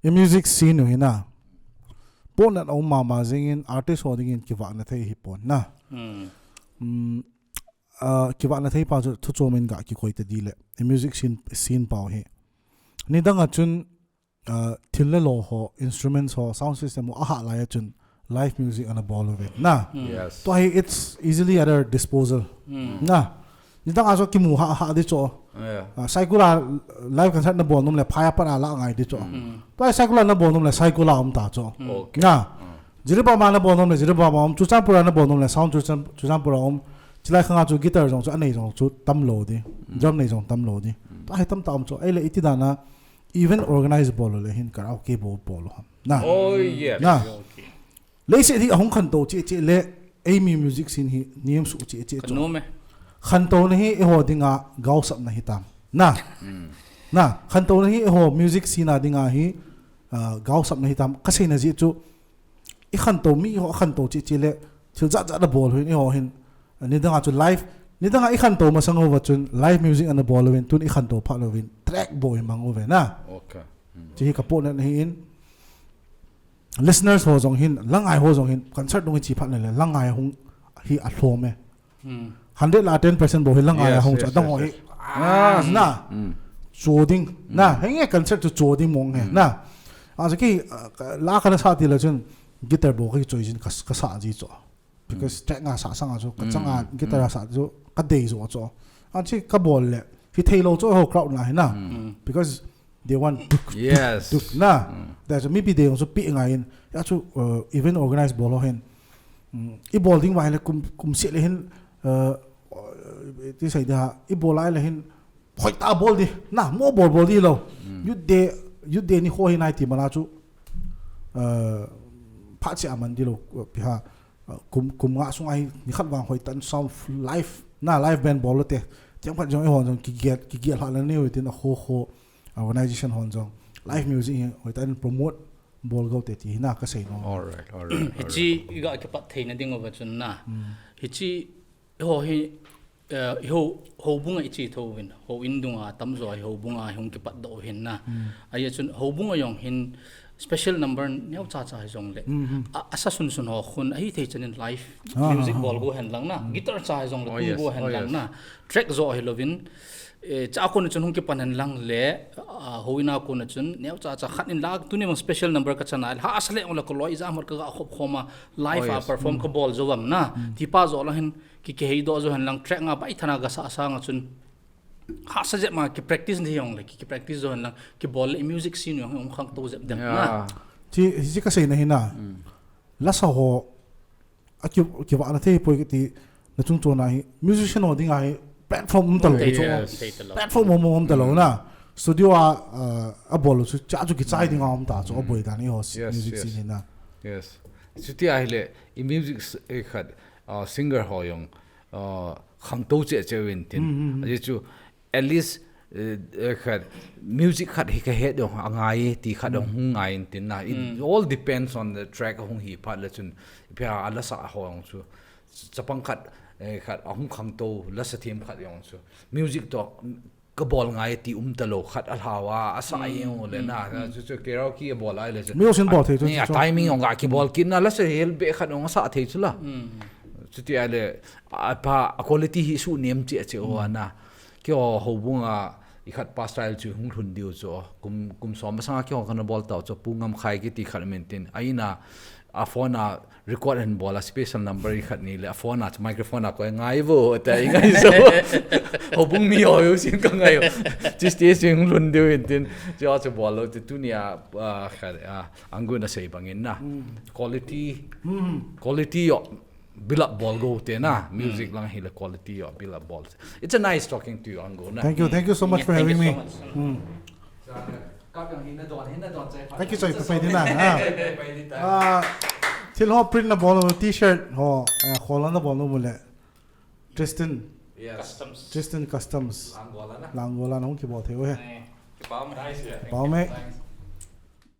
I music scene u hi na. Pohnat a um mama jingin artist ho dingin kivahna thei hi pon na. Mm. Mm, ah, kivahna thei pa chu thu chom in ga kikoi ta di le. I music scene, scene pau hi. Nidang a chun, ah, thil le lo ho, instruments ho, sound system ho, a hah lai a chun live music ana bol uve. Na. Yes. Tua hi, it's easily at our disposal. Na. Nidang a chu kimu ha, ha di chu. Yeah. Ah, Saikul a live concert na bol nom le, phai a pat a la ngai di chu. Tua hi Saikul a na bol nom le, Saikul a um ta chu. Okay. Na. Jiribam a na bol nom le, Jiribam a um, Churachandpur a na bol nom le, sound Churachan-, Churachandpur a um. Chilai khang a chu guitar jong chu, anei jong chu tam lo di. Drum nei jong tam lo di. Tua hi tam ta um chu. Ei le iti dan a event organize bol le hin karaoke bol bol ham. Na. Oh, yes. Na. Okay. Leiset hi ahung khantou cheh cheh le, eimi music scene hi niam suh cheh cheh chu. Khantou na hi eiho dinga gaosapna hitam. Na. Na, khantou na hi eiho music scene a dinga hi, ah, gaosapna hitam. Ka seina jeh chu, i khantou mi ho khantou cheh cheh le, thil jat jat a bol hin, eiho hin. Nidang a chu live, nidang a i khantou masang uva chun, live music ana bol uvin, tun i khantou phat uvin, track bol hi mang uve na. Okay. Chu hi ka pohnat na hi in. Listeners ho jong hin, la ngai ho jong hin, concert dung i chi phat le le, la ngai hung hi a lhom e. Hundred la ten percent bou hi la ngai a hung chu, adang ho hi, ah, na. Chu ding, na, henge concert chu chu ding mong he, na. A chu ki, ah, ka, la ka na sa ti le chun, guitar bou ka choi jin ka, ka sa ji chu. Because track nga sa sang a chu, ka chang a guitar a sa chu, ka dei chu chu. A chu ka bol le, hi thei lo chu ho crowd na hi na. Because they want duk, duk, duk, na. That's maybe they also pi ngai in. Ya chu, uh, event organize bol ho hin. Mm, i bol ding vai le kum, kum se le hin, uh, ti sai da, i bol ai le hin, hoi ta bol di, na, mo bol bol di lo. Youth day, youth day ni ho hi nai ti mana chu, uh, phat se aman di lo, uh, pi ha, uh, kum, kum nga sung ai, ni khat vang hoi tan sound live, na live band bol lo te. Tiang phat jong i hon jong ki get, ki get hla le ni tin a ho ho, organization hon jong live music hi hoi ta in promote bol go te ti hi na ka sei nom. All right, all right, all right. Hichi i ga kipat thei na ding uva chun na. Hichi ho hi, eh, ho, houbung a i chi tho uvin, houin dunga tamjo hi houbung a hung kipat doh uvin na. Ahi chun houbung a jong hin special number neo cha cha hi jong le. A, a sa sun sun ho khun a hi thei chan in live music bol go hen lang na. Guitar cha hi jong le tu go hen lang na. Track jo hi lovin. Eh, cha kona chun hung kipan hen lang le, ah, houin a kona chun, neocha cha khat in la, tuni mang special number ka chana, hahsa le ong la ka loi ijat ham ka ga khop khom a, live a perform ka bol jou vang na. Ti pa jo lang hin, ki, kiheidoh jou hen lang, track nga bai thana ga sa sang a chun, hahsa jep ma ki practice ni ong le, ki, ki practice jou hen lang, ki bol le music scene ong, ong khangtou jep dem na. Ti, hi ka sei na hi na. Lasa ho, a ki, kivahna thei poi kiti, na chung chon a hi, musician ho ding a hi, platform um talou chu. Platform um, um talou na. Studio a, uh, a bol chu, cha chu kichai ding a um ta chu, a boi dan i ho music scene hi na. Yes. Chuti a hi le, i music s-, eh, khat, uh, singer ho jong, uh, khangtou cheh cheh uvin tin. Ajeh chu, at least, eh, eh, khat, music khat hi ka het jong a ngai ti khat jong hung ngai in tin na. It all depends on the track hung hi phat le chun, ipi a lasa ho jong chu. Chapang khat, eh, khat, a hung khangtou, lasa them khat jong chu. Music to, ka bol ngai ti um talou khat a lhau a, a sa jeng u le na, na, chu, chu karaoke a bol a le chu. Mi usin bol thei chu, a, chu, chu. Timing ong a kibol kit na lasa hel be khat ong a sa thei chu la. Chuti a le, a pa, a quality hi su nem cheh cheh u a na. Keiho houbung a, i khat pa style chu hung lhun diu chu. Kum, kum som masang a keiho kana bol tau chu Pu Ngamkhai kiti khat min tin. A in a, a phone a record hin bol a special number i khat ni le a phone a chu microphone a koi ngai vo, ta i ngai so. Houbung mi ho usin ka ngai. Chi stage chu hung lhun diu in tin. Chu a chu bol lou ti tuni a, ah, khat, ah, Anggun a sei bang in na. Quality, quality jo build up bol go te na, music lang hi le quality jo build up bol. It's a nice talking to you, Anggun na. Thank you, thank you so much for having me. Thank you, choi, pai di na, ha. Ah, thil ho print na bol, T-shirt ho, eh, khola na bol mo le. Tristan. Yes. Customs. Tristan Customs. Langgola na. Langgola na hung kibol thei u he. Kipa um. Nice, yeah. Kipa um e. Thanks.